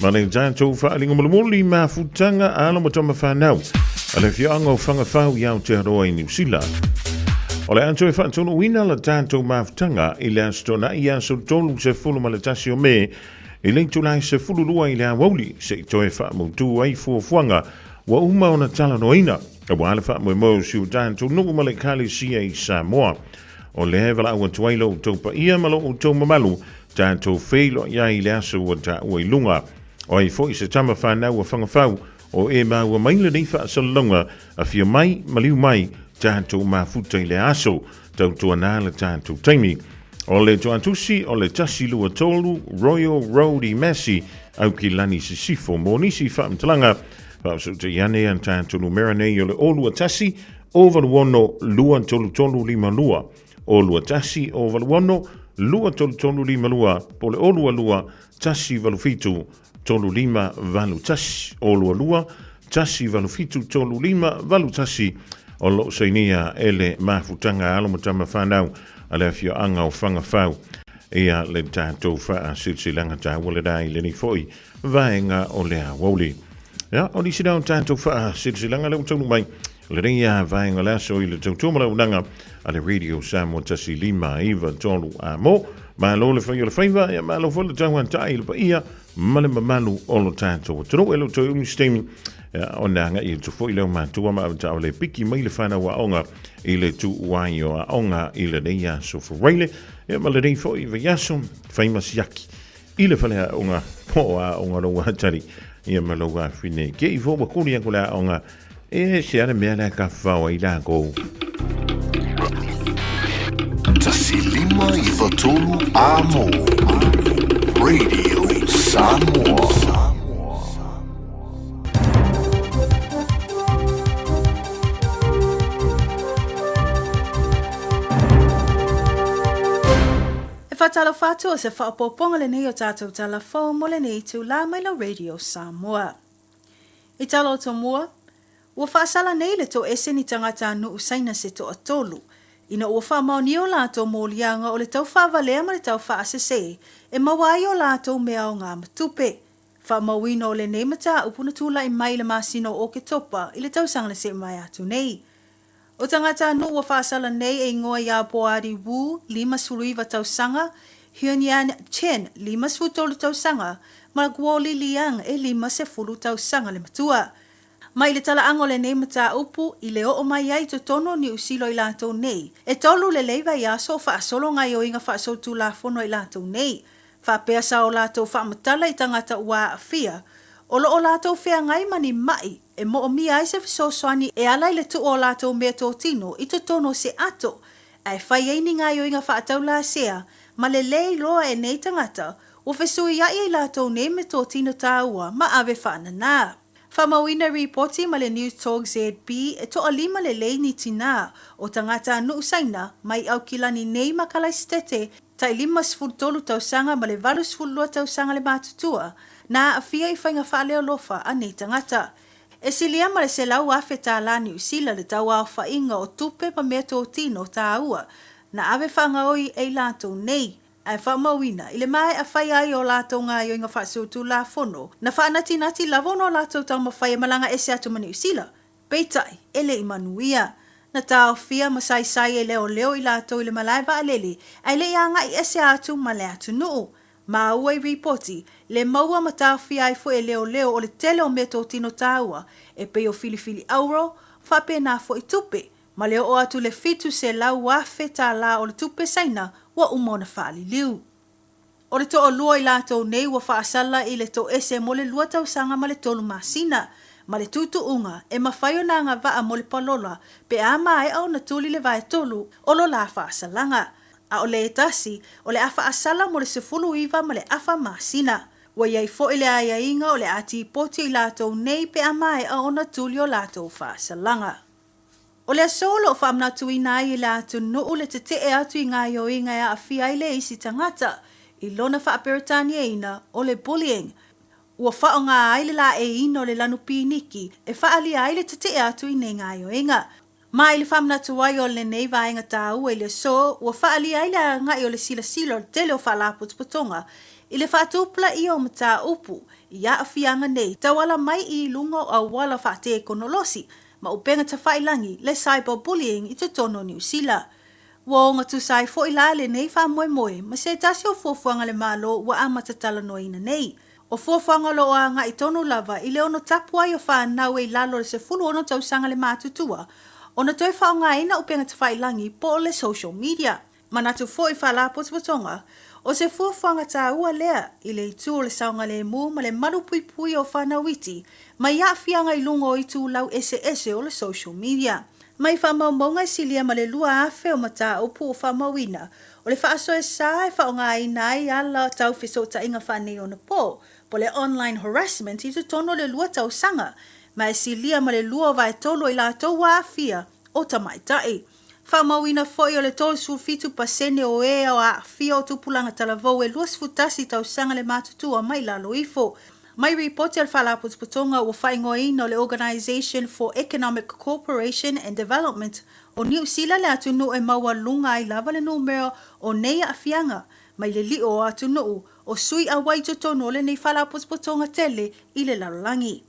Ma le tatou faaaliga mulimuli mafutaga a alo ma tama fanau a le afioaga o Fagafau i Aotearoa i Niu Sila. O le a toe faataunuuina la tatou mafutaga i le Aso Toonai aso 31 o Me i le itula e 12 i le aoauli se i toe faamautu ai fuafuaga ua uma ona talanoaina aua le faamoemoe o si o tatou nuu ma le Ekalesia i Samoa. O lea e valaau atu ai lo outou paia ma lo outou mamalu tatou feiloai ai i le aso ua taua i luga. O ai foi se tama fanau a Fagafau o e maua mai lenei faasalalauga, afio mai, maliu mai, tatou mafuta i le aso, tautuana le tatou taimi. O le toatusi o le 123 Royal Road i Massey, Aukilani Sisifo. Mo nisi faamatalaga, faafesootai ane a tatou numera nei o le 021 086 23352. 021 086 23352 po o le 022 187 3581 022 187 3581 o lo o sainia e le mafutaga a alo ma tama fanau a le afioaga o Fagafau ia le tatou faasilasilaga taua lena i lenei foi vaega o le aoauli. Ia, o nisi na o tatou faasilasilaga lea ua taunuu mai lenei a vaega o le aso i le tautua ma le auaunaga a le Radio Samoa 1593 a mo. Malo le fai o le faiva, ia malo foi le tauatai i le paia ma le mamalu o lo tatou atunuu. E le o toe umi se taimi, ia, ona agai atu foi lea o matua ma avetaavale le piki mai le fanau aoga i le tuuai o aoga i lenei aso Faraile, ia ma lenei foi vaiaso fai ma siaki i le faleaoga po o aoga lou atali ia ma lou afine. Ke i fo ua kuli aku le aoga e se ale mea lea ka whao ai lākou. 1593 A mō Radio Samoa. E whātalofa atu o se whaopōpōnga lenei o tātou tala fou mo lenei itulā mai lau Radio Samoa. I tala o tomua, ua whaasala nei le toese ni tangata a nuu Saina se toatolu, ina ua whaamaonia o lātou mōliaga o le tau whaavalea ma le tau whaasese e maua ai o lātou mea o ngā matupe. Whaamauina o lenei mataupu na tūlaʻi mai i le masina o Oketopa i le tausaga na seʻi mai atu nei. O tagata anō ua faasala nei e ingoa iā Boadi Wu, 59 tausaga, Hyun-Yan Chen, 53 tausaga, ma Guo Li Liang e 50 tausaga le matua. Mai le talaaga o lenei mataupu i le oo mai ai i totonu o Niu Sila i latou nei, e tolu lelei vaiaso o faasolo gaioiga faasolitulafono a i latou nei. Faapea sa o latou faamatala i tagata ua aafia, o lo o latou feagai ma ni maʻi e moomia ai se fesoasoani e ala i le tuu o latou meatotino i totonu o se ato, ae fai ai ni gaoioiga faataulasea ma le lē iloa e nei tagata ua fesuiaʻi ai latou nei meatotino tāua ma ave faananā. Faamauina ripoti ma le News Talk ZB e toalima lelei ni tinā o tagata a nuu Saina mai Aukilani nei ma Kalaisitete tai 53 tausaga ma le 82 tausaga le matutua, na aafia i faiga faaleolofa a nei tagata. E silia ma le 100,000 tālā Niu Sila le tauaofaiga o tupe ma meatotino tāua na ave faagaoi e i latou nei, ae faamauina i le maea fai ai o latou gaoioiga faasutulafono na faanatinati lava ona o latou taumafai e malaga ese atu ma Niu Sila. Peitai, e le i manuia. Na taofia ma saisai e leoleo i latou i le malae vaalele, ae le i agai ese atu ma le atunuu. Maua i ripoti, le maua ma taofia ai foi e leoleo o le tele o meatotino taua, e pei o filifili auro, faapena foi tupe, ma le oo atu i le 700,000 tālā o le tupe Saina ua uma ona faaliliu. O le toalua i latou nei ua faasala i le toese mo le lua tausaga ma le tolu masina, ma le tuutuuga e mafai ona agavaa mo le palola pe a maea ona tuli le vaetolu o lo la faasalaga. A o le tasi, o le a faasala mo le 19 ma le afa masina. Ua i ai foi le aiaiga o le a tipoti i latou nei pe a maea ona tuli o latou faasalaga. O le aso o lo o faamanatuina ai e le atunuu le tetee atu i gaoioiga e aafia ai le isi tagata i lona faaperetaniaina o le bullying. Ua faaaoga ai le laeiina o le lanu piniki e faaalia ai le tetee atu i nei gaoioiga. Ma i le faamanatu ai o lenei vaega taua i le aso, ua faaalia ai le agai o le silasila o le tele o faalapotopotoga. I le faatupulaia o mataupu i aafiaga nei tauala mai i luga o auala faatekonolosi ma upega tafailangi le cyberbullying i totonu o Niu Sila. Ua ogatusa ai foi la lenei faamoemoe ma se tasi o fuafuaga a le Malo ua amata talanoaina nei. O fuafuaga o lo o agai tonu lava i le ono tapu ai o fanau e i lalo o le 16 tausaga le matutua ona toe faaaogaina upega tafailangi po o le social media. Manatu foi Faalapotopotoga, o se fuafuaga taua lea i le itu o le saogalemu ma le malupuipuia o fanau iti mai aafiaga i luga o itulau eseese o le social media. Mai faamaumauga e silia ma le 2,000 o mataupu ua faamauina, o le faasoesa e faaaogaina ai ala tau fesootaiga faaneionapo po le online harassment i totonu o le lua tausaga, ma e silia ma le lua vaetolu o i latou ua aafia o tamaitai. Faamauina foi o le 37% o e aafia o tupulaga talavou e 21 tausaga le matutua mai lalo ifo. Mai ripoti a le Faalapotopotoga ua faaigoaina o le Organisation for Economic Cooperation and Development o Niu Sila le atunuu e maualuga ai lava le numera o nei aafiaga mai le lio o atunuu o sui auai i totonu o lenei Faalapotopotoga tele i le lalolagi.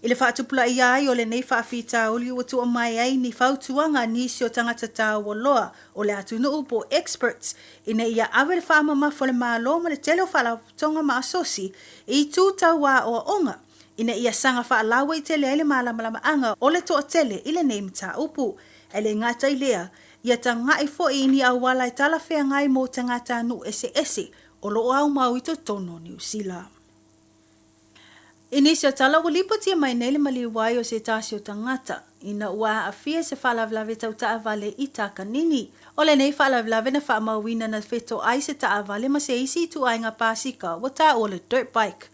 I le faatupulaia ai o lenei faafitauli ua tua mai ai ni fautuaga a nisi o tagata taua loa o le atunuu po o experts ina ia ave le faamamafa o le Malo ma le tele o faalapotopotoga ma asosi i itu tau aoaoga ina ia saga faalauaitele ai le malamalamaaga o le toatele i lenei mataupu. Ae le gata i lea, ia taga'i foi i ni auala e talafeagai mo tagatanuu eseese o lo o aumau i totonu o Niu Sila. I nisi o tala ua lipotia mai nei le maliu ai o se tasi o tagata ina ua aafia i se faalavelave tau taavale i Takanini. O lenei faalavelave na faamauina na fetoai se taavale ma se isi ituaiga pasika ua taua le dirt bike.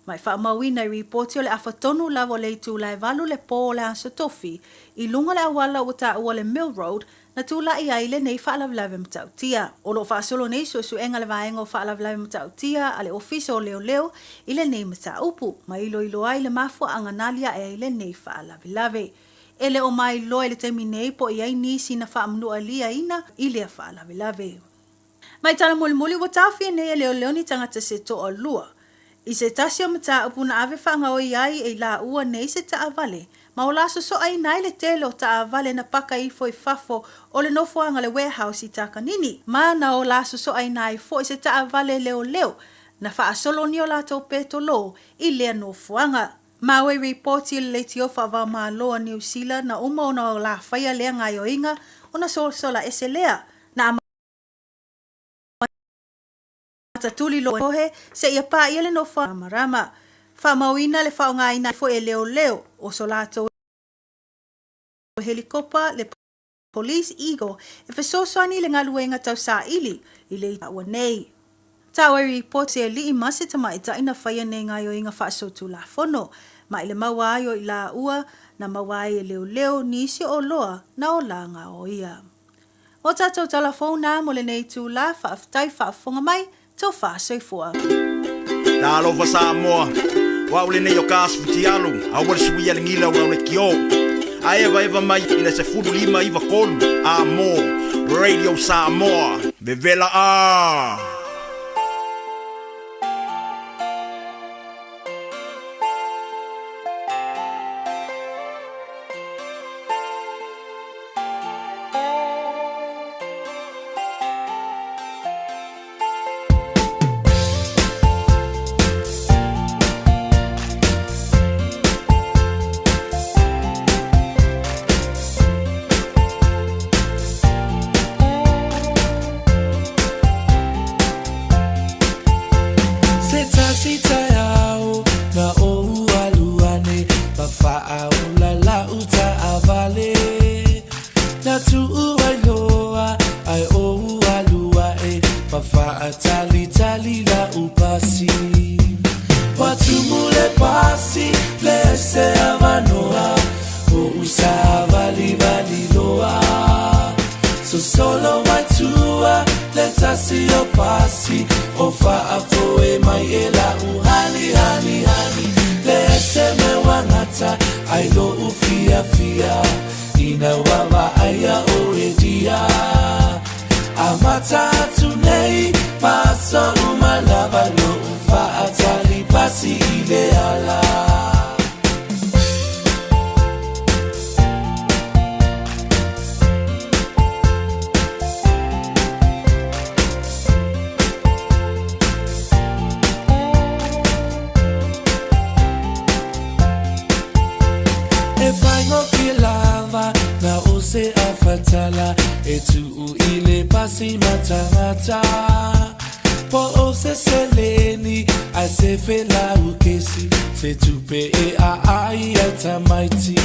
Ma e faamauina i ripoti o le afa tonu lava o le itula e valu le po o le Aso Tofi i luga o le auala ua taua le Mill Road na tulai ai lenei faalavelave matautia. O lo o faasolo nei suesuega a le Vaega o Faalavelave Matautia a le Ofisa o Leoleo i lenei mataupu, ma iloilo ai le mafuaaga na aliae ai lenei faalavelave. E le o mailoa i le taimi nei po o i ai nisi na faamanualiaina i lea faalavelave. Mai tala mulimuli ua taofia nei e leoleo ni tagata se toalua i se tasi o mataupu na ave faagaoi ai e i laua nei se taavale ma o la sosoaina ai le tele o taavale na paka ifo i fafo o le nofoaga le warehouse i Takanini ma na o la sosoaina ai foi se taavale leoleo na faasolonia o latou petolo i lea nofoaga. Maui ripoti i le leitio faavaomalo a Niu Sila na uma ona o la faia lea gaioiga ona sosola ese lea na amata tuli lohe seia paia le nofo ramarama. Faamauina le faaaogaina foi e leoleo o so latou helikopa le Police Eagle e fesoasoani i le galuega tau saili i le ua nei. Taua ripoti se alii ma se tamaitai na faia nei gaioiga faasolitulafono ma i le maua ai o i laua na maua ai e leoleo nisi o oloa na ola gaoia. O tatou tala fou na mo lenei itula, faafetai faafofoga mai, tofa soifua. Talofa Samoa, o au lenei o Kas Futialu, aua le suia le gila o lau leitio. A evaeva mai i le 15 93 a mo Radio Samoa. Vevela a! Se tasi taeao na ou alu ane ma faaola lau taavale Na tuu ai loa ai ou alu ae ma faatalitali lau pasi Ua tumu le pasi leai se avanoa Oʻu savalivali loa Sosolo mai tua le tasi o pasi O faafoe mai e lau hani hani hani Leai se mea ua gata ai loʻu fiafia Ina ua vaaia oe dia Amata atu nei ma aso uma. uma lava lo'u fa'atali pasi i le ala. E faigofie lava na o se afatala e tuu i le pasi matagata. Po o se seleni a se felau kesi se tupe e a ai ai tamaiti.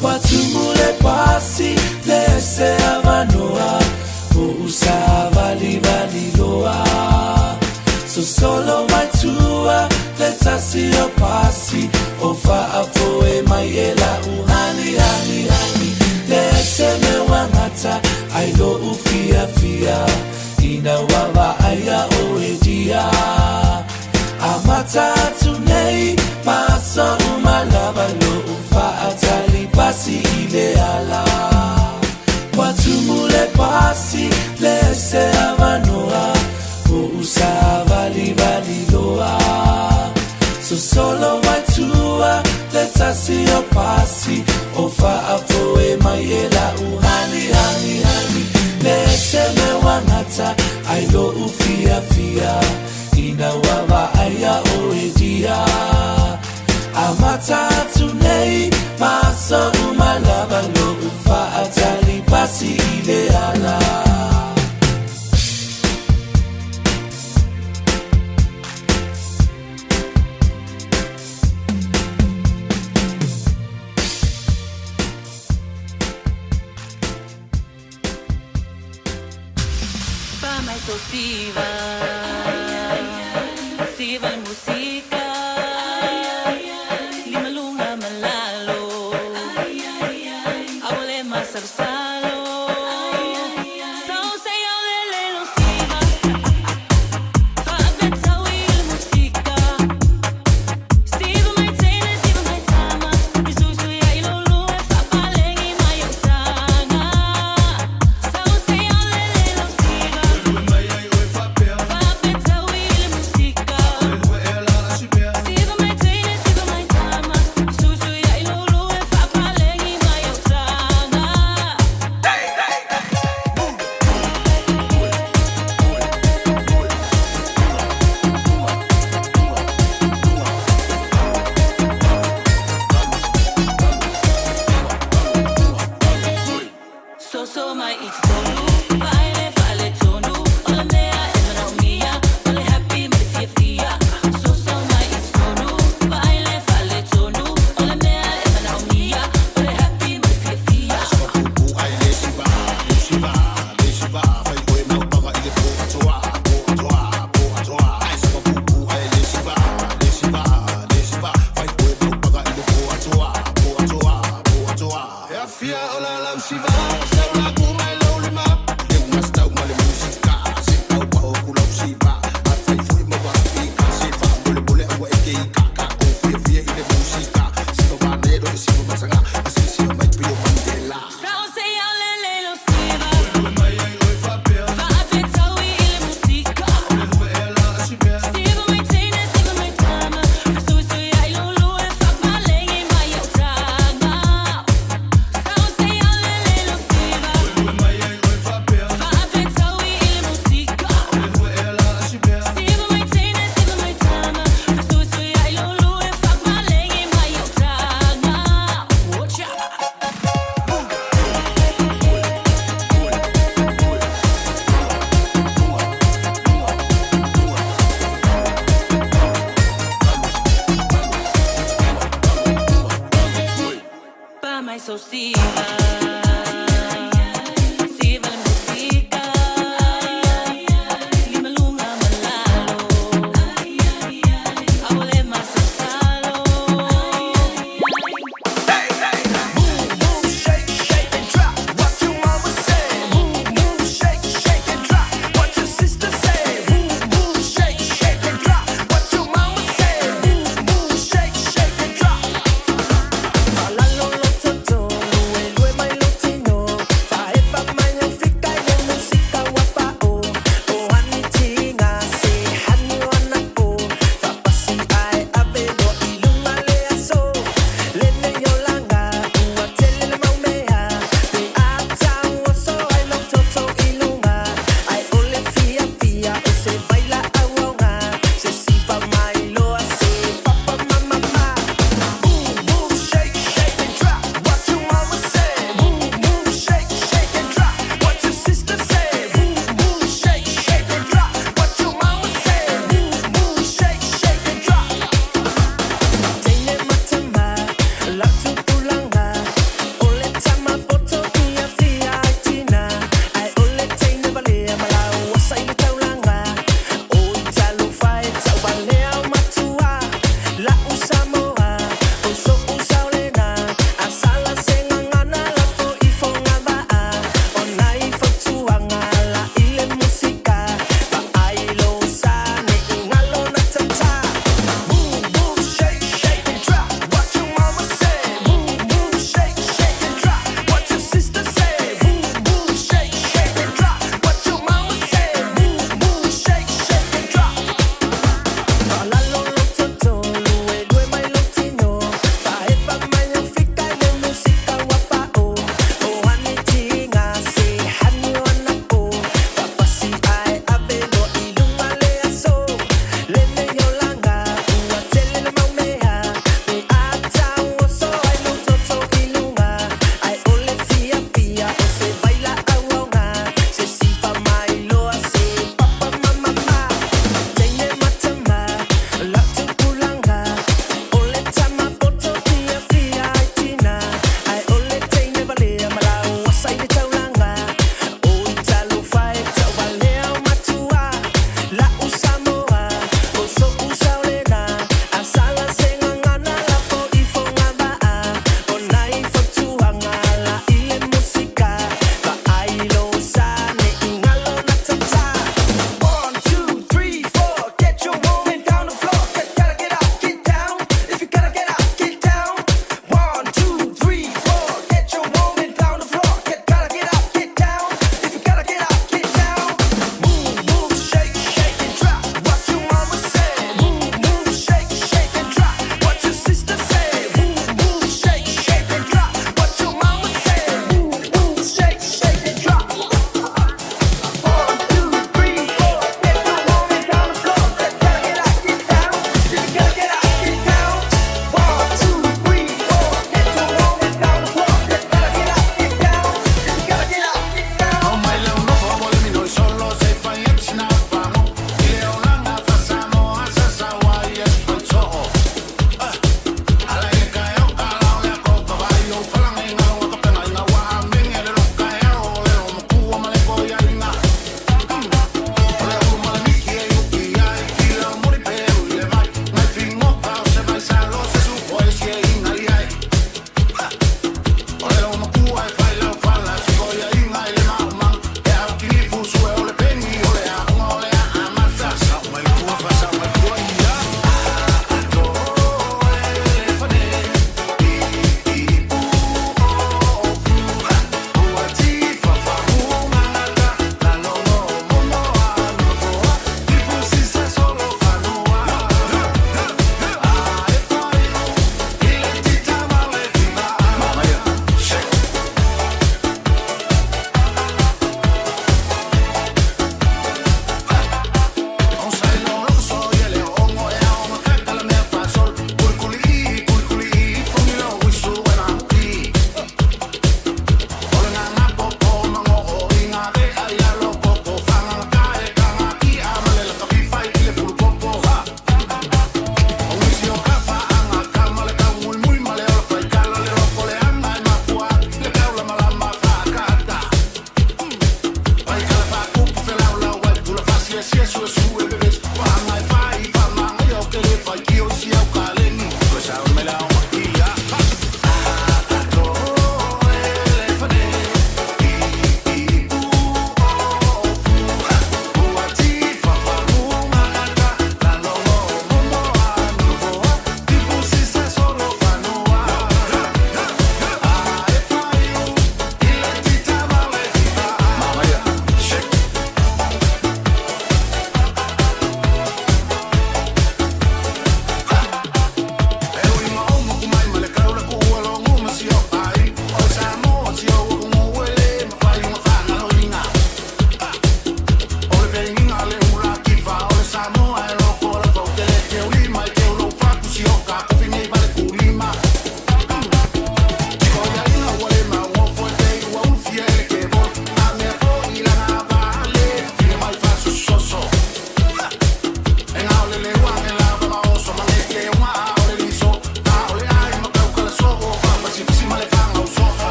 Ua tumu le pasi le se avanoa o usa vali vali loa. Sosolo mai tua le tasi o pasi o faafoe mai e la uhani hani hani le se me wangata ai lo u fia fia ina wawa aia o e dia. Amata atu nei maso uma lava lo u faatali pasi i le ala. Ua tumu le pasi le se avanoa o usa vali vali loa. Sosolo mai tua le tasi o pasi o faafoe mai e la uhani hani hani le se me wangata ai lo u fia fia ina wawa aia o e dia. Amata atu nei maso uma lava lo u faatali pasi i le ala. Pa mai so siva, siva le musika, limalunga malalo, awale masalsalo. So say olele lo siva, fa'afetaui le musika. Siva mai tene, siva mai tama, isusu ia ilolo e fa'apalegi mai o saga. So say olele lo siva, fa'afetaui le musika.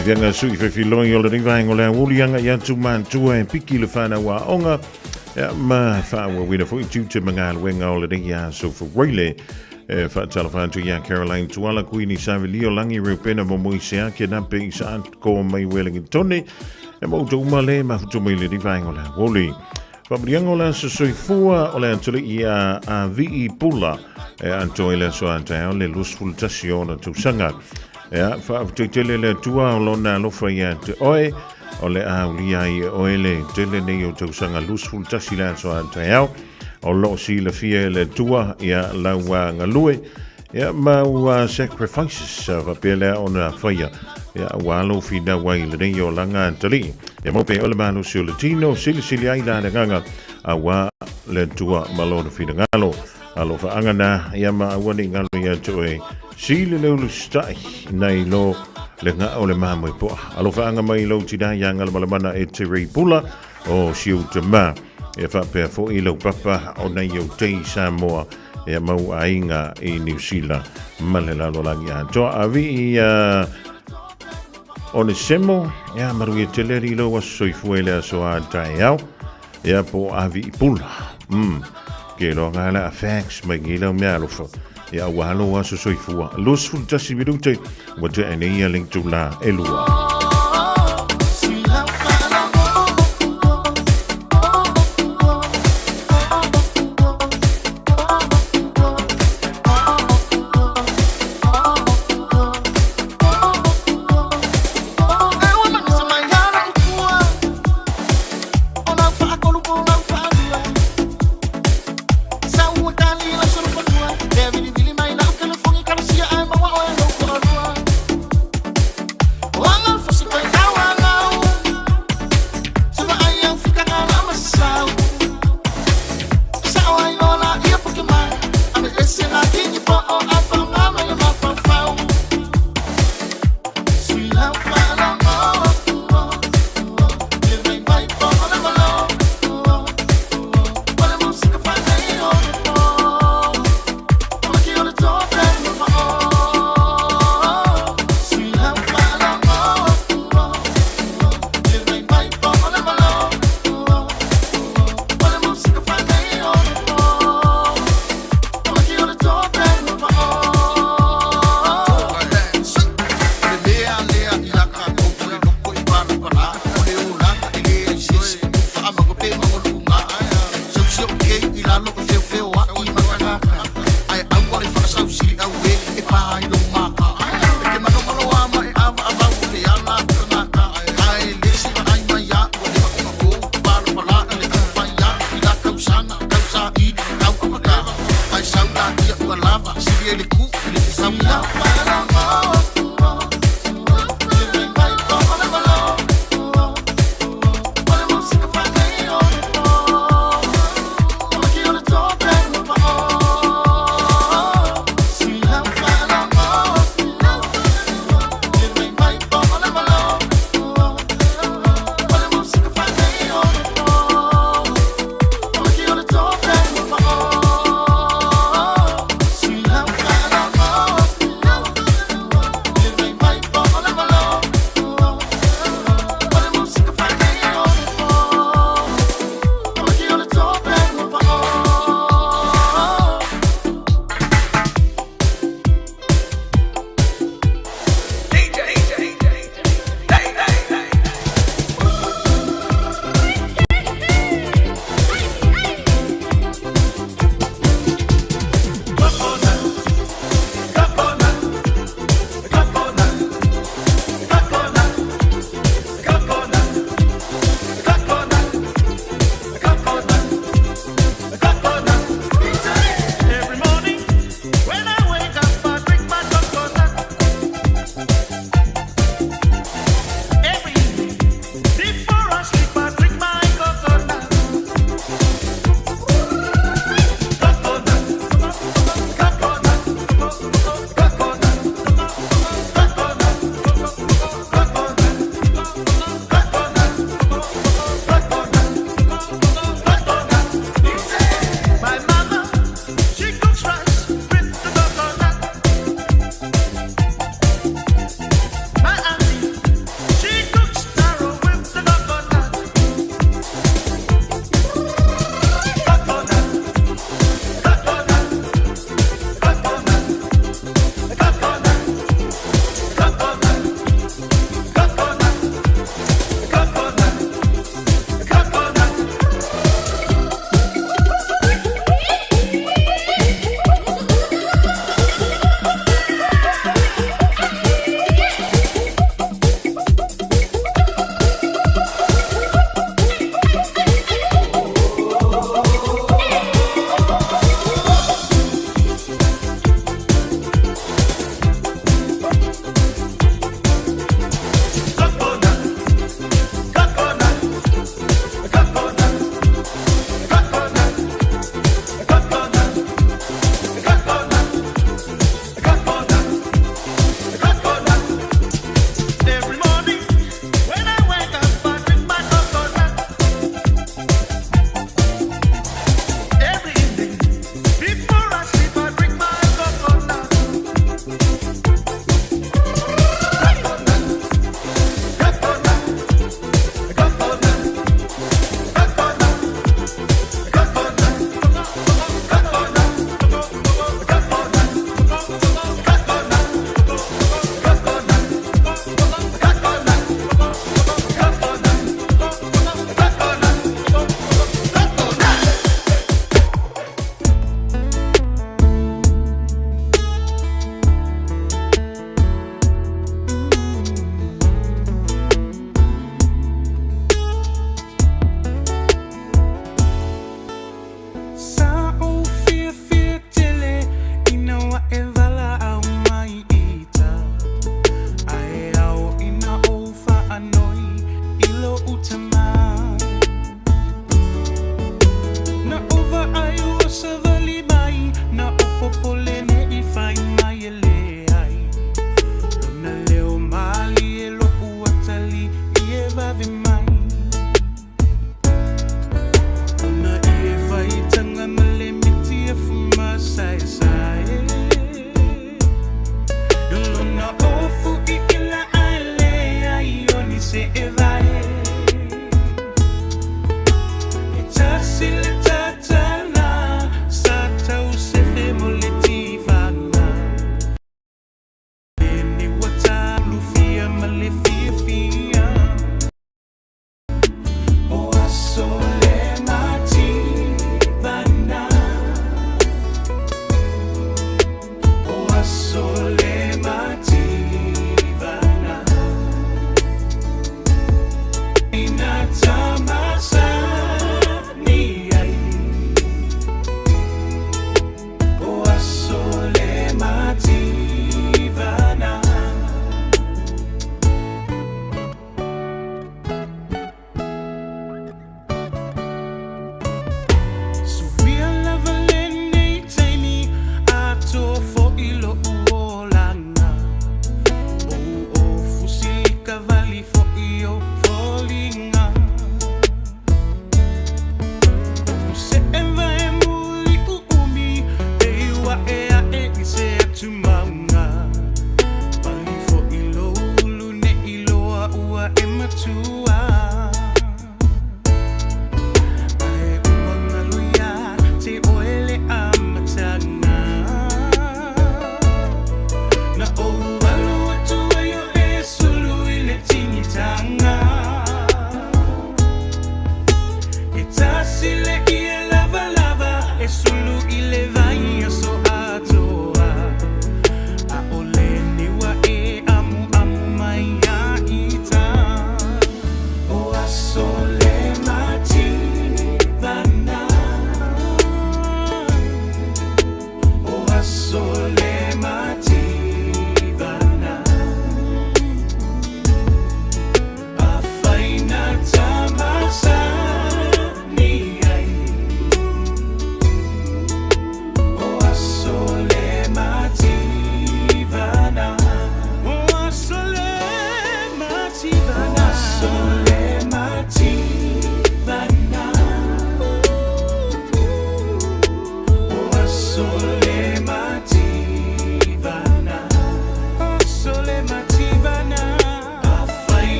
Fiafiaga sui fefiloi o lenei vaega o le aoauli agai atu matua e piki le fanau aoga ia, ma faaauauina foi tiute ma galuega o lenei aso Fuaile. E faatalofa atu iā Caroline Tuala, Kuini Savelio, Lagi Reupena Momoisea, Kenape Isaako mai Welingitone, e ma outou uma le mafutu mai lenei vaega o le aoauli. Faamanuiaga o le aso soifua o le atalii a Avii Pula e atoa i le aso a taeao le 21 o ona tausaga. Ea, faafetai tele le Atua o lona alofa ia te oe, o le a aulia ai e oe le tele nei o tausaga 21 le aso a taeao. O lo o silafia e le Atua ia lau galue, ia ma ua sacrifices faapea lea ona faia ia ua alo finau ai lenei olaga atalii. Ia mau pea o le malosi o le tino, silisili ai la le agaga auā le Atua ma lona finagalo. Alofaaga na, ia ma aua ne i galo ia te oe, sili le ulu sita'i nai lo le ga'a o le mamoe po'a. Alofaaga mai lou tinā iā Galamalamana e Te Rei Pula o si ou tamā. Ia faapea foi lau papa o nai ou tei Samoa ia mau aiga i Niu Sila ma le lalolagi atoa. Avii ia Onesemo, ia manuia tele alii lou aso soifua i le aso a taeao. Ia po o Avii Pula. Ke iloa la a fax mai nei lau mea alofa. Ia ua lou aso soifua. 21 minute ua tea nei ia le itula e lua.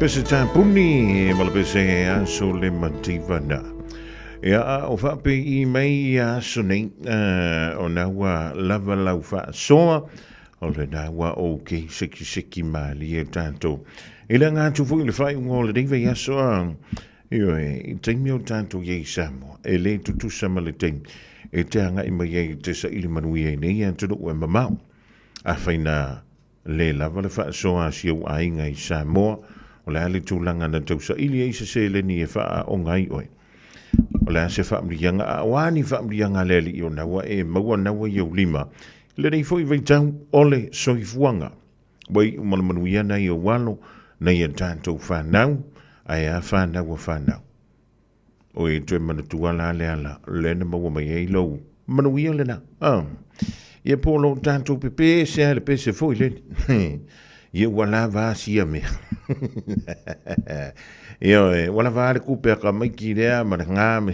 Pese tā puni, ma le pese aso le mativa na. Ia a o whaape i mei i aso nei, o nā ua lava lau whaasoa, o le nā ua o ke seki seki maali e tātou. I le ngā atu foi le whai unga o le reiva i aso a, Ioe, i taimi o tātou i Samoa, e le tutusa ma le taimi, e te anga i mai ai te saili manuia i nei atunuu e mamao. Afai na le lava le faasoa a si ou aiga i Samoa, o le a le tulaga na tausaili ai se seleni e faaaoga ai oe? O le a se faamanuiaga a o a ni faamanuiaga a le Alii o naua e maua naua i ou lima i lenei foi vaitau o le soifuaga? Ua iu ma le manuia nai ou alo, nei a tatou fanau, ae a fanau a fanau. O e toe manatua la le ala, le na maua mai ai lou manuia lena. Ah. Ia po lo tatou pepe se a le pese foi le. Ia ua lava a sia mea. Ia e, ua lava a le kupe a ka maiki lea ma le ngā me.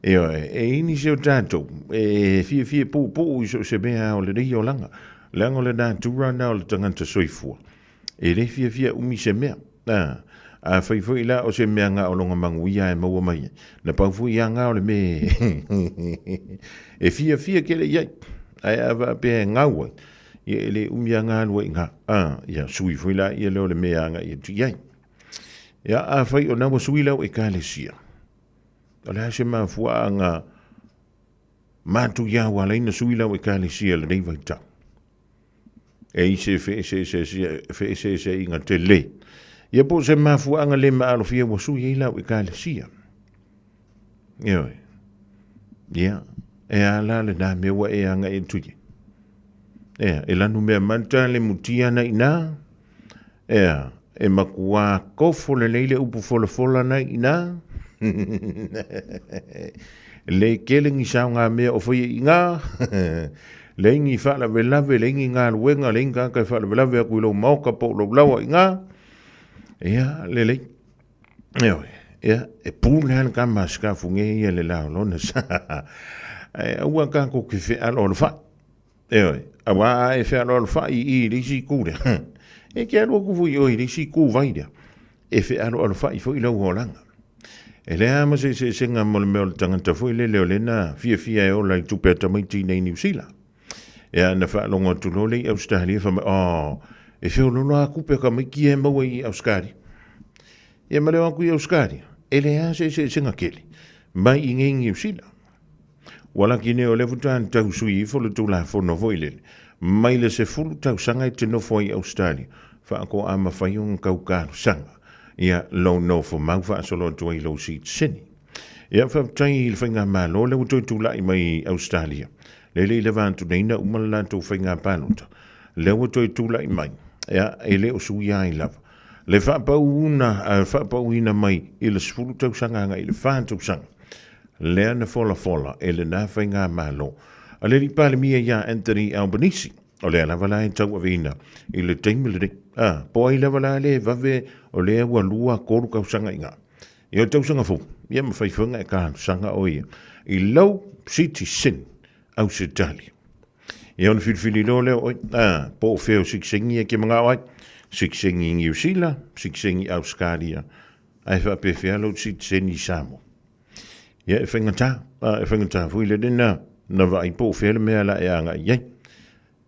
Ioe, e i nisi o tatou, e fiafia puupuu i so o se mea o lenei olaga, leaga o le natura na o le tagata soifua. E le fiafia umi se mea. A, afai foi la o se mea nga o longa maguia e maua mai ai, na pau foi ia nga o le me e fiafia kele i ai. Ae a faapea e gau ai, ia e le umi a galue i nga. A, ia sui foi la ia lea o le mea aga ia tu i ai. Ia, afai o na ua sui lau ekalesia, O le a se mafuaaga matuia ua ala ai na sui lau Ekalesia i lenei vaitau? E i se feeseeseaiga tele. Ia po o se mafuaaga le maalofia ua sui ai lau Ekalesia. Ioe. Ia, e a la lena mea ua e agai atu i ai. Ea, e lanu mea mata le mutia na ina. Ea, e makuā kofo lelei le upu folafola na i ina. Le kele ni sao ngā mea o whaia i ngā. Le ingi whaalavelave, le ingi ngā luenga, le ingi kākai whaalavelave aku i lou maoka po lou lawa i ngā. Ia, lelei. Ioe, ia, e pū le hana ka maskafu nge ia le lao lona sa. Ai, aua ka ko ki whealo o le whai. Ioe, auā a e whealoalofaʻi i i le isi itu lea. E ke alu aku foi i oe i le isi itu vai lea. E whealoalofaʻi foi lau olaga. E leai lava ma se eseesega mo le mea o le tagata foi lele o lea na fiafia e ola i tupe a tamaiti i inei i Niu Sila. Ia na faalogo atu loa lea i Ausetalia fai mai, oh, e feoloolo lava tupe a tamaiti ia e maua i Ausetalia. Ia ma le o atu i Ausetalia, e leai lava se eseesega tele mai i inei i Niu Sila. Ua laki nei o lea faatoa na tau sui ifo le Tulafono foi lele, mai le 10 tausaga e te nofo ai i Ausetalia, faatoa mafai ona tau talosaga ia lou nofo mau faasolo atu ai lou sitiseni. Ia faafetai i le faigamalo lea ua toe tulai mai i Ausetalia, lea e le i leva atu nei na uma le latou faiga palota, lea ua toe tulai mai, ia e le o suia ai lava le faapauina, faapauina mai i le 10 tausaga agai i le 4 tausaga. Lea na folafola e lena faigamalo a le Alii Palemia ia Anthony Albanese, o lea lava la e tauaveina i le taimi lenei. A, po o ai lava la le vave o lea ua lua tolu tausaga i ina. Ia o le tausaga fou, ia mafai foi ona e talosaga oe ia i lou sitiseni Ausetalia. Ia ona filifili loa lea o oe, a, po o fea o sitiseni e te manao ai, sitiseni i Niu Sila, sitiseni i Ausetalia, ae faapefea lou sitiseni i Samoa. Ia e faigata, a e faigata foi le lena na vaai po o fea le mea la e agai i ai.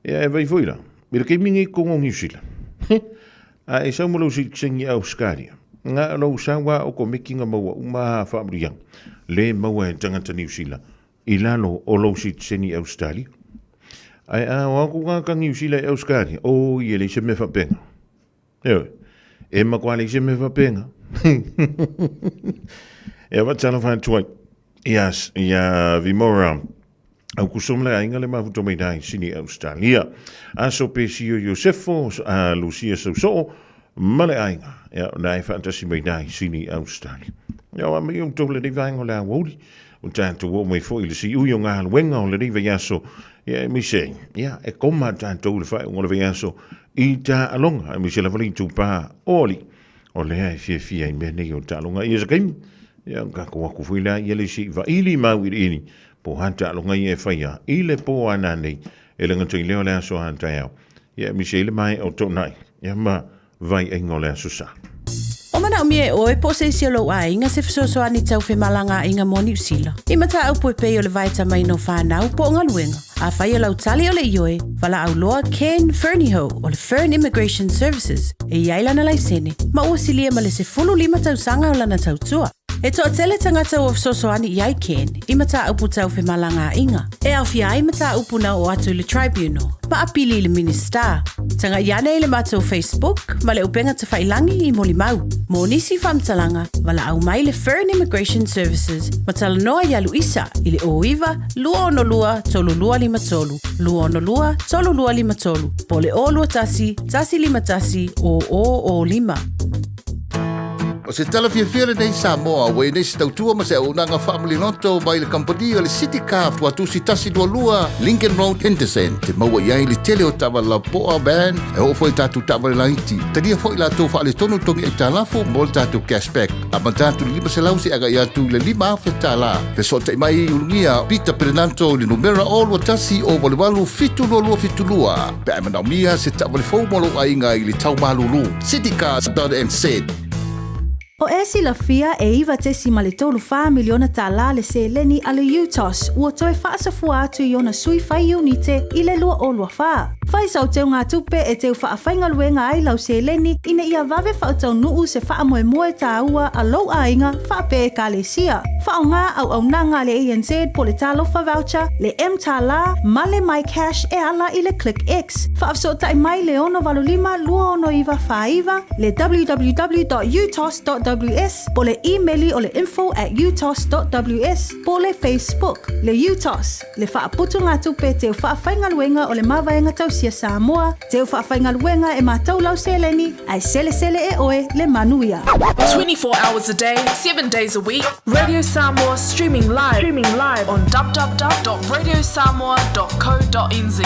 Ia e vai foi la, i le taimi nei totonu o Niu Sila, a e sau ma lou sitiseni i Ausetalia, na o lou sau lava otomeki na maua uma lava faamanuiaga le maua e tagata Niu Sila i lalo o lou sitiseni i Ausetalia. Ae a o atu tagata Niu Sila i Ausetalia, oi e leai se mea faapena. Ioe, e matua leai se mea faapena. E faatalofa atu ai ia, ia Vimora Aukuso ma le aiga le mafuta mai i Sini Australia. Aso Pesio Iosefo, Lucia Sausoo ma le aiga. Ia, na e faatasi mai i Sini Australia. Ia, o a mai outou lenei vaega o le aoauli. O tatou oo mai foi i le siui o galuega o lenei vaiaso. Ia, e mise, ia, e koma tatou i le faaiuga o le vaiaso i taaloga, aemaise lava le itupa o alii, o lea e fiafia i mea nei o taaloga. Ia se taimi, ia ona tatou atu foi lea ia le isi vaili ma auiliili, po o a taaloga ia e faia i le po a nanei, e le gata i lea o le aso a taeao, ia aemaise ai le maea o Toonai, ia ma vaiaiga o le Aso Sa. O manaomia e oe po o se isi o lou aiga se fesoasoani tau femalagaaiga mo Niu Sila. I mataupu e pei o le vaetamaina o fanau po o galuega. Afai o lau tali o le ioe, valaau loa Ken Fernihough o le Fern Immigration Services e i ai lana laisene ma ua silia ma le 15 tausaga o lana tautua. E toatele tagata ua fesoasoani i ai Ken i mataupu tau femalagaaiga, e aofia ai mataupu na oo atu i le Tribunal, ma apili i le Minisita. Tagai ane i le matou Facebook ma le upega tafailangi i molimau. Mo nisi faamatalaga, valaau mai le Fern Immigration Services ma talanoa iā Luisa i le 09 262 3253, 262 3253, po o le 021 151 0005. O se tala fiafia lenei Samoa ua i nei se tautua ma se auaunaga faamaliloto mai le kamupani o le City Car Tuatusi 122 Lincoln Road Henderson. Te maua i ai le tele o taavale lapoa, van, e oo foi i tatou taavale laiti. Talia foi latou faaletonu togi aitalafu mo le tatou cashback. Amata atu i le 500 seia agai atu i le 5,000 tala. Fesootai mai i Ulugia Peter Perenanto i le numera 021 088 722 pe a e manaomia se taavale fou mo lou aiga i le tau malulu. Citycars.nz. O e silafia e $9.34 miliona tālā le seleni a le UTOS ua toe faasafua atu i ona sui fai iunite i le 2024. Fai sau teugatupe e teu faafaigaluega ai lau seleni ina ia vave faataunuu se faamoemoe tāua a lou aiga faapea Ekalesia. Faaaoga auaunaga a le ANZ po le Talofa Voucher, le mTālā ma le MyCash e ala i le ClickX. Faafesootai mai le 685 269 49, le www.utos.ws po le imeli o le info@utos.ws po le Facebook le UTOS, le faaputugatupe teu faafaigaluega o le Mavaega Tausia Samoa, teu faafaigaluega e matou lau seleni, ae selesele e oe le manuia. 24 hours a day, 7 days a week. Radio Samoa streaming live, streaming live on www.radiosamoa.co.nz.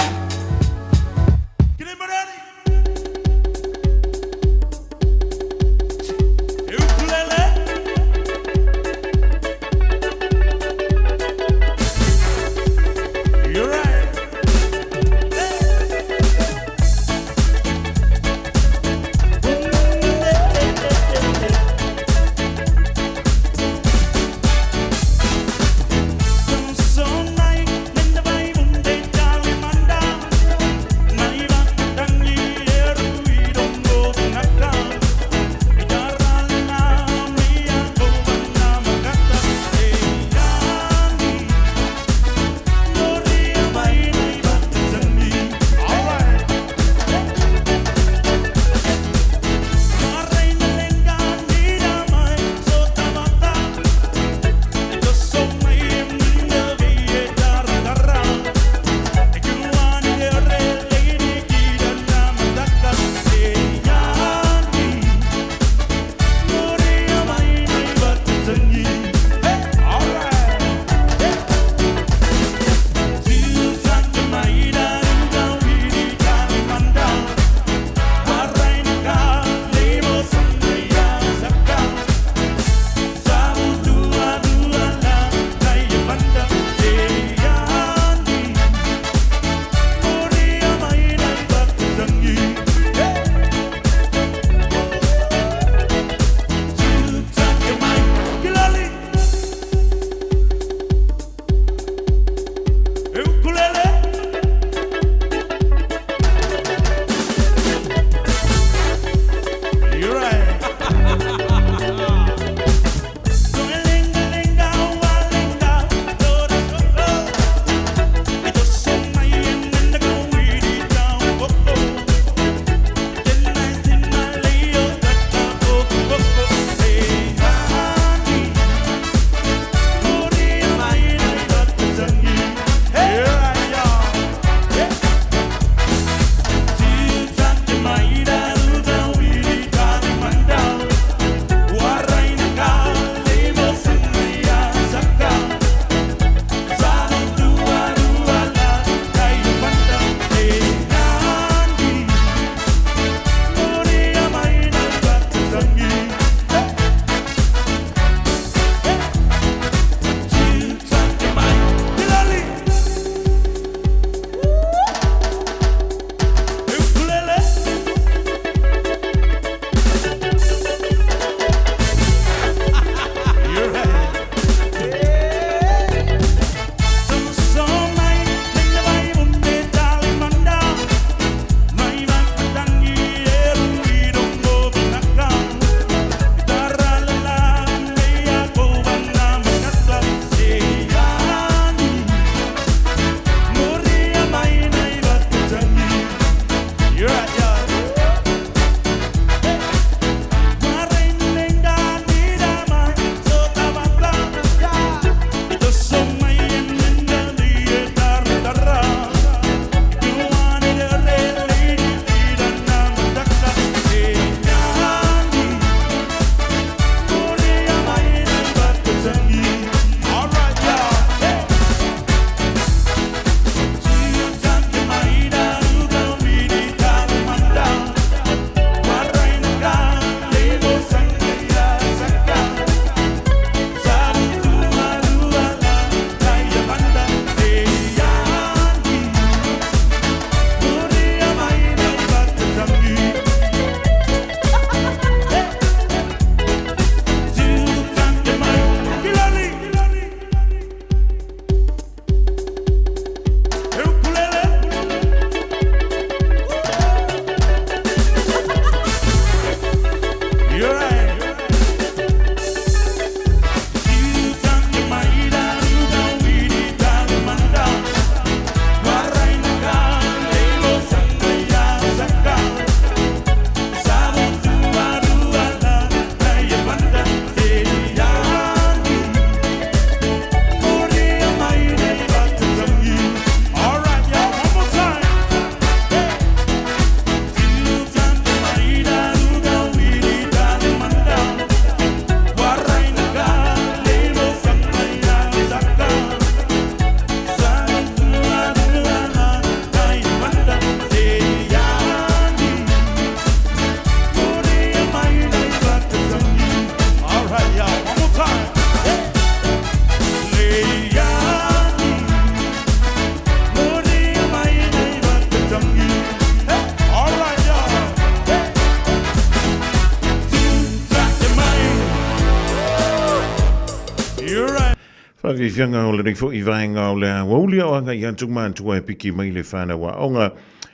afiafiaga o lenei foi vaega o le aoauli o agai atu matua e piki mai le fanau aoga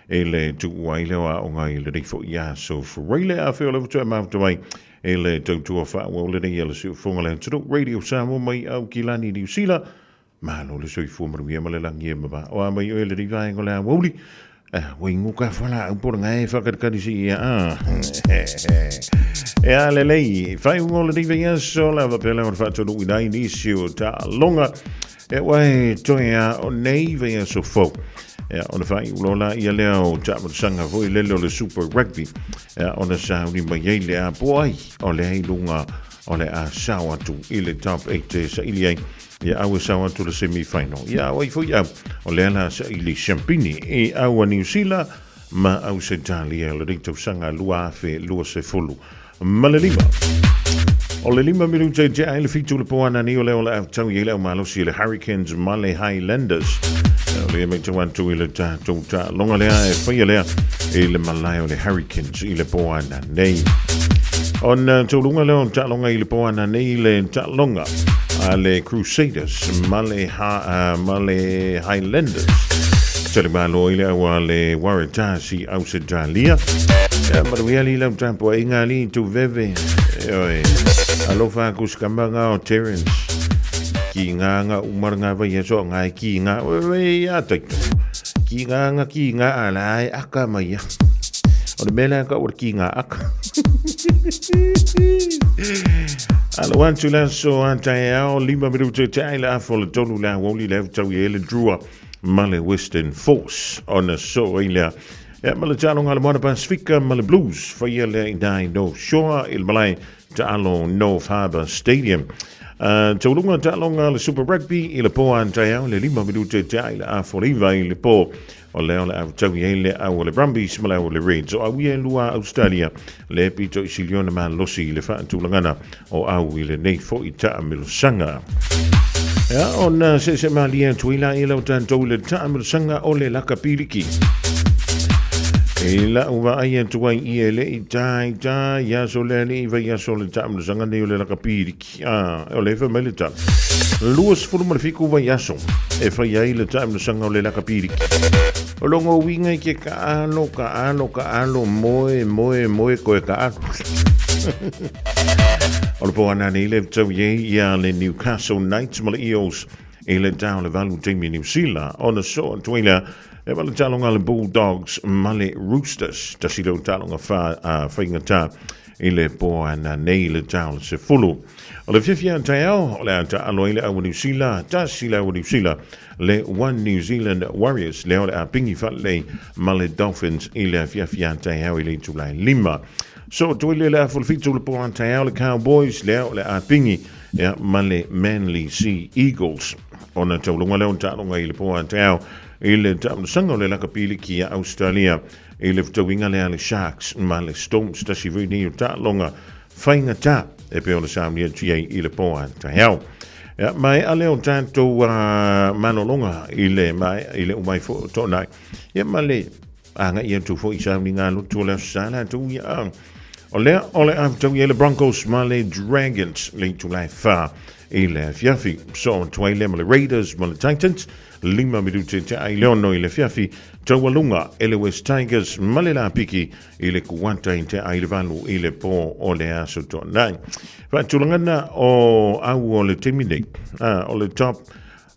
e le tuua ai lea o aoga i lenei foi aso Faraile. Afai o lea faatoa e mafuta mai e le tautua faaauau lenei a le Siufofoga o le Atunuu, Radio Samoa mai Aukilani, Niu Sila. Malo le soifua manuia ma le lagi e mama. O a mai oe lenei vaega o le aoauli, ua igu ka fualaau po o le gae faakalikali si ia a. E a lelei, faaiuga o lenei vaiaso lava pea lea o le faataunuuina ai nisi o taaloga. E ua e toe a o nei vaiaso fou. E ona faaiu loa la ia lea o taamalosaga foi lele o le Super Rugby. E ona sauni mai ai le apo ai o lea i luga o le a sao atu i le top 8 e saili ai Ia au e sao atu le semi final. Ia au ai foi au, o lea la saili siampini i au a Niu Sila ma Ausetalia i lenei tausaga 2025. O le 5 minuta i tea ai le 7 o le po anani o lea o le a tau i ai le au malosi i le Hurricanes ma le Highlanders. O lea matau atu i le tatou taaloga lea e faia lea i le malae o le Hurricanes i le po ananei. Ona tauluga lea o taaloga i le po ananei i le taaloga a le Crusaders ma le, ha, ma le Highlanders. Talimalo i le au a le Waratahs i Ausetalia. Ia, manuia li lau tapuaiga li tu veve. E oe, alofa aku sikamaga o Terence. Ki ngā ngā umara ngā vai aso ngā e ki ngā, oe oe ia taito. Ki ngā ngā ki ngā a la e aka mai ia. O le mea lea ka ua ki ngā aka. Alo atu le aso a taeao, 5 minuta te ai le afa o le tolu le aoauli le au i ele Drua ma le Western Force. Ona so ai lea. Ia ma le taaloga a le Moana Pasifika ma le Blues, faia lea i nā i North Shore i le malae taalo North Harbour Stadium. Tauluga taaloga a le Super Rugby i le po a taeao le 5 minuta te ai le afa o le iva i le po. O lea o le a tau i ai le au o le Brumbies ma le au o le Reds. O au ia e lua Australia, le pito i siliona malosi i le faatulagana o au i lenei foi taamilosaga. Ia, ona seese malie atu ai la i lau tatou i le taamilosaga o le lakapiliki. I lau vaai atu ai i e le i tā i tā i aso le alii vai aso le taamilosaga nei o le lakapiliki. A, o le fai mai le tala. 27 vaiaso e fai ai le taamilosaga o le lakapiliki. O longa uiga i ke kaalo, kaalo, kaalo, moe, moe, moe, koe kaalo. O le po anane i le tau i ai ia le Newcastle Knights ma le Eels i le tau le valu taimi New Zealand. Ona so atu ai lea e ma le taloga le Bulldogs ma le Roosters. Tasi leo taloga wha, whaingata I le po ana nei le tau le sefulu. O le fiafia taeao, o le a taalo ai le au Niu Sila, tasi le au Niu Sila, le One New Zealand Warriors, lea o le a pingi faalelei ma le Dolphins i le afiafi a taeao i le itula e 5. So, toi le le afu le fitu le po a taeao le Cowboys, lea o le a pingi ia, ma le Manly Sea Eagles. Ona taulunga lea o taaloga i le po a taeao i le taamilosaga o le lakapiliki a Australia I le fetauiga lea a le Sharks ma le Storms, tasi foi nei o taaloga faigata e pei ona sauni atu i ai i le po a taeao. Ia, maea lea o tatou malologa i le, maea, i le umai foi o toonai. Ia, ma le agai atu foi i sauniga lotu o le Aso Sa latou ia. O lea o le a fetaui ai le Broncos ma le Dragons le itula e 4 i le afiafi. So atu ai lea ma le Raiders ma le Titans 5 minute te ai le 6 i le afiafi, taualuga e le West Tigers ma le Lapiki i le kuata i te ai le 8 i le po o le aso toanai. Faatulagana o au o le taimi nei, o le top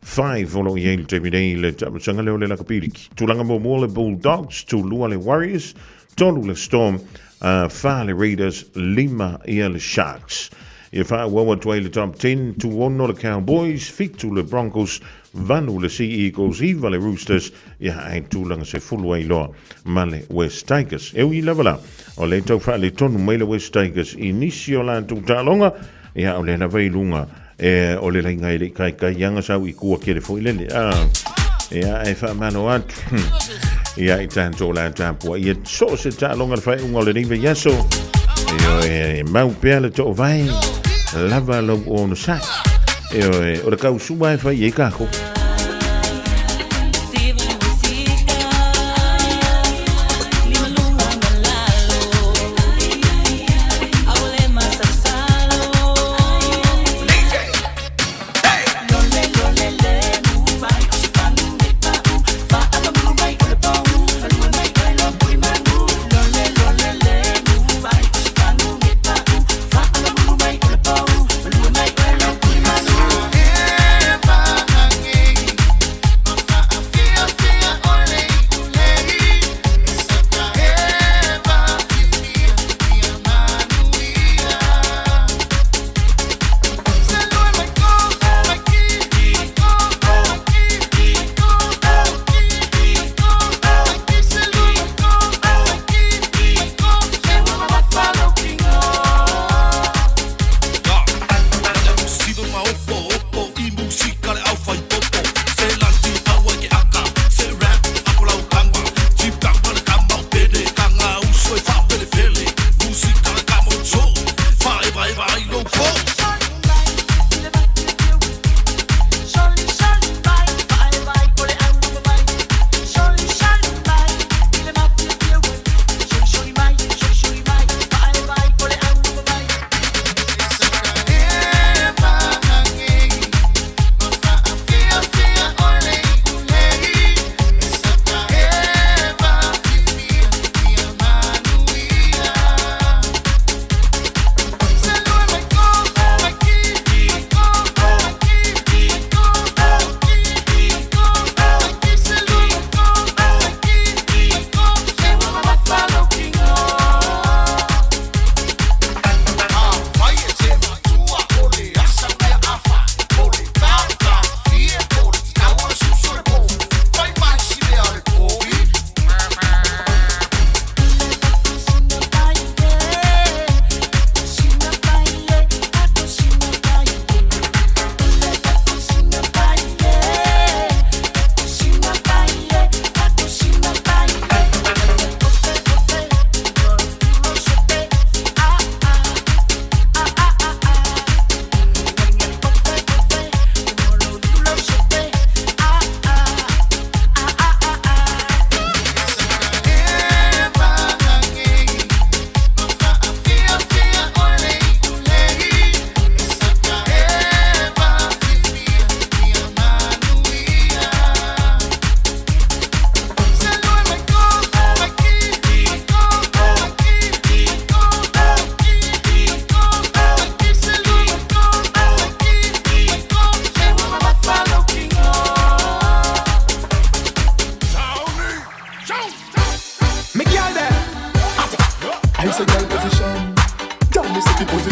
5 o lo o i ai le taimi nei i le taamilosaga lea o le lakapiliki. Tulaga muamua le Bulldogs, tulua le Warriors, tolu le Storm, 4 le Raiders, 5 ia le Sharks. Ia faaauau atu ai le top 10, 6 le Cowboys, 7 le Broncos, 8 le Sea Eagles, 9 le Roosters, ia ae tulaga 10 ai loa ma le West Tigers. E ui lava la, o lea tau faaletonu mai le West Tigers i nisi o latou taaloga, ia o lea lava i luga e o le laina e le i kaikai anga sau i kua kele foi lele. Ia e faamalo atu. Ia i tatou la tapua. Ia so se taaloga le faaiuga o lenei vaiaso. Ioe, mau pea le to'ovae, lava lou onosai. Ioe, o le kausua e fai ai kākou.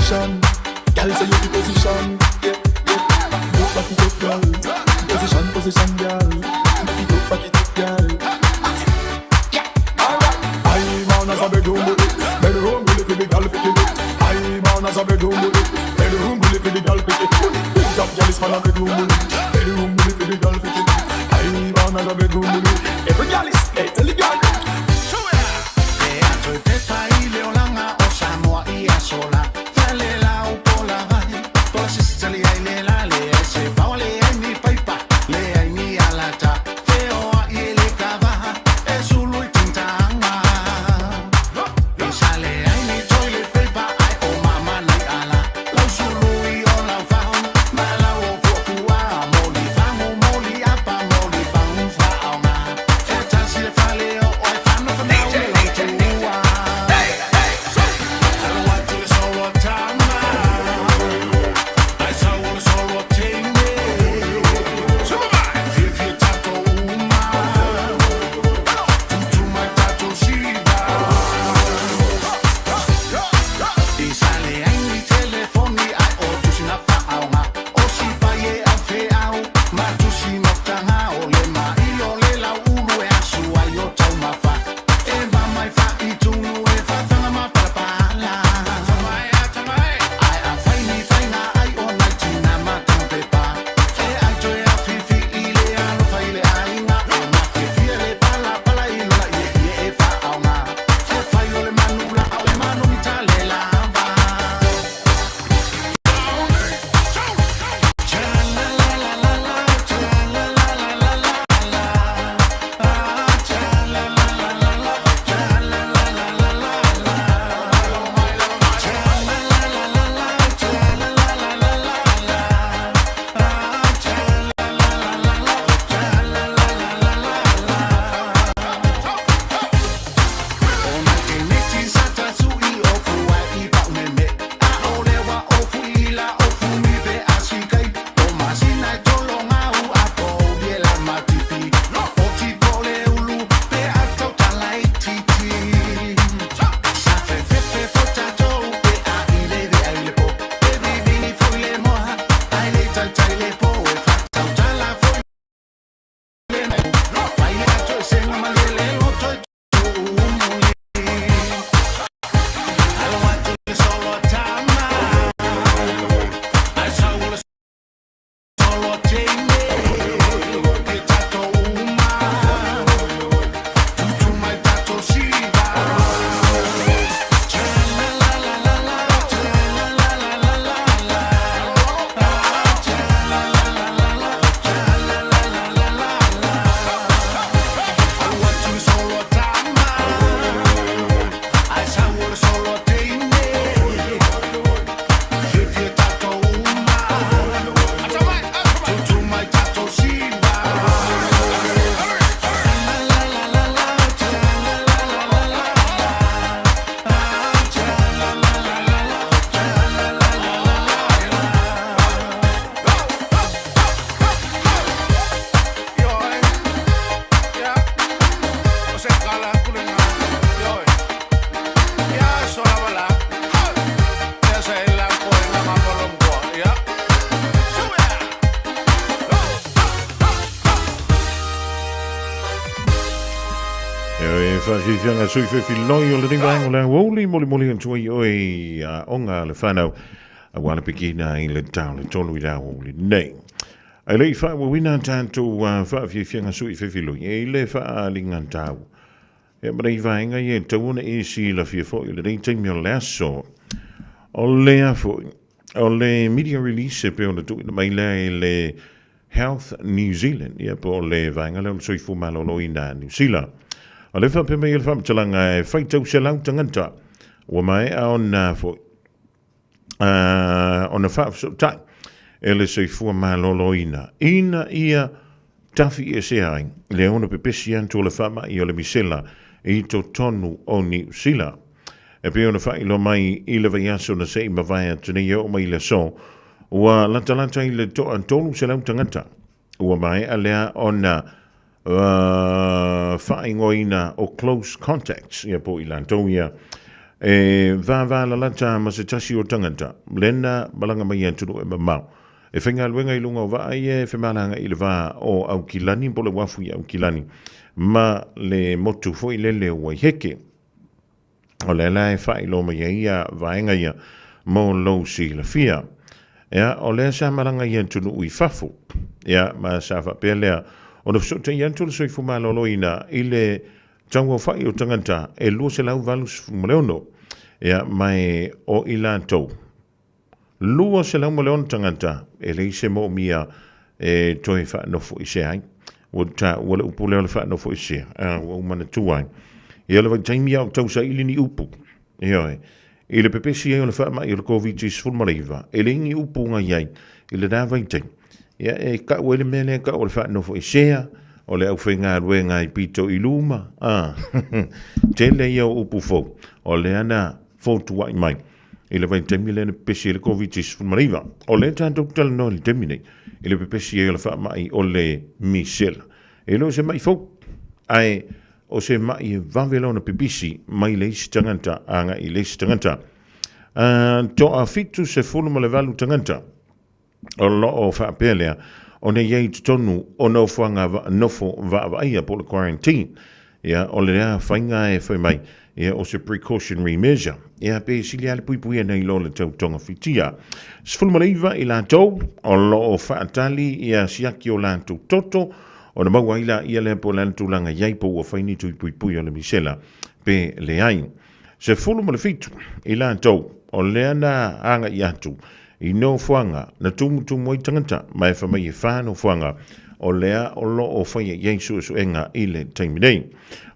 Position. Girl, say you the position. Yeah, yeah. Look back it up, girl. Position, position, girl. Back it up, back it up, girl. Yeah, alright. I'm on as a bedroom bully. Bedroom bully for the girl picking it. I'm on as a bedroom bully. Bedroom bully for the girl picking it. Big top girl is man a bedroom bully. Bedroom bully for the girl picking it. I'm on as a bedroom bully. Every girl is, hey, tell the girl. E whaasifianga sui fefiloi o le ringa o le auli moli moli atu ai oe a onga le whanau a wala pekina i le tau le tolu i le auli nei. Ai le i whaawawina tātou whaafiafianga sui fefiloi e le whaalinga tau. E mara i vaenga i e tauona e si la fia foi le nei taimi o le aso. O le afo, o le media release e pe o le tuina mai lea e le Health New Zealand, ia po o le vaenga lea o le soifua maloloina New Zealand. O le faapea mai e le faamatalaga e faitau selau tagata ua maea ona foi ona faafesootai e le soifua maloloina ina ia tafiesea ai le ono pepesi atu o le faamai o le misela i totonu o Niu Sila. E pei ona faailoa mai i le vaiaso na se i mavae atu nei e oo mai i le aso, ua latalata i le toa 300 tagata ua maea lea ona faaigoaina o close contacts, ia po o i latou ia. E vāvālalata ma se tasi o tagata, lena malaga mai i atunuu e mamao. E faigaluega i luga o vaa ia e femalagaai i le va o Aukilani po o le uafu i Aukilani ma le motu foi lele o Waiheke. O lea la e faailoa mai ai ia vaega ia mo lou silafia. Ia, o lea sa malaga i atunuu i fafo. Ia, ma sa faapea lea ona fesootai atu le soifua maloloina i le tauaofai o tagata e 286. Ia, ma e o i latou 206 tagata e leai se moomia e toe faanofoesea ai. Ua taua le upu lea o le faanofoesea, a ua ou manatua ai. Ia le vaitaimi a o tausaili ni upu, ioe, i le pepesi ai o le faamai o le Koviti-19, e leai ni upu na i ai i lena vaitaimi. Ia, e tau ai le mea lea e tau o le faanofoesea, o le aufaigaluega i pito i luma, a, tele ia o upu fou, o lea na fotuai mai i le vaitaimi lea na pepesi ai le Koviti-19. O lea tatou te talanoa i le taimi nei i le pepesi ai o le faamai o le misela. E le o se mai fou, ae o se mai e vave lona pipisi mai le isi tagata agai i le isi tagata. Toa 78 tagata o lo o faapea lea ona i ai i totonu o nofoaga nofo vaavaaia po o le quarantine. Ia, o lea faiga e fai mai, ia, o se precautionary measure. Ia, pe sili lava le puipuia nei lo le tau togafitia. 19 i latou o lo o faatali ia siaki o latou toto, ona maua ai laia lea po o le a le tulaga i ai po ua fai ni tui puipui o le misela pe leai. 17 i latou o lea na agai atu i nofoaga na tumutumu ai tagata ma e fai mai e fa nofoaga o lea o lo o faia i ai suesuega i le taimi nei.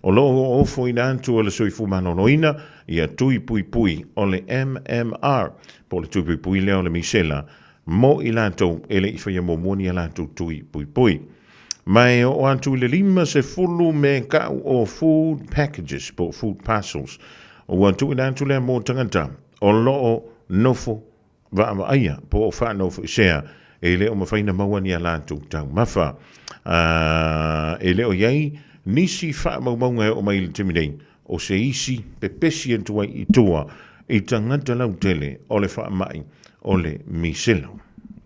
O lo o ofoina atu e le Soifua Maloloina ia tui puipui o le MMR po o le tui puipui lea o le misela mo i latou e le i faia muamua ni a latou tui puipui. Ma e oo atu i le 50 me kau o food packages po o food parcels ua tuuina atu lea mo tagata o lo o nofo vaavaaia po o faanofoesea e le o mafai ona maua ni a latou taumafa. A, e le o i ai nisi faamaumauga e oo mai i le taimi nei o se isi pepesi atu ai i tua i tagata lautele o le faamai o le misela.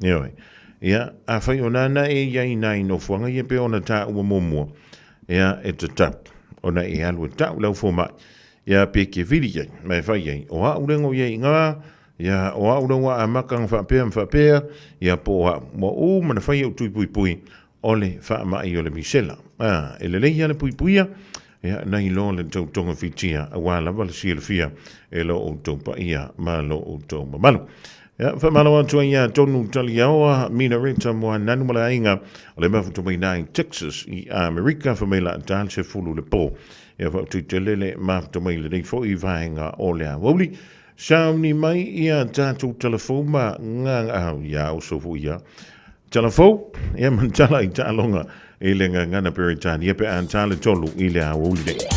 Ioe. Ia, afai o nāna e i ai nai nofoaga ia pei ona taua muamua, ia, e tatau ona e alu e tau lau fomai Ia pe ke whiri ai, ma e whai ai, o a'u lengo ia i ngā, ia o a'u leo a amakanga whaapea ma whaapea, ia po o a'u, ua ū mana whai au tui pui pui, o le whaamai o le misela. A, e lelei ia le pui puia, ia nei loa le tau tonga whitia, auā lava le silafia e lo outou paia ma lo outou mamalu. Ia, whamalo atu ai ia tonu taliaoa, Mina Reta Moananu ma le aiga, o le mafuta mai nā i Texas i Amerika, whamai la tal se fulu le pō. Ia whautui le mafuta mai lenei foi vaega o le aoauli. Sauni mai ia tātou telefou ma ngā au ia o sofu ia. Telefou, ia mantala i tālonga i le ngangana Peretania pe an tāle tolu i le aoauli nei.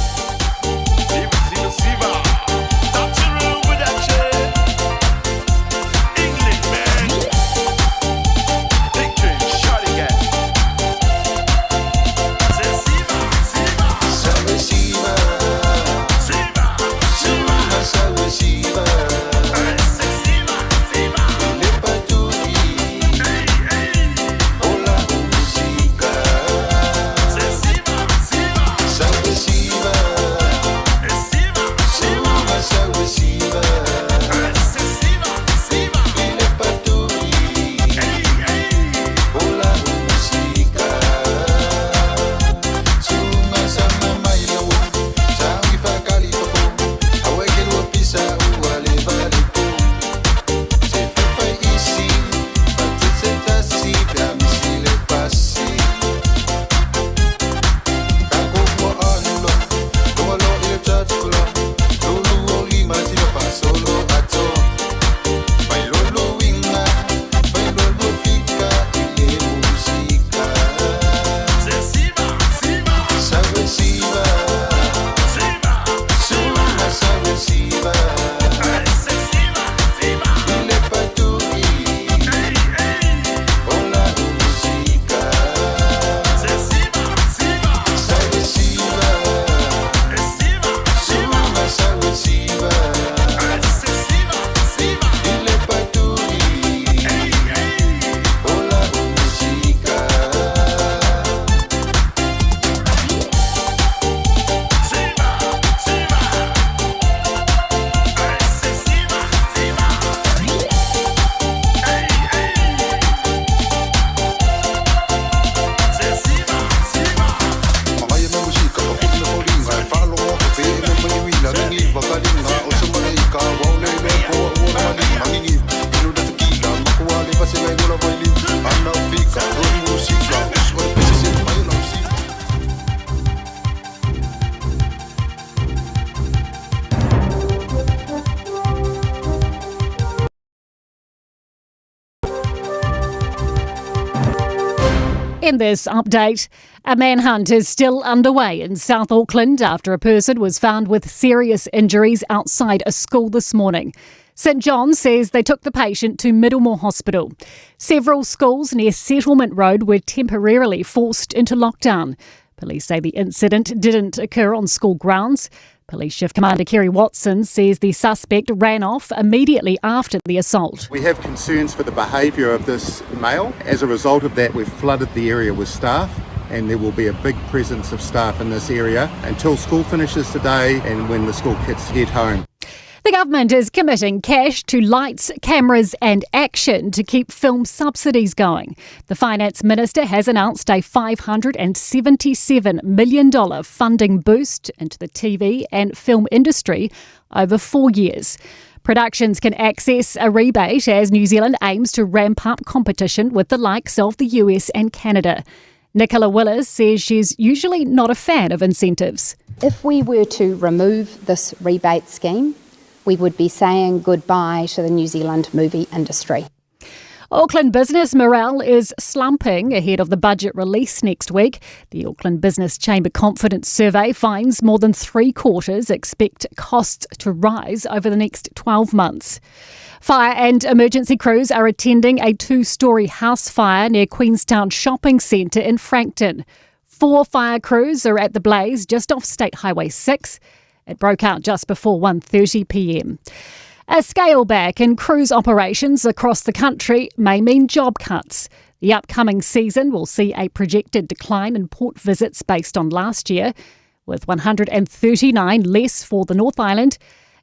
In this update, a manhunt is still underway in South Auckland after a person was found with serious injuries outside a school this morning. St John says they took the patient to Middlemore Hospital. Several schools near Settlement Road were temporarily forced into lockdown. Police say the incident didn't occur on school grounds. Police Chief Commander Kerry Watson says the suspect ran off immediately after the assault. We have concerns for the behaviour of this male. As a result of that, we've flooded the area with staff and there will be a big presence of staff in this area until school finishes today and when the school kids head home. The government is committing cash to lights, cameras, and action to keep film subsidies going. The finance minister has announced a $577 million funding boost into the TV and film industry over four years. Productions can access a rebate as New Zealand aims to ramp up competition with the likes of the US and Canada. Nicola Willis says she's usually not a fan of incentives. If we were to remove this rebate scheme, we would be saying goodbye to the New Zealand movie industry. Auckland business morale is slumping ahead of the budget release next week. The Auckland Business Chamber Confidence Survey finds more than three quarters expect costs to rise over the next 12 months. Fire and emergency crews are attending a two story house fire near Queenstown Shopping Centre in Frankton. Four fire crews are at the blaze just off State Highway 6. It broke out just before 1:30 p.m. A scale back in cruise operations across the country may mean job cuts. The upcoming season will see a projected decline in port visits based on last year, with 139 less for the North Island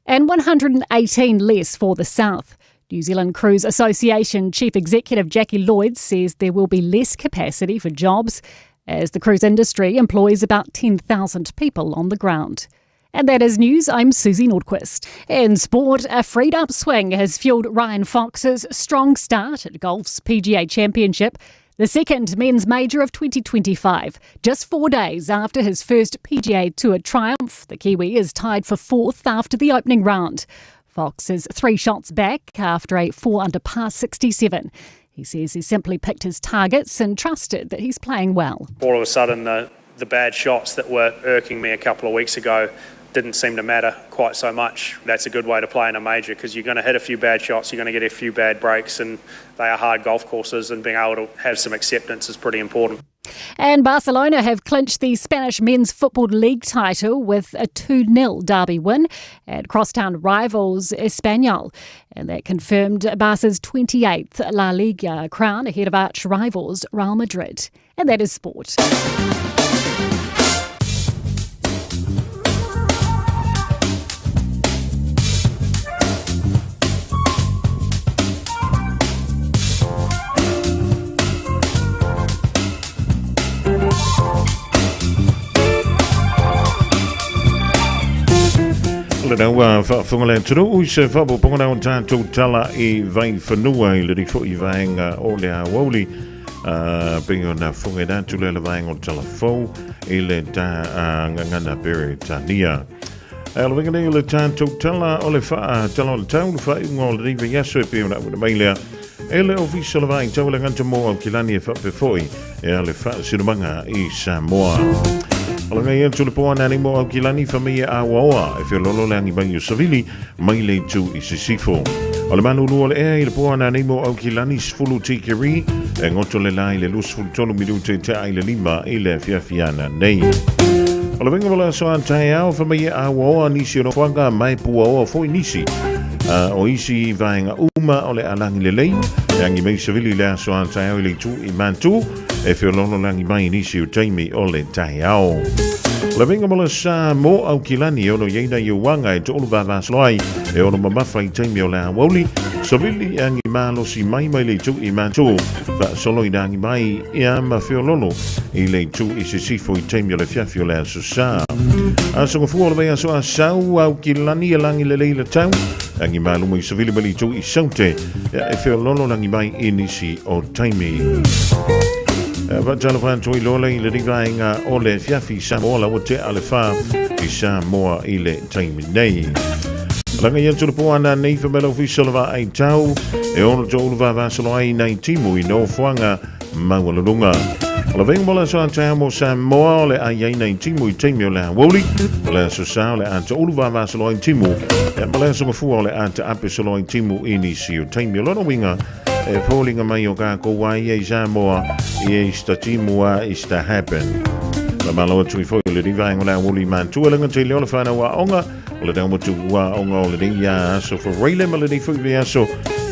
and 118 less for the South. New Zealand Cruise Association Chief Executive Jackie Lloyd says there will be less capacity for jobs as the cruise industry employs about 10,000 people on the ground. And that is news. I'm Susie Nordquist. In sport, a freed up swing has fueled Ryan Fox's strong start at golf's PGA Championship, the second men's major of 2025. Just four days after his first PGA Tour triumph, the Kiwi is tied for fourth after the opening round. Fox is three shots back after a four under par 67. He says he simply picked his targets and trusted that he's playing well. All of a sudden, the, the bad shots that were irking me a couple of weeks ago didn't seem to matter quite so much. That's a good way to play in a major because you're going to hit a few bad shots, you're going to get a few bad breaks, and they are hard golf courses, and being able to have some acceptance is pretty important. And Barcelona have clinched the Spanish men's football league title with a 2 0 derby win at crosstown rivals Espanyol. And that confirmed Barca's 28th La Liga crown ahead of arch rivals Real Madrid. And that is sport. Le nau a whaafonga le atunuu i se whaapoponga na o tātou tala i vai whanua i le rifo i vaenga o le awauli uh, pei ona fonga atu le le vaenga o tala fou i le tā uh, ngangana Peretania. E le venga nei o le tātou tala o le whaa tala o le tau le whaaiunga o le riva iaso e pei ona auina mai lea e le ofisa o le vaai tau le gata mo Aukilani e faapefoi e a le faasinumanga i Samoa. O le ngai atu le poa nani mo Aukilani fa mai e awaoa e feololo le angi mai o Savili mai le itu i Sisifo. O le manulu o le ea i le poa nani mo Aukilani sefulu tikeri e ngoto le la i le 23 minute te ai le lima i le afiafiana nei. O le venga wala so an taeao fa mai e awaoa nisi o nofoanga mai puaoa foi nisi. Uh, o isi vaenga uma o le alangi lelei, e angi mai savili le aso a taeao i le itu i Mantu, e feololo le angi mai nisi o taimi o le taeao. Le venga mo le sa mo au kilani e ono yeina i uanga e to'olu vavasoloai e ono mamafa i taimi o le awauli, savili e angi malosi mai mai le itu i Mantu, faasolo i angi mai ia ma feololo i le itu i Sisifo i taimi o le fiafi o le aso sa. Aso ngafua o le vai aso a sau au kilani e langi lelei le tau, angi maluma i savili mai le itu i Saute, e feololo langi mai i nisi o taimi. Fatalofa atu i lola i le rivaenga o le fiafi Samoa la te a le wha i Samoa i le taimi nei. Langa i atu le poana nei whamela ofisa le vaa i tau, e ono tō ulu vavasolo ai nei timu i no fuanga maualulunga. O le vaiga mo le aso a taeao mo Samoa o le a iai nei timu i taimi o le aoauli, o le aso Sa o le a taulu vavasolo ai timu, ia ma le aso Gafua o le a taape solo ai timu i nisi o taimi. O lona uiga, e foliga mai o kākou a ia i Samoa, ia is ta timu a is ta happen. La malo atu i foi o le rivaenga o le aoauli matua lenga tele o le whanau aonga, O le tau ua aoga o lenei ia aso Faraile ma lenei foi vaiaso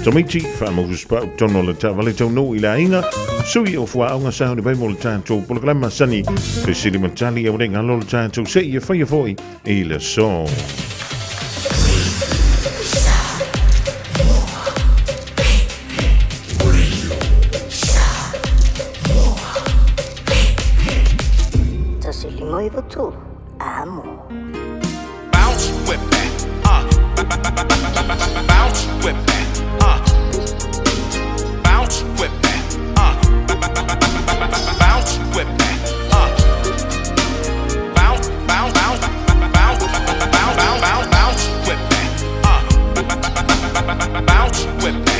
tamaiti whaamahuspau tono le taavale taunuu i le aiga sui o fuaauga sa honi vai mo le tatou polokalame masani fesili ma tali aua ne i galo le tatou seia faia foi i le aso. 1 5 9 3 Amo. Bounce with that, bounce with that, bounce with that, bounce with that, bounce, bounce, bounce, bounce, bounce, bounce, bounce, bounce with that, bounce with that,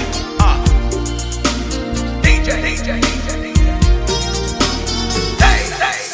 DJ, DJ, DJ. Hey, hey.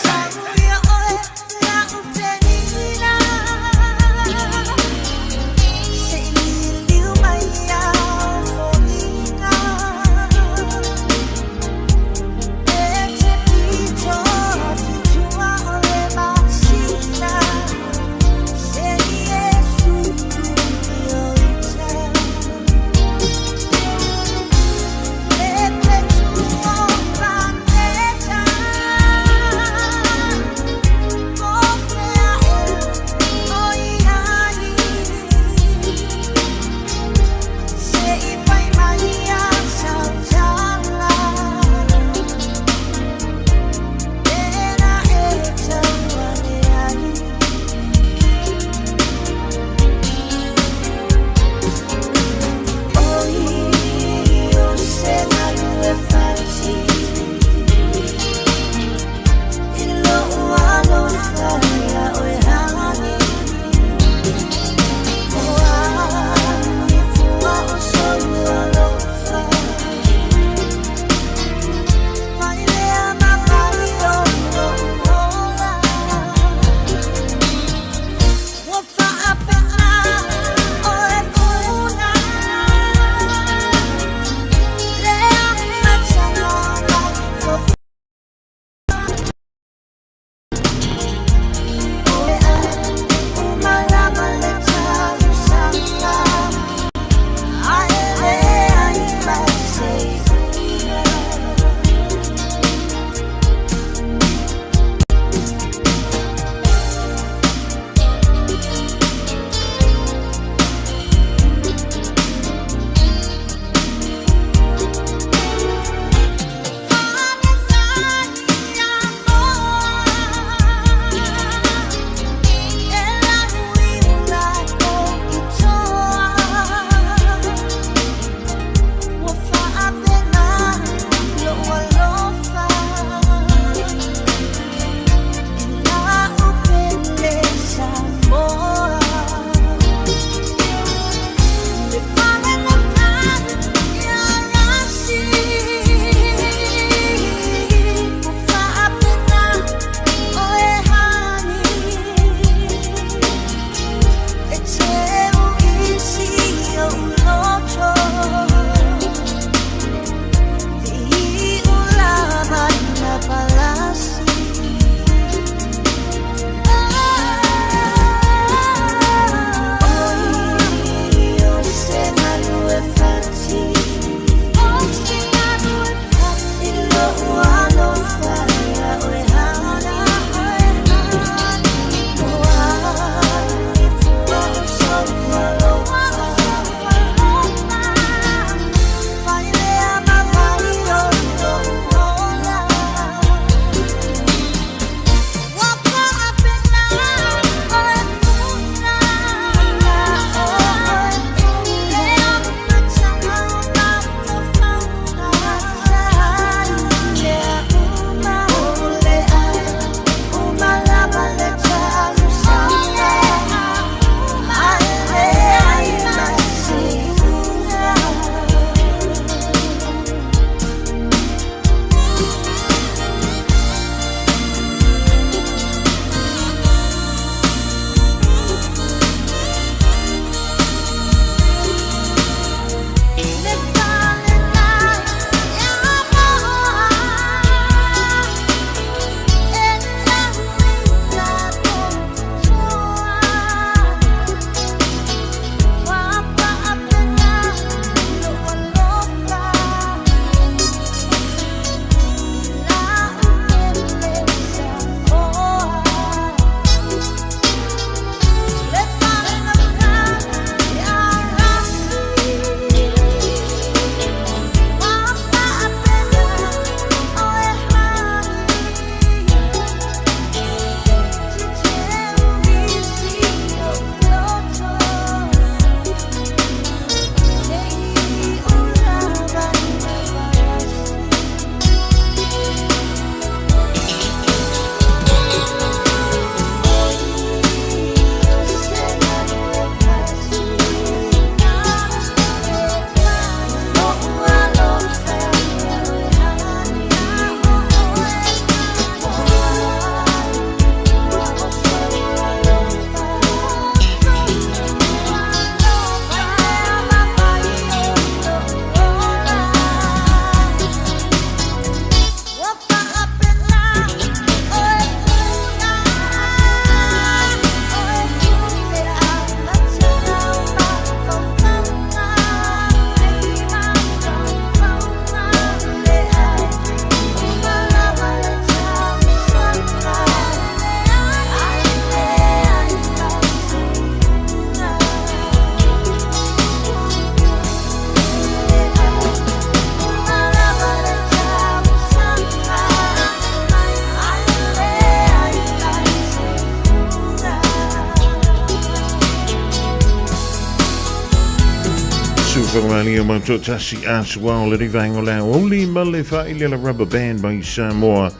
Whakamalia mau tōtasi a suao le rivaengo le aoli ma le whaile la rubber band mai Samoa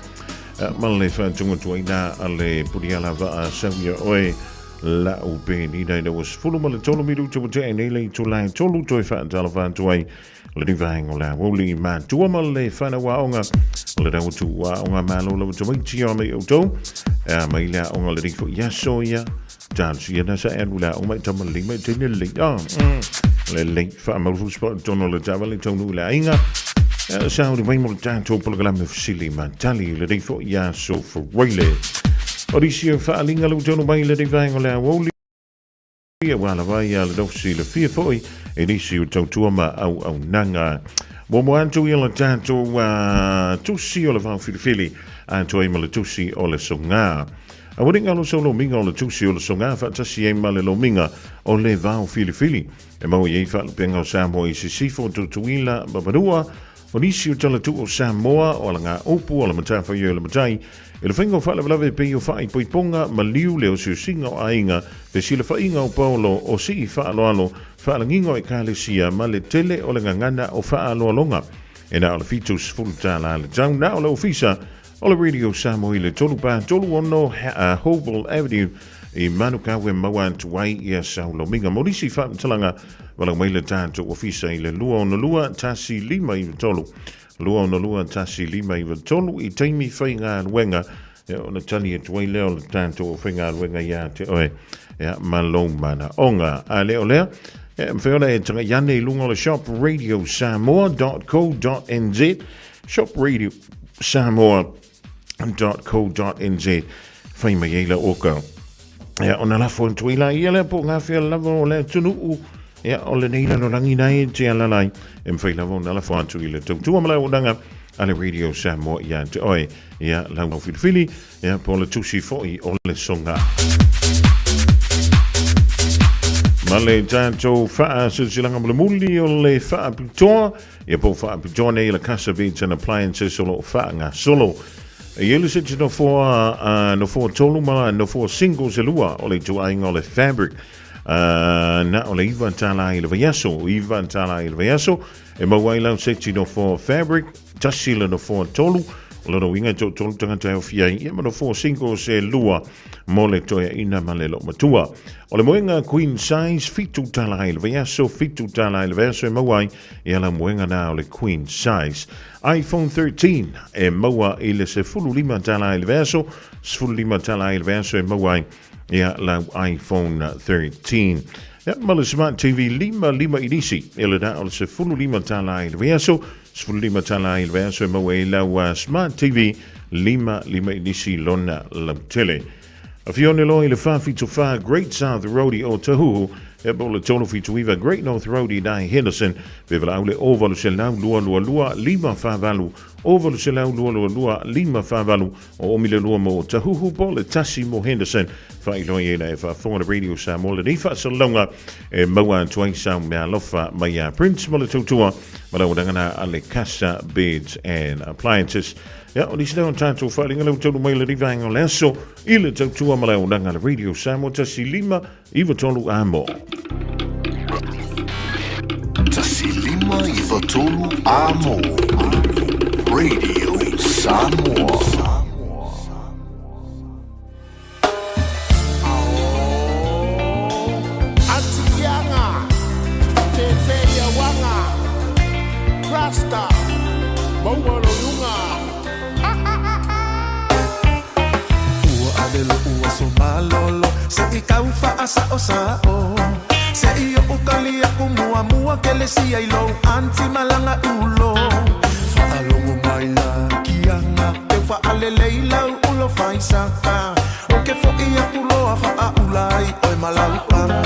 ma le whatunga tuaina a le puriala vaa sauia oe la u pe ni dai da was fulu ma le tolu miru te wate nei le tūlai tolu toi whaatala whaatuai le rivaengo le aoli ma tua ma le whanau aonga le rau tu aonga malo la wata o mai autou mai le aonga le rifo iaso ia Dance ia na sa alu la o mai tama le mai tene le a le le fa ma fu sport tono le tava le tonu le ainga sa o mai mo tanto polo me ma tali le rifo ia so for roile o risi o fa alinga le tonu mai le rivaengo le aoli ia wala vai ia le dosi le fia foi e nisi o tautua ma au au nanga. Mo mo antu ia le tātou tusi o le whawhiriwhiri a toi ma le tusi o le songa. A waringa lo sau lominga o le tusi o le songa whaatasi e ma le lominga o le whawhiriwhiri. E mau i ei whaalupenga o Samoa i sisifo tutuila mamanua o nisi o talatu o Samoa o ala ngā opu o le matawhai o le matai e le whainga o whaalavelave pe o whaai poiponga ma liu le o siusinga o ainga fe sila whainga o Paolo o sii whaaloalo whaalanginga o e kalesia ma le tele o le ngangana o whaaloalonga. E na o le fitu sfulu tāla le tau na o le ofisa o le Radio Samoa i le tolu pa tolu ono Hobel Avenue i Manukawe maua atu ai ia sau lominga. Morisi whaamtalanga wala mai le tātou ofisa i le 262 15 93 262 15 93 i taimi whai ngā ruenga o na tali atu ai lea o le tātou o whai ngā ruenga ia te oe ia malo mana onga. A leo lea e mwheona e tanga iane i lunga o le shop radio samoa.co.nz shop radio samoa.co.nz whai mai eila oka. Ia, o na lafo en tui la ia lea po ngā whia lava o lea tunuu. Ia, o le neila no rangi nei te alalai. E mwhai lava o na lafo atu i le tautua malai o nanga a le Radio Samoa ia te oe. Ia, lau whiliwhili, ia, po le tusi foi o le songa. Ma le tātou whaa silsilanga mo le muli o le whaa pitoa. Ia po whaa pitoa nei le Casa Beds and Appliances o lo whaa ngā solo. E ele se te no foa, no foa tolu ma no foa singles e lua o le tuainga o le fabric. Na o le iwa tāla i le vaiaso, iwa tāla i le vaiaso. E maua i lau seti no foa fabric, tasi le no foa tolu. O le inga tō tolu tangata e ofia i ia ma no foa singles e lua mo le toea ina ma le lo matua. O le moenga queen size, fitu tāla i le vaiaso, fitu tāla i le vaiaso e maua ai i ala moenga nā o le queen size. iPhone 13 e maua i le se fulu lima tāla i le vaiaso, sefulu lima tāla i le vaiaso e maua ai ia lau iPhone 13. Ia, ma le Smart TV lima lima inisi, e le nā o le se fulu lima tāla i le vaiaso, sefulu lima tāla i le vaiaso e maua i lau Smart TV lima lima inisi lona lautele. A fione loa i le 474 Great South Road i Otahuhu, e po le 379 Great North Road i Nai Henderson, pe wala le o valu se lau lua lua lua lima whavalu, o valu se lau lua lua lua lima whavalu, o omi le lua mo Otahuhu po le tasi mo Henderson, whailoi e la e whaafonga le Radio Samoa le niwha salonga e maua atu ai sau mea alofa mai a Prince mo le tautua, ma lau dangana a le Casa Beds and Appliances. Ia, o nisi leo tātou whaelinga leo taulu mai le rivaenga o le aso i le tautua ma lau danga le Radio Samoa 1593 amo. 1593 amo. Radio Samoa. Atikianga, Te Wanga, Rasta, Maua Ua alelo ua so malolo Se i kau wha asa o Se i o ukali aku mua mua ke le sia i lou anti malanga ulo. Whaalongo mai la kianga Te whaalele i lau ulo whaisaka O ke fo i aku loa wha ulai Oi malau kama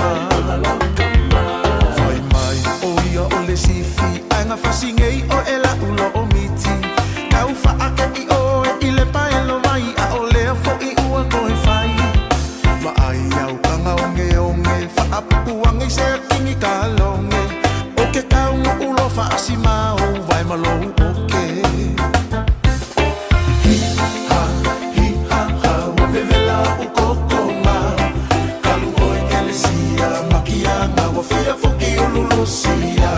Whai mai o ia o le sifi Ainga fasingei o ela ulo o miti. Kau wha ake i oe i le paelo vai A o lea fo i ua koe whai. Ma ai au kanga onge onge Wha apuku angi se kingi ka longe. O ke kau ngo ulo wha asima o vai malo o ke. Hi ha, hi ha ha Wa vevela u kokoma Kalu oi kelesia Makianga wa fia foki ululusia.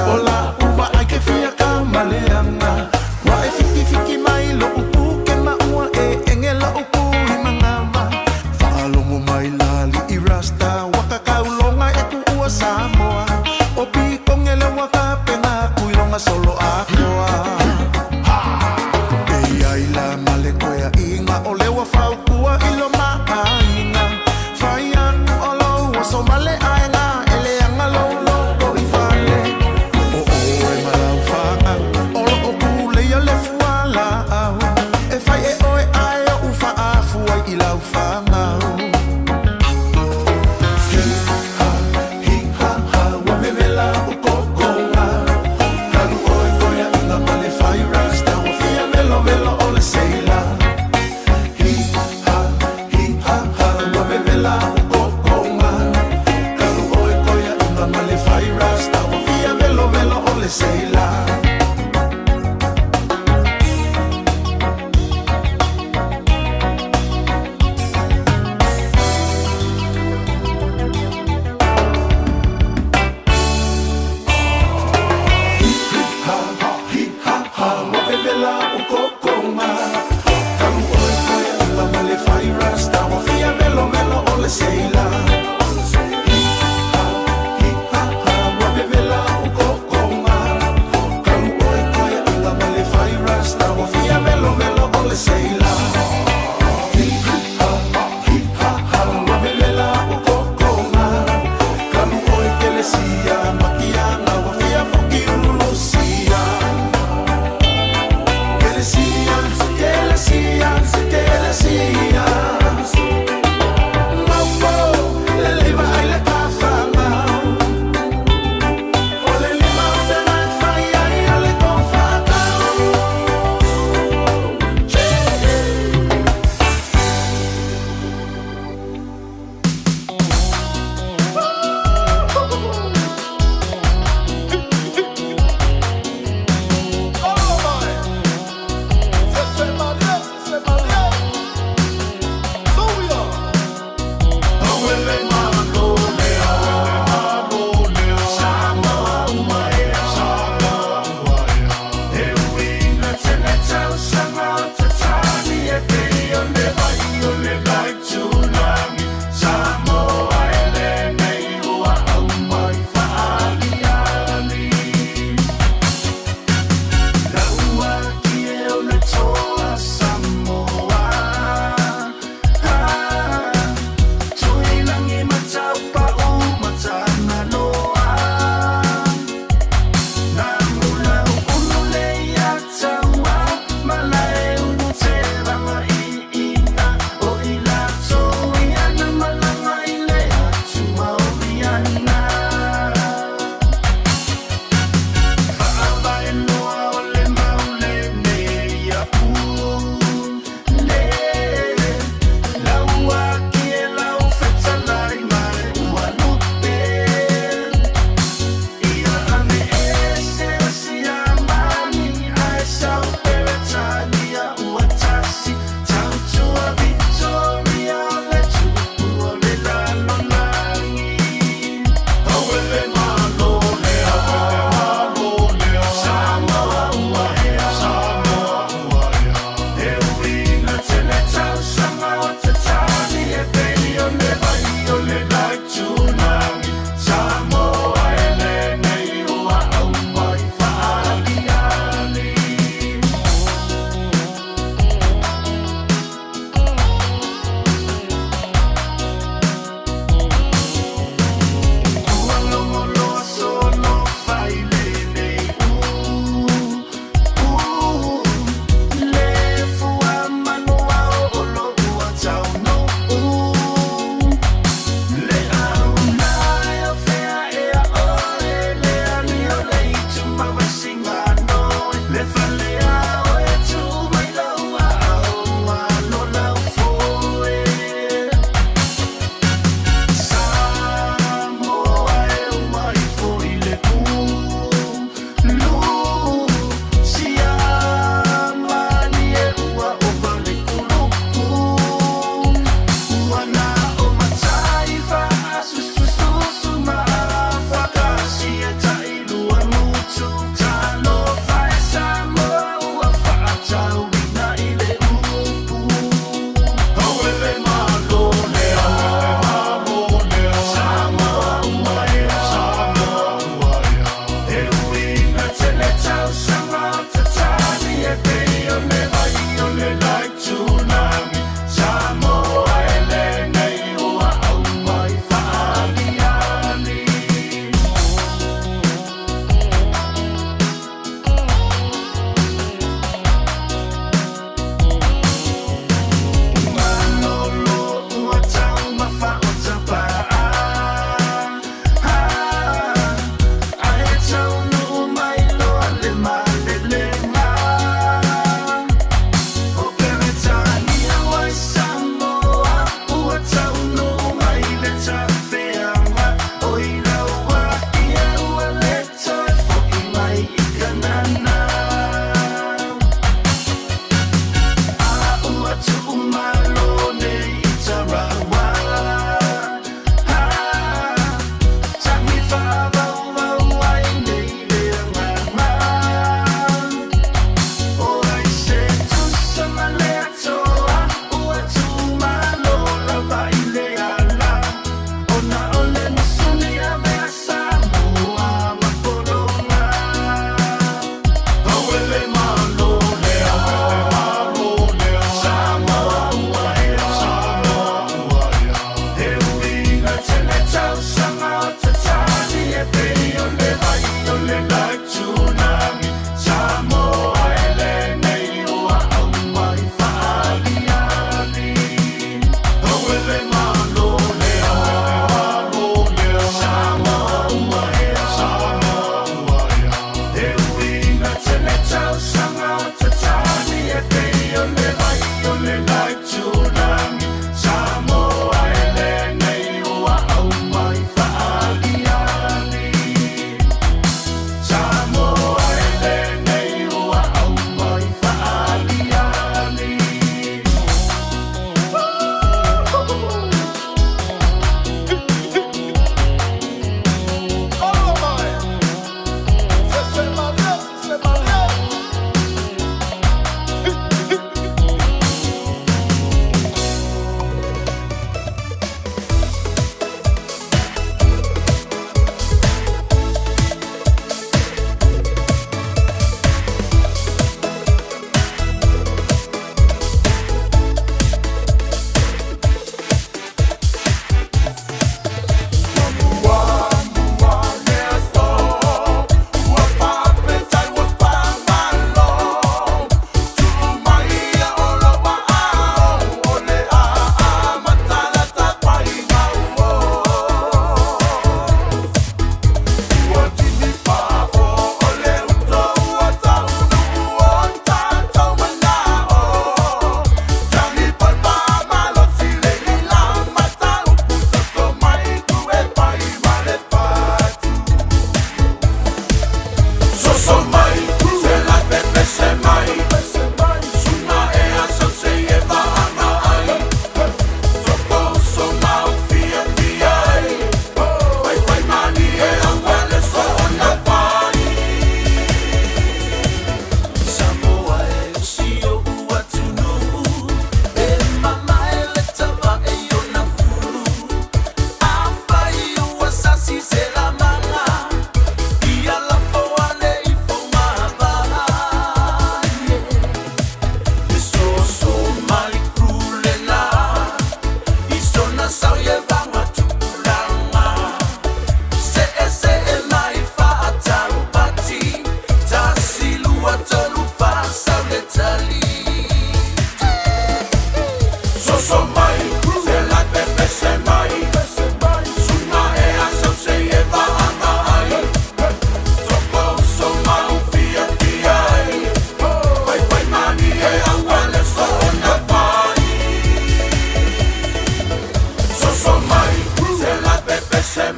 O la uva ai ke fia ka maleanga. Wa e fiki fiki mai lo upu ke maua e enge la upu i mangava. Whaalongo mai lali i rasta waka kaulonga e ku ua Samoa. O pikonge le waka pena kuilonga solo akoa. E ai la male koea inga o lewa faukua i lo maaina. Whai anu o lau o so male aenga ele anga lo loko i fale. O oe malau whangau o lo o kule ia le fuala au. E whai e oe ai o uwha afua i lau whangau. Hi ha, hi ha ha, wa me vela o kokoa. Kalu oi koea inga male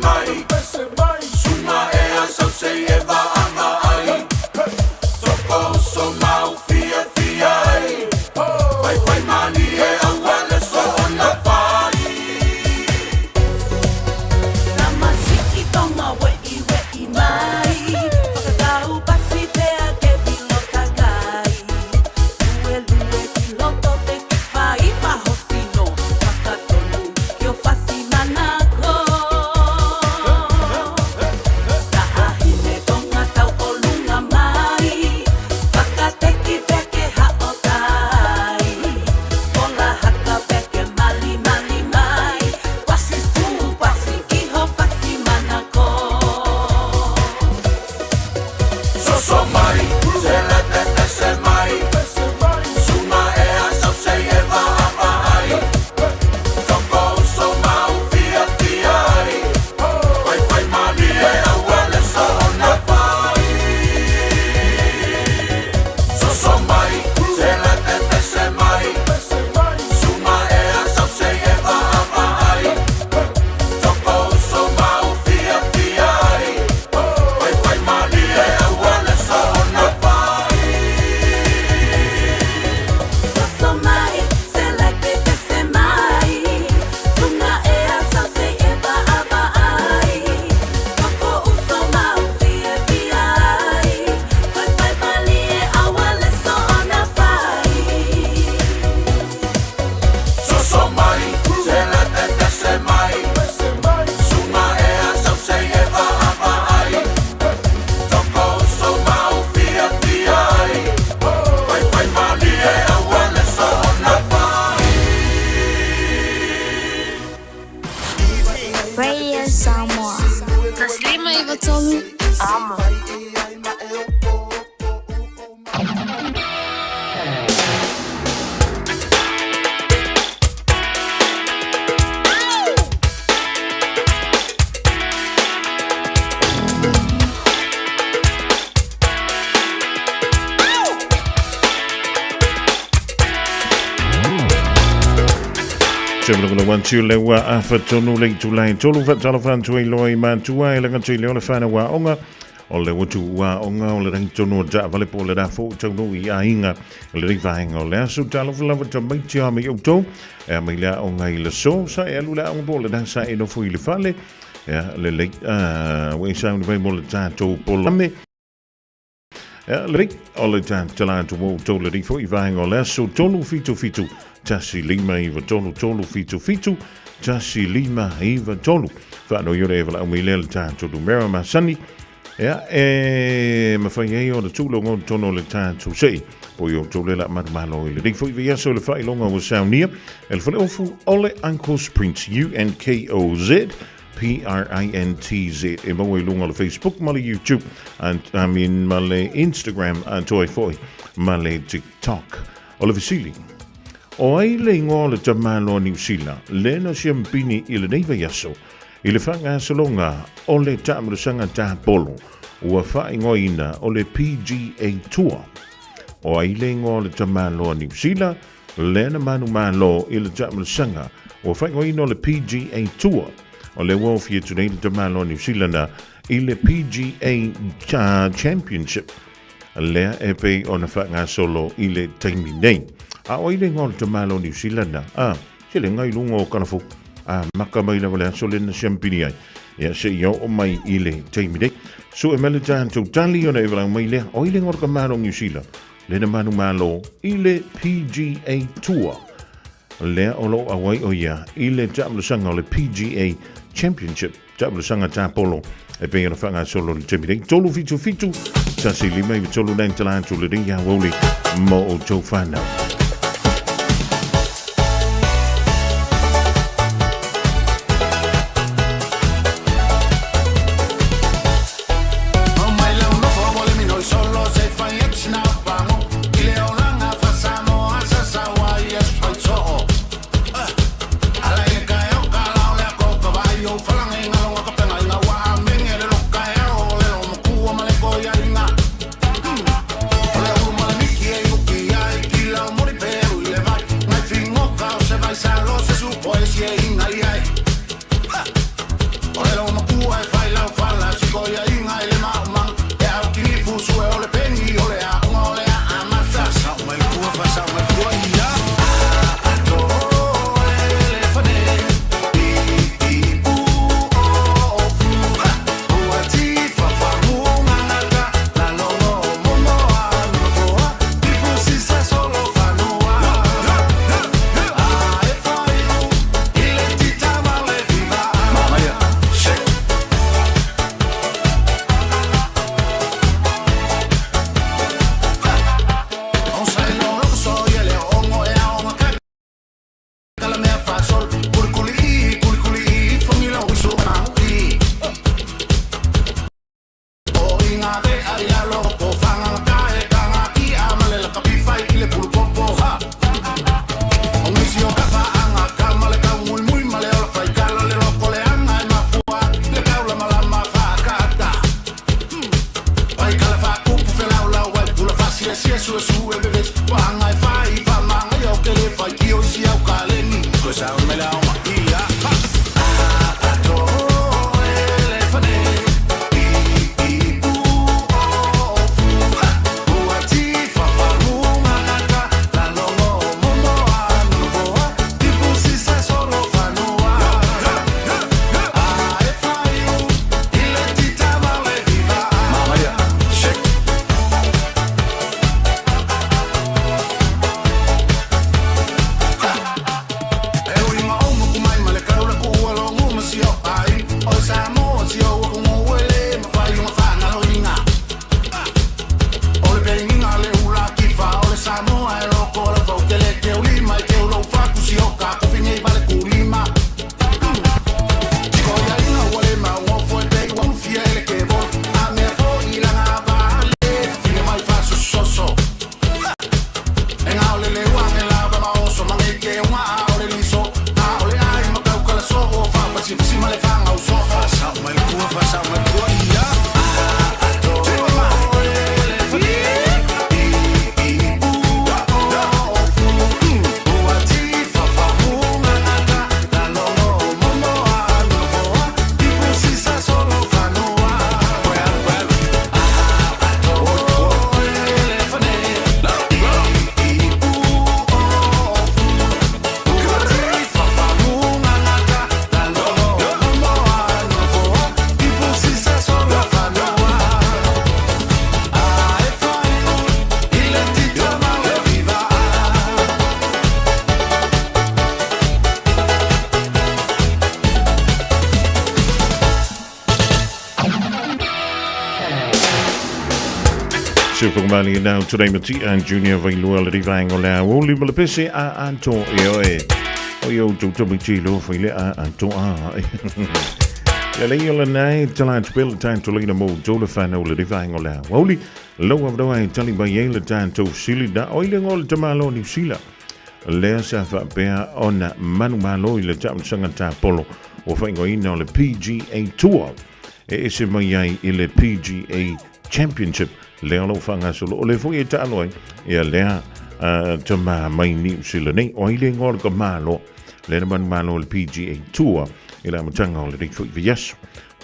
mai, Suga ea sau sei e vaavaai. Toko uso mau fiafia ai, Faifai malie aua le soona fai. Tamasiki tonga we'i we'i mai Whakatau pasi pea ke vilo takai Lue lue ki loto te ki whai pahosino Whakatonu ki o fasi manako Taahine tonga tau o lunga mai Whakateki pea ke hao tai Fola haka pea ke mali mali mai Pasi fu pasi iho fasi manako Soso mai, se le pepese mai, Suga ea sau sei e vaavaai. Toko uso mau fiafia ai, Faifai malie aua le soona fai. Soso mai, se le pepese mai, Suga ea sau sei e vaavaai. Toko uso mau fiafia ai, Faifai malie aua le soona fai. Soso mai, se le pepese mai Suga ea sau sei e vaavaai Toko uso mau fiafia ai Faifai malie aua le soona fai Soso mai, se le pepese mai, Suga ea sau sei e vaavaai. Toko uso mau fiafia ai, Faifai malie aua le soona fai. Radio Samoa. Taslima Ivatolu. Amo. Tšemalagolo one two le ua afa tonu le itula e tolu faatalofa atu ai loa i matua e laga tui leo le whanau aoga o le utu aoga o le rangi tonu o taavale po o le rafo taunu i aiga le rei vaega o le aso talofa lava tamaiti a mai outou e a mai le aoga i le so sa e alu le aoga po o le rā sa e nofo i le fale ia lelei ua e sauni mai mo le tatou polame Ia, lelei, o le tala atu mo outou le rifo i vaega o le aso 377 1 5 9 3 3 7 7 1 5 9 3. Faanoi ole e valaau mai lea le tatou numera masani. Ia, e mafai ai ona tuulogo i totonu o le tatou sei. Po i outou le la manumalo i lenei foi vaiaso i le faailoga ua saunia e le faleofu o le Uncle's Prince, U-N-K-O-Z P-R-I-N-T-Z e maua i luga o le Facebook ma le YouTube and, I mean, ma le Instagram atoa ai foi ma le TikTok. O le fesili, o ai le igoa o le tamaloa Niu Sila le na siampini i lenei vaiaso i le faagasologa o le taamulasaga tapolo ua faaigoaina o le PGA Tour? O ai le igoa o le tamaloa Niu Sila lea na manumalo i le taamulasaga ua faaigoaina o le PGA Tour? O lea ua ofi atu nei le tamaloa Niu Silana i le PGA Championship lea e pei ona faagasolo i le taimi nei. A o ai le igoa o le tamaloa Niu Silana? A, se le ngai luga o Kalafou. A maka mai lava le aso lea na siampini ai. Ia se i oo mai i le taimi nei. Sue mai le tatou tali ona e valaau mai lea. O ai le igoa o le tamaloa Niu Sila lea na manumalo i le PGA Tour? Lea o lo o auai o ia i le taamulasaga o le PGA Championship, taamulasaga tapolo e pei ona faagasolo i le taimi nei. 377 1 5 9 3 nai tala atu lenei aoauli mo outou whanau. Sufumali now today Matia and Junior Vailua le rivaengo le auli ma le pese a anto e oe. O yo tu tu mi tilo fai le a anto a. Le lei o le nei tala te pele tātou leina mō tō le whanau le rivaengo le auli. Lau awrawa e tali mai e le tātou sili na oi le ngol te malo New Sila. Lea sa whaapea ona manu malo i le tausanga tā polo o whaingoina o le PGA Tour. E ese mai ai i le PGA Championship. Lea o lau whangasolo o le fui e taalo ai. Ia lea te maa mai New Zealand nei. O ai le ngol ka malo. Le na manu malo le PGA Tour. I la matanga o le reifo i viaso.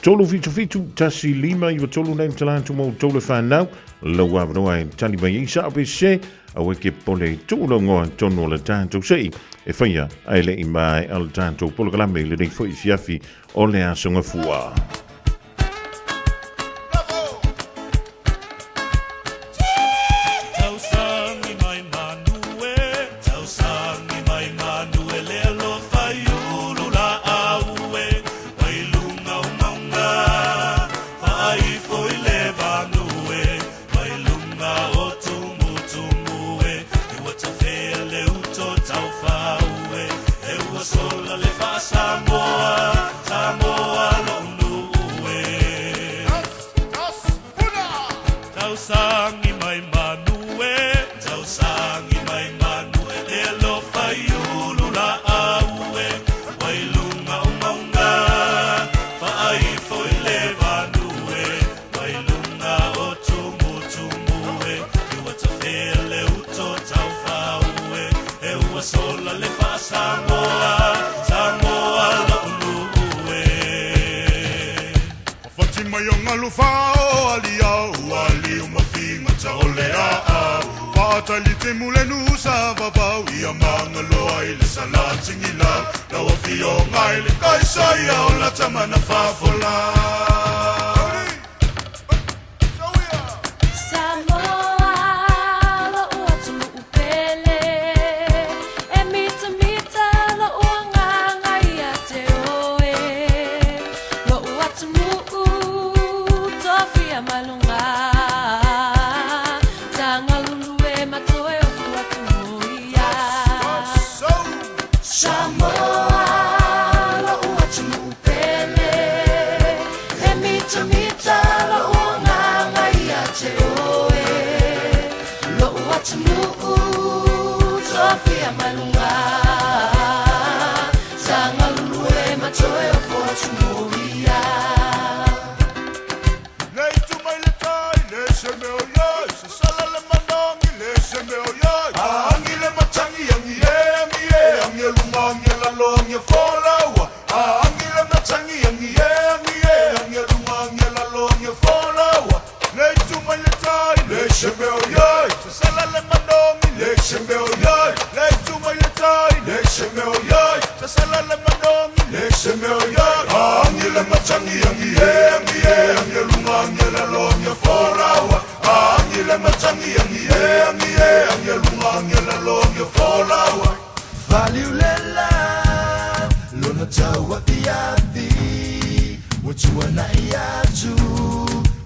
Tolu fitu fitu, tasi lima, iwa tolu nei talatu mo tolu whanau. Lau awanoa e tali mai i sa pe se, au e ke pole tūlo ngoa tonu o le tātou sei. E whaia, ai le i mai a le tātou polokalame le reifo i fiafi o le asonga fua. angi e folau ai. Angi le matangi angi e angi e angi e lunga angi e lalo angi e folau ai. Valiu le la lona tau api api ua tuana'i atu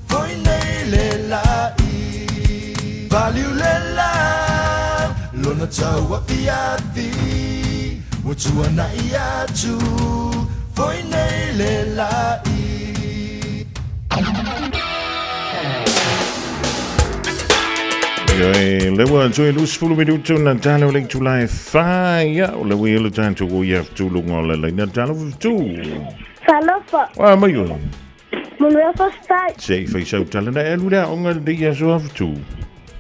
foi nei le la'i. Valiu le la lona tau api api ua tuana'i atu foi nei le la'i. Ioe, le ua toe 20 minutu na talo le itula e whai ia, o le ua le tātou o ia whtulunga o le leina talo whtu. Talofa. Wa mai o. Manuia fafetai. Se i whai sau tala na elu lea onga le ia soa whtu.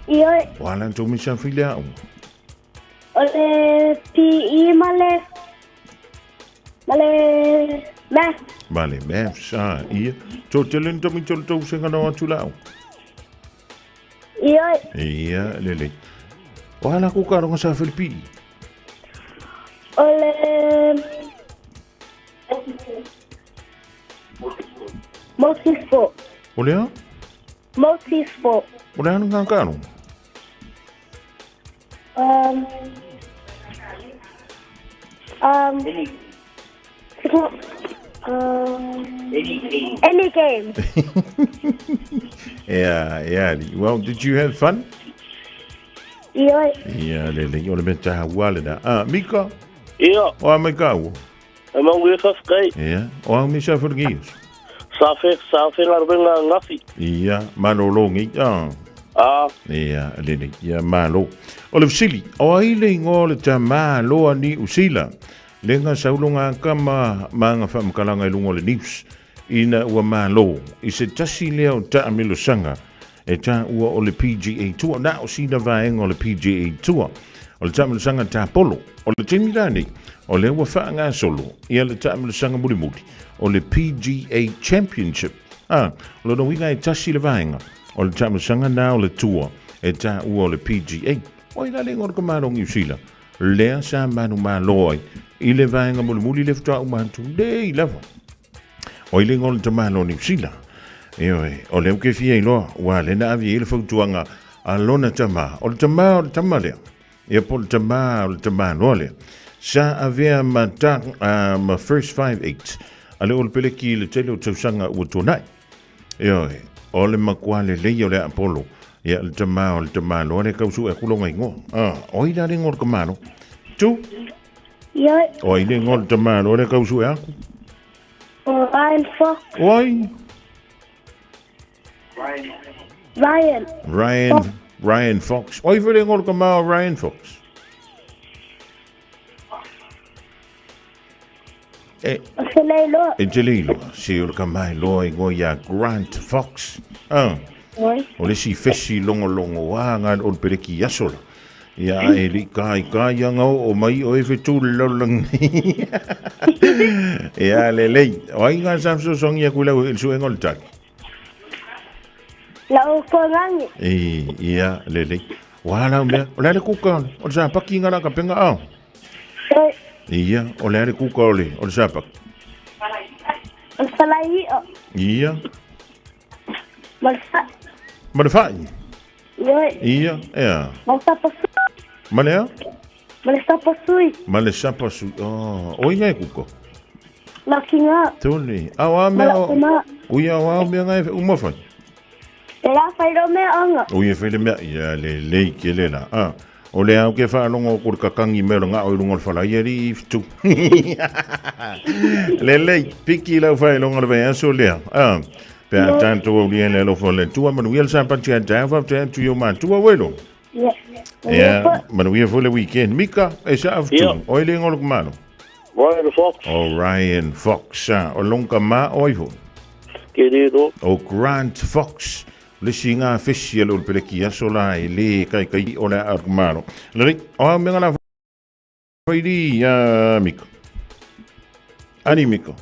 Ioe. Wa lan tō misa while lea onga. O le PE ma le ma le math. Ma le maths, ah, ia. Tō tele ni tomi tō tō senga no atu lau. Ioe. Ia, lele. O ala ko ka ronga sa while PE? O le Multi-sport. O le a? Multi-sport. O le anu ngā karo? Any game. Yeah, yeah. Well, did you have fun? Ioe. Ia, le le, o le mea taha ua le na. Ah, Mika? Ia. O a mai ka ua? E mau e whawhikai. Ia, o au misa wharangios. Sa whe, sa whe ngā rawenga ngawhi. Ia, malolongi, ah. Ah. Ia, lele, ia malo. O le fesili, o ai le ingoa o le tamā loa ni Usila, le nga saulonga aka ma ma nga whaamakalanga i lunga o le news, ina ua malo, i se tasi lea o taamilosanga e tāua o le PGA Tour, na o sina vaenga o le PGA Tour, o le taamilosanga tāpolo, o le taimi rānei, o lea ua whaangasolo ia le taamilosanga mulimuli o le PGA Championship. Ā, o lona uiga e tasi le vaenga o le taamilosaga na o le tour e tāua o le PGA. Oi la le igoa o le Kamalo o Niu Sila, lea sa manumalo ai i le vaenga mulimuli le faatoa uma atu nei lava. Oi le igoa o le Tamalo o Niu Sila. Ioe, o lea ou ke fia iloa, ua le na ave i ai le fautuaga a lona tama. O le tama o le tama lea. Ia po o le tama o le tama loa lea. Sa avea ma, ta, ma first 5-8 a le Olopeleki i le tele o tausaga ua tuanai. Ioe, o le makuā lelei o le Apollo, ia le tama o le tama loa lea kau sue aku longa ingoa. Ah, o ai la le ingoa o le tama loa? Tu? Ioe. O ai le ingoa o le tama loa lea kau sue aku? O Ryan Fox. O ai? Ryan. Ryan, Fox. Ryan Fox. Oi vele ngol ka mao Ryan Fox. E, o te leiloa. E te leiloa. Si o le ka mai loa i ngoi a Grant Fox. Ah. Oi. O le si fesi longo longo a ngā o le pereki asola. Ia e li kai kai anga o mai o e fetu lolang. Ia le lei. O ai ngā sa fsosongi a kula il suenga o le tali. Lau korangi. E, ia, le lei. Wa lau mea, o le ale kuka, o le sapaki ngā raka penga ao. Ia, o le ale kuka o le, o le sapaki. O le falai io. Ia. Ma le whai. Ma le whai? Ioe. Ia, ea. Ma le sapasui. Ma le a? Ma le sapasui. Ma le sapasui. Oh, o inga e kuka? La kinga. Tole. Au a mea o... Ui au a mea ngai uma whai. E la whai ro mea anga. Ui e whai le mea. Ia le lei ke le la. Ah. O le au ke whaalongo o kore kakangi mea o le ngao i lunga o le whala ia ri i whitu. Le lei, piki lau whai longa le vai aso lea. Ah. Pe a tātou au lia le alofa o le Atua, manuia le sapati a taeao faafetai atu i o matua welo. Ia. Ia, manuia foi le weekend. Mika, e sa awhitu, oi le ngolo kumalo. Ryan Fox. O Ryan Fox, ah, o longa ma o ai foi. Ke rero. O Grant Fox, le si ngā whesi a le peleki aso la e le kai kai o le a kumalo. Lere, o au menga la whairi, Mika. Ani Mika.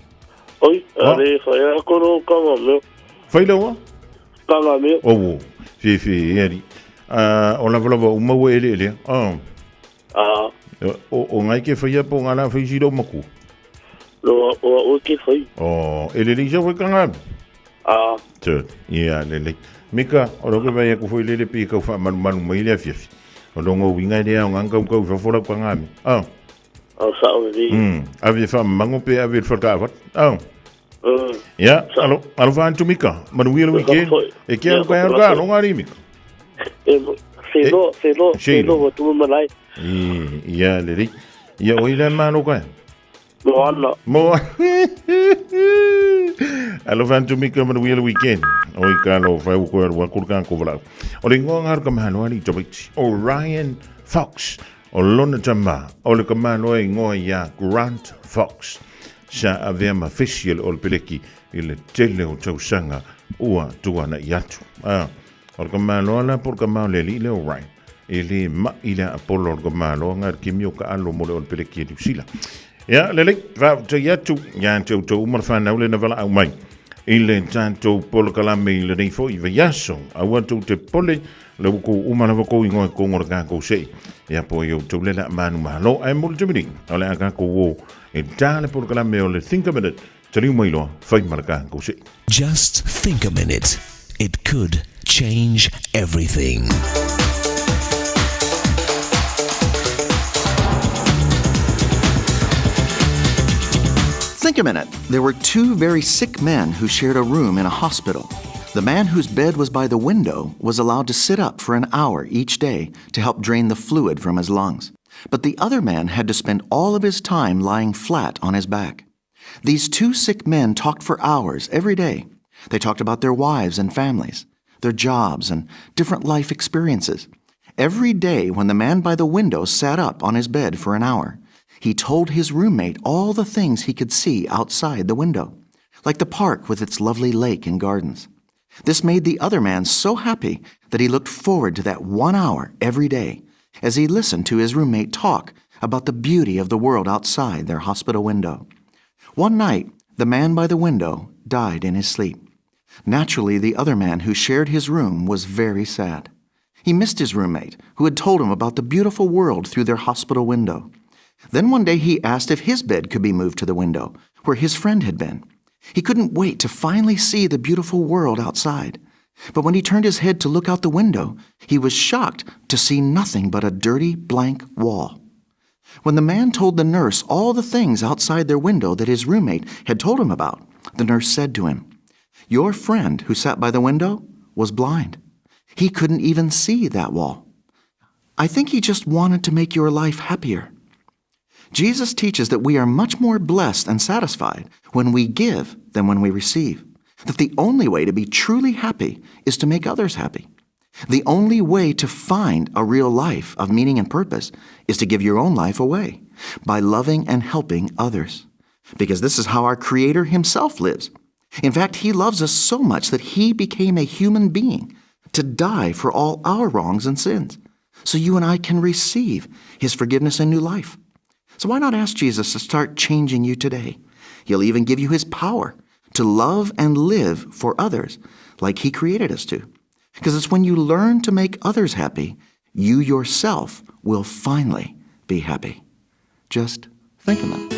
Oi, are whai a koro kanga meo. Whai laua? Kanga meo. O, o, whie whie, e ari. O lava lava, o maua ele ele. Ah. Ah. O, o ngai ke whai apo ngā la whai siro maku. No, o, o ke whai. O, ele le isa whai kanga. A. Tut. Ia, lelei. Mika, o lou ke vai aku foi lele pi kau faamalumalu mai le afiafi. O longa uiga e le aoga na kaukau i fafo lau pagame. Oh. O sa'o lelei. Ave e faamamago pe ave i le faletaavale. Oh. Ia, alo, alofa atu Mika. Manuia le weekend. E ke alu kai alu ka aloga alii Mika. E, se loa, se loa, se loa ua tumu malae. Ia, lelei. Ia, o i le malo kai. Moana. Mo. Alofa atu Mika manuia le weekend. O i ka lo whai uko aru aku ka ko valau. O le ingoa ngaru ka mahalo ali tamaiti. O Ryan Fox. O lona tama. O le ka mahalo e ingoa ia Grant Fox. Sa avea ma fesi ele o le peleki i le tele o tausaga ua tuana'i atu. A, o le kamaloa la po o le kamao le alii lea o Ryan, e le ma'i le aapolo o le kamaloa nga le kemi o kaalo mo le o le peleki e Niu Sila. Ia, lelei, faafetai atu ia te outou uma le whanau le na valaau mai i le tatou polokalame i lenei foi vaiaso. Aua tou te pole, le ua kou uma lava kou ingoa i kongo le kākou sei. Ia po i outou le la manu malo. Ae mo le taimi nei, o le a kākou o e tā le polokalame o le Think a Minute, taliu mai loa, whai ma le kākou sei. Just think a minute. It could change everything. Think a minute. There were two very sick men who shared a room in a hospital. The man whose bed was by the window was allowed to sit up for an hour each day to help drain the fluid from his lungs. But the other man had to spend all of his time lying flat on his back. These two sick men talked for hours every day. They talked about their wives and families, their jobs, and different life experiences. Every day, when the man by the window sat up on his bed for an hour, he told his roommate all the things he could see outside the window, like the park with its lovely lake and gardens. This made the other man so happy that he looked forward to that 1 hour every day as he listened to his roommate talk about the beauty of the world outside their hospital window. One night, the man by the window died in his sleep. Naturally, the other man who shared his room was very sad. He missed his roommate, who had told him about the beautiful world through their hospital window. Then one day he asked if his bed could be moved to the window, where his friend had been. He couldn't wait to finally see the beautiful world outside. But when he turned his head to look out the window, he was shocked to see nothing but a dirty, blank wall. When the man told the nurse all the things outside their window that his roommate had told him about, the nurse said to him, Your friend who sat by the window was blind. He couldn't even see that wall. I think he just wanted to make your life happier. Jesus teaches that we are much more blessed and satisfied when we give than when we receive. That the only way to be truly happy is to make others happy. The only way to find a real life of meaning and purpose is to give your own life away by loving and helping others. Because this is how our Creator Himself lives. In fact, He loves us so much that He became a human being to die for all our wrongs and sins, so you and I can receive His forgiveness and new life. So why not ask Jesus to start changing you today? He'll even give you His power to love and live for others like He created us to. Because it's when you learn to make others happy, you yourself will finally be happy. Just think a minute.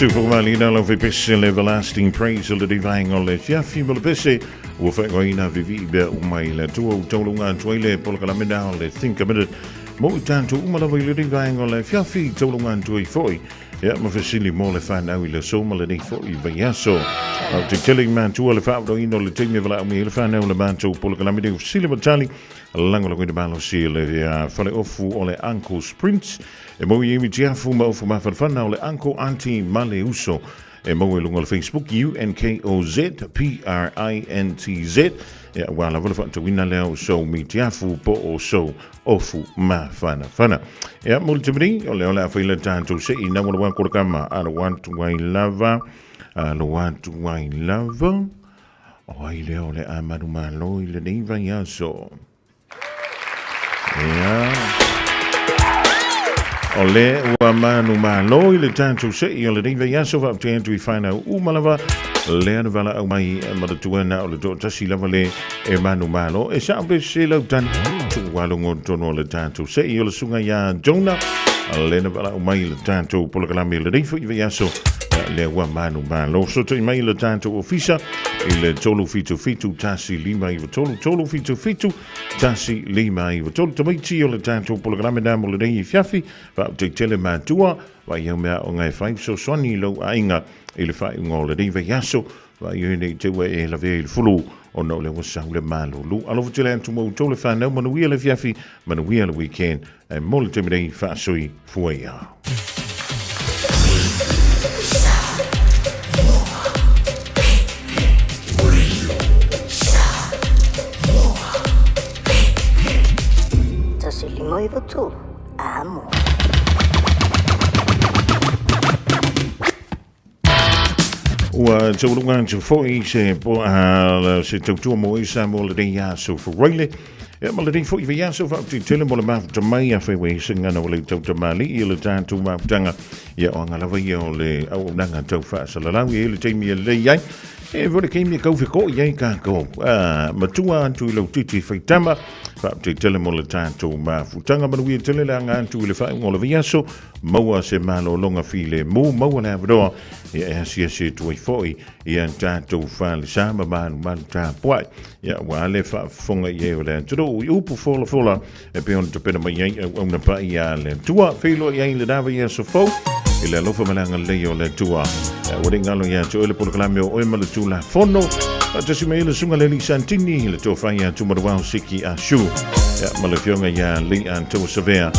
Sufomalina lau fepese le everlasting praise o le divaenga o le fiafi ma le pese ua whaingoina vivi i bea uma i le tua u taulunga atu ai le polokalame na o le Think a Minute mo i tātou uma lava i le divaenga o le fiafi taulunga atu ai foi ia ma fesili mo le whanau i le so ma lenei foi vaiaso. Au te tele i mātua le whaodoina o le taimi wala umi i le whanau le mātou polokalame nei o fesili ma tali lagolagoina malosi le fale ofu o le Uncle's Prince E mau i Tiafu ma ofu mafanafana o le Uncle Auntie ma le uso. E maua i luga o le Facebook U-N-K-O-Z P-R-I-N-T-Z. Ia, ua lava le faatauina lea o sou mitiafu po o sou ofu mafanafana. Ia, mo le taimi nei, o lea o le a fai le tatou se i naua le wā kama, alo atu ai lava, alo atu ai lava, o ai lea o le a manumalo i lenei vaiaso. Ia. O le ua manu malo i le tatou se'i o lenei vaiaso faafetai atu i whanau uma lava lea na valaau mai ma le tuana o le toatasi lava le e manu malo e sao pe se lau tani tuualogo tonu o le tatou se'i o le suga iā Jonah le na valaau mai i le tatou polokalame i lenei foi vaiaso lea ua manu malo soto i mai le tatou ofisa i le 377 1 5 9 3 377 1 5 9 3 tamaiti o le tatou polokalame na mo lenei fiafi faafetai tele matua vai au mea o ngai fai fesoasoani i lou aiga i le faaiuga o lenei vaiaso vai oe nei te ua e lavea i le fulu ona o le ua sau le malulu. Alofa tele atu ma outou le whanau, manuia le fiafi, manuia le weekend, e mo le taimi nei faasui fuaia. Tasi lima iwa tolu. Amo. Ua taulunga atu foi se, po, se tautua mo i sa mo lenei aso Faraile. Ia ma lenei foi vaiaso faafetai mo le mafuta mai a whai wei se ngana o le tautamali i le tātou mafutaga. Ia o anga lava ia o le auaunaga tau faasalalau i le taimi e lelei ai. E vole keimi e kauwheko i ai kākou. Matua atu i lau titi whaitama. Faafetai tele mo le tātou mafutaga. Manuia tele le anga atu i le faaiuga o le vaiaso. Maua se malologa filemu, maua le avanoa ia e asiasi atu ai foi ia tatou falesa ma malumalu tapuai. Ia ua le faafofoga i ai o le atunuu i upu folafola e pei ona tapena mai ai auauna paia a le Atua. Feiloai ai i lena vaiaso fou i le alofa ma le agalelei o le Atua. Ua le galo ia te oe le polokalame o oe ma le Tulafono. Faatasi mai ai le susuga le Alii Santini, le tofa ia Tumanuao Siki Ashu, ia, ma le afioga ia Lee Antoa Savea.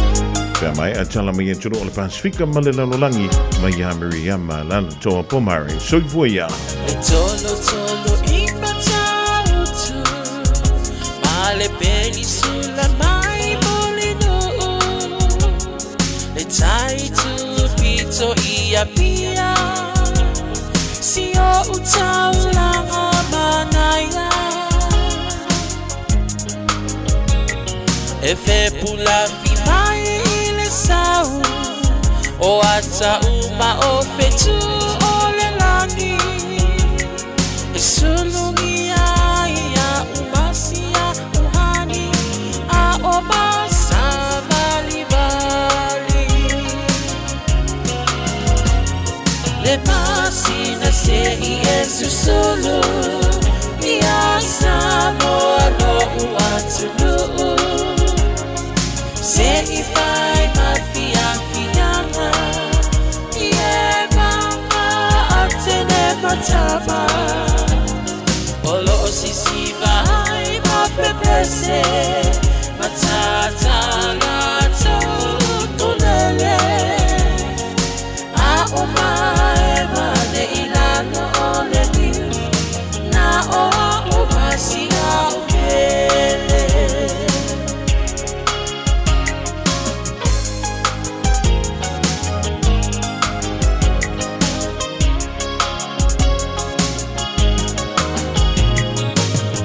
Pe a maea tala mai atunuu o le Pasifika ma le lalolagi mai ia Miriama Lalatoa Pomare. Soifua ia. E tolo tolo i Matautu Ma le penisula mai Mulinuu Le tai tu pito i Apia Si o utaulanga manaia E fepulafi mai i le sau O ata uma o fetu o le lani E sulugia ia umasia uhani A o masavalivali Le masina se i e susulu Ia Samoa lo'u atunuu Se i fai ma fiafiaga I e mama a tene matama O lo'o sisiva ai ma pepese Matatala tulele A o mae ma le ilalo o le niu Na o a o masia o pele.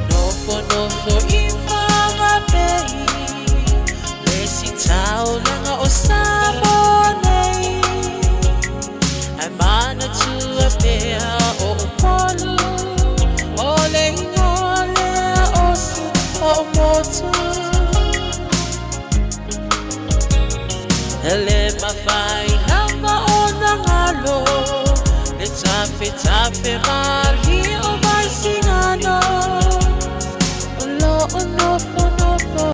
Nofo nofo i Whanganui Le si taulaga o Samoa nei Ai manatua pea o Upolu O le ingoa lea o si o motu E le mafai lava ona galo. Tafe tafe mai.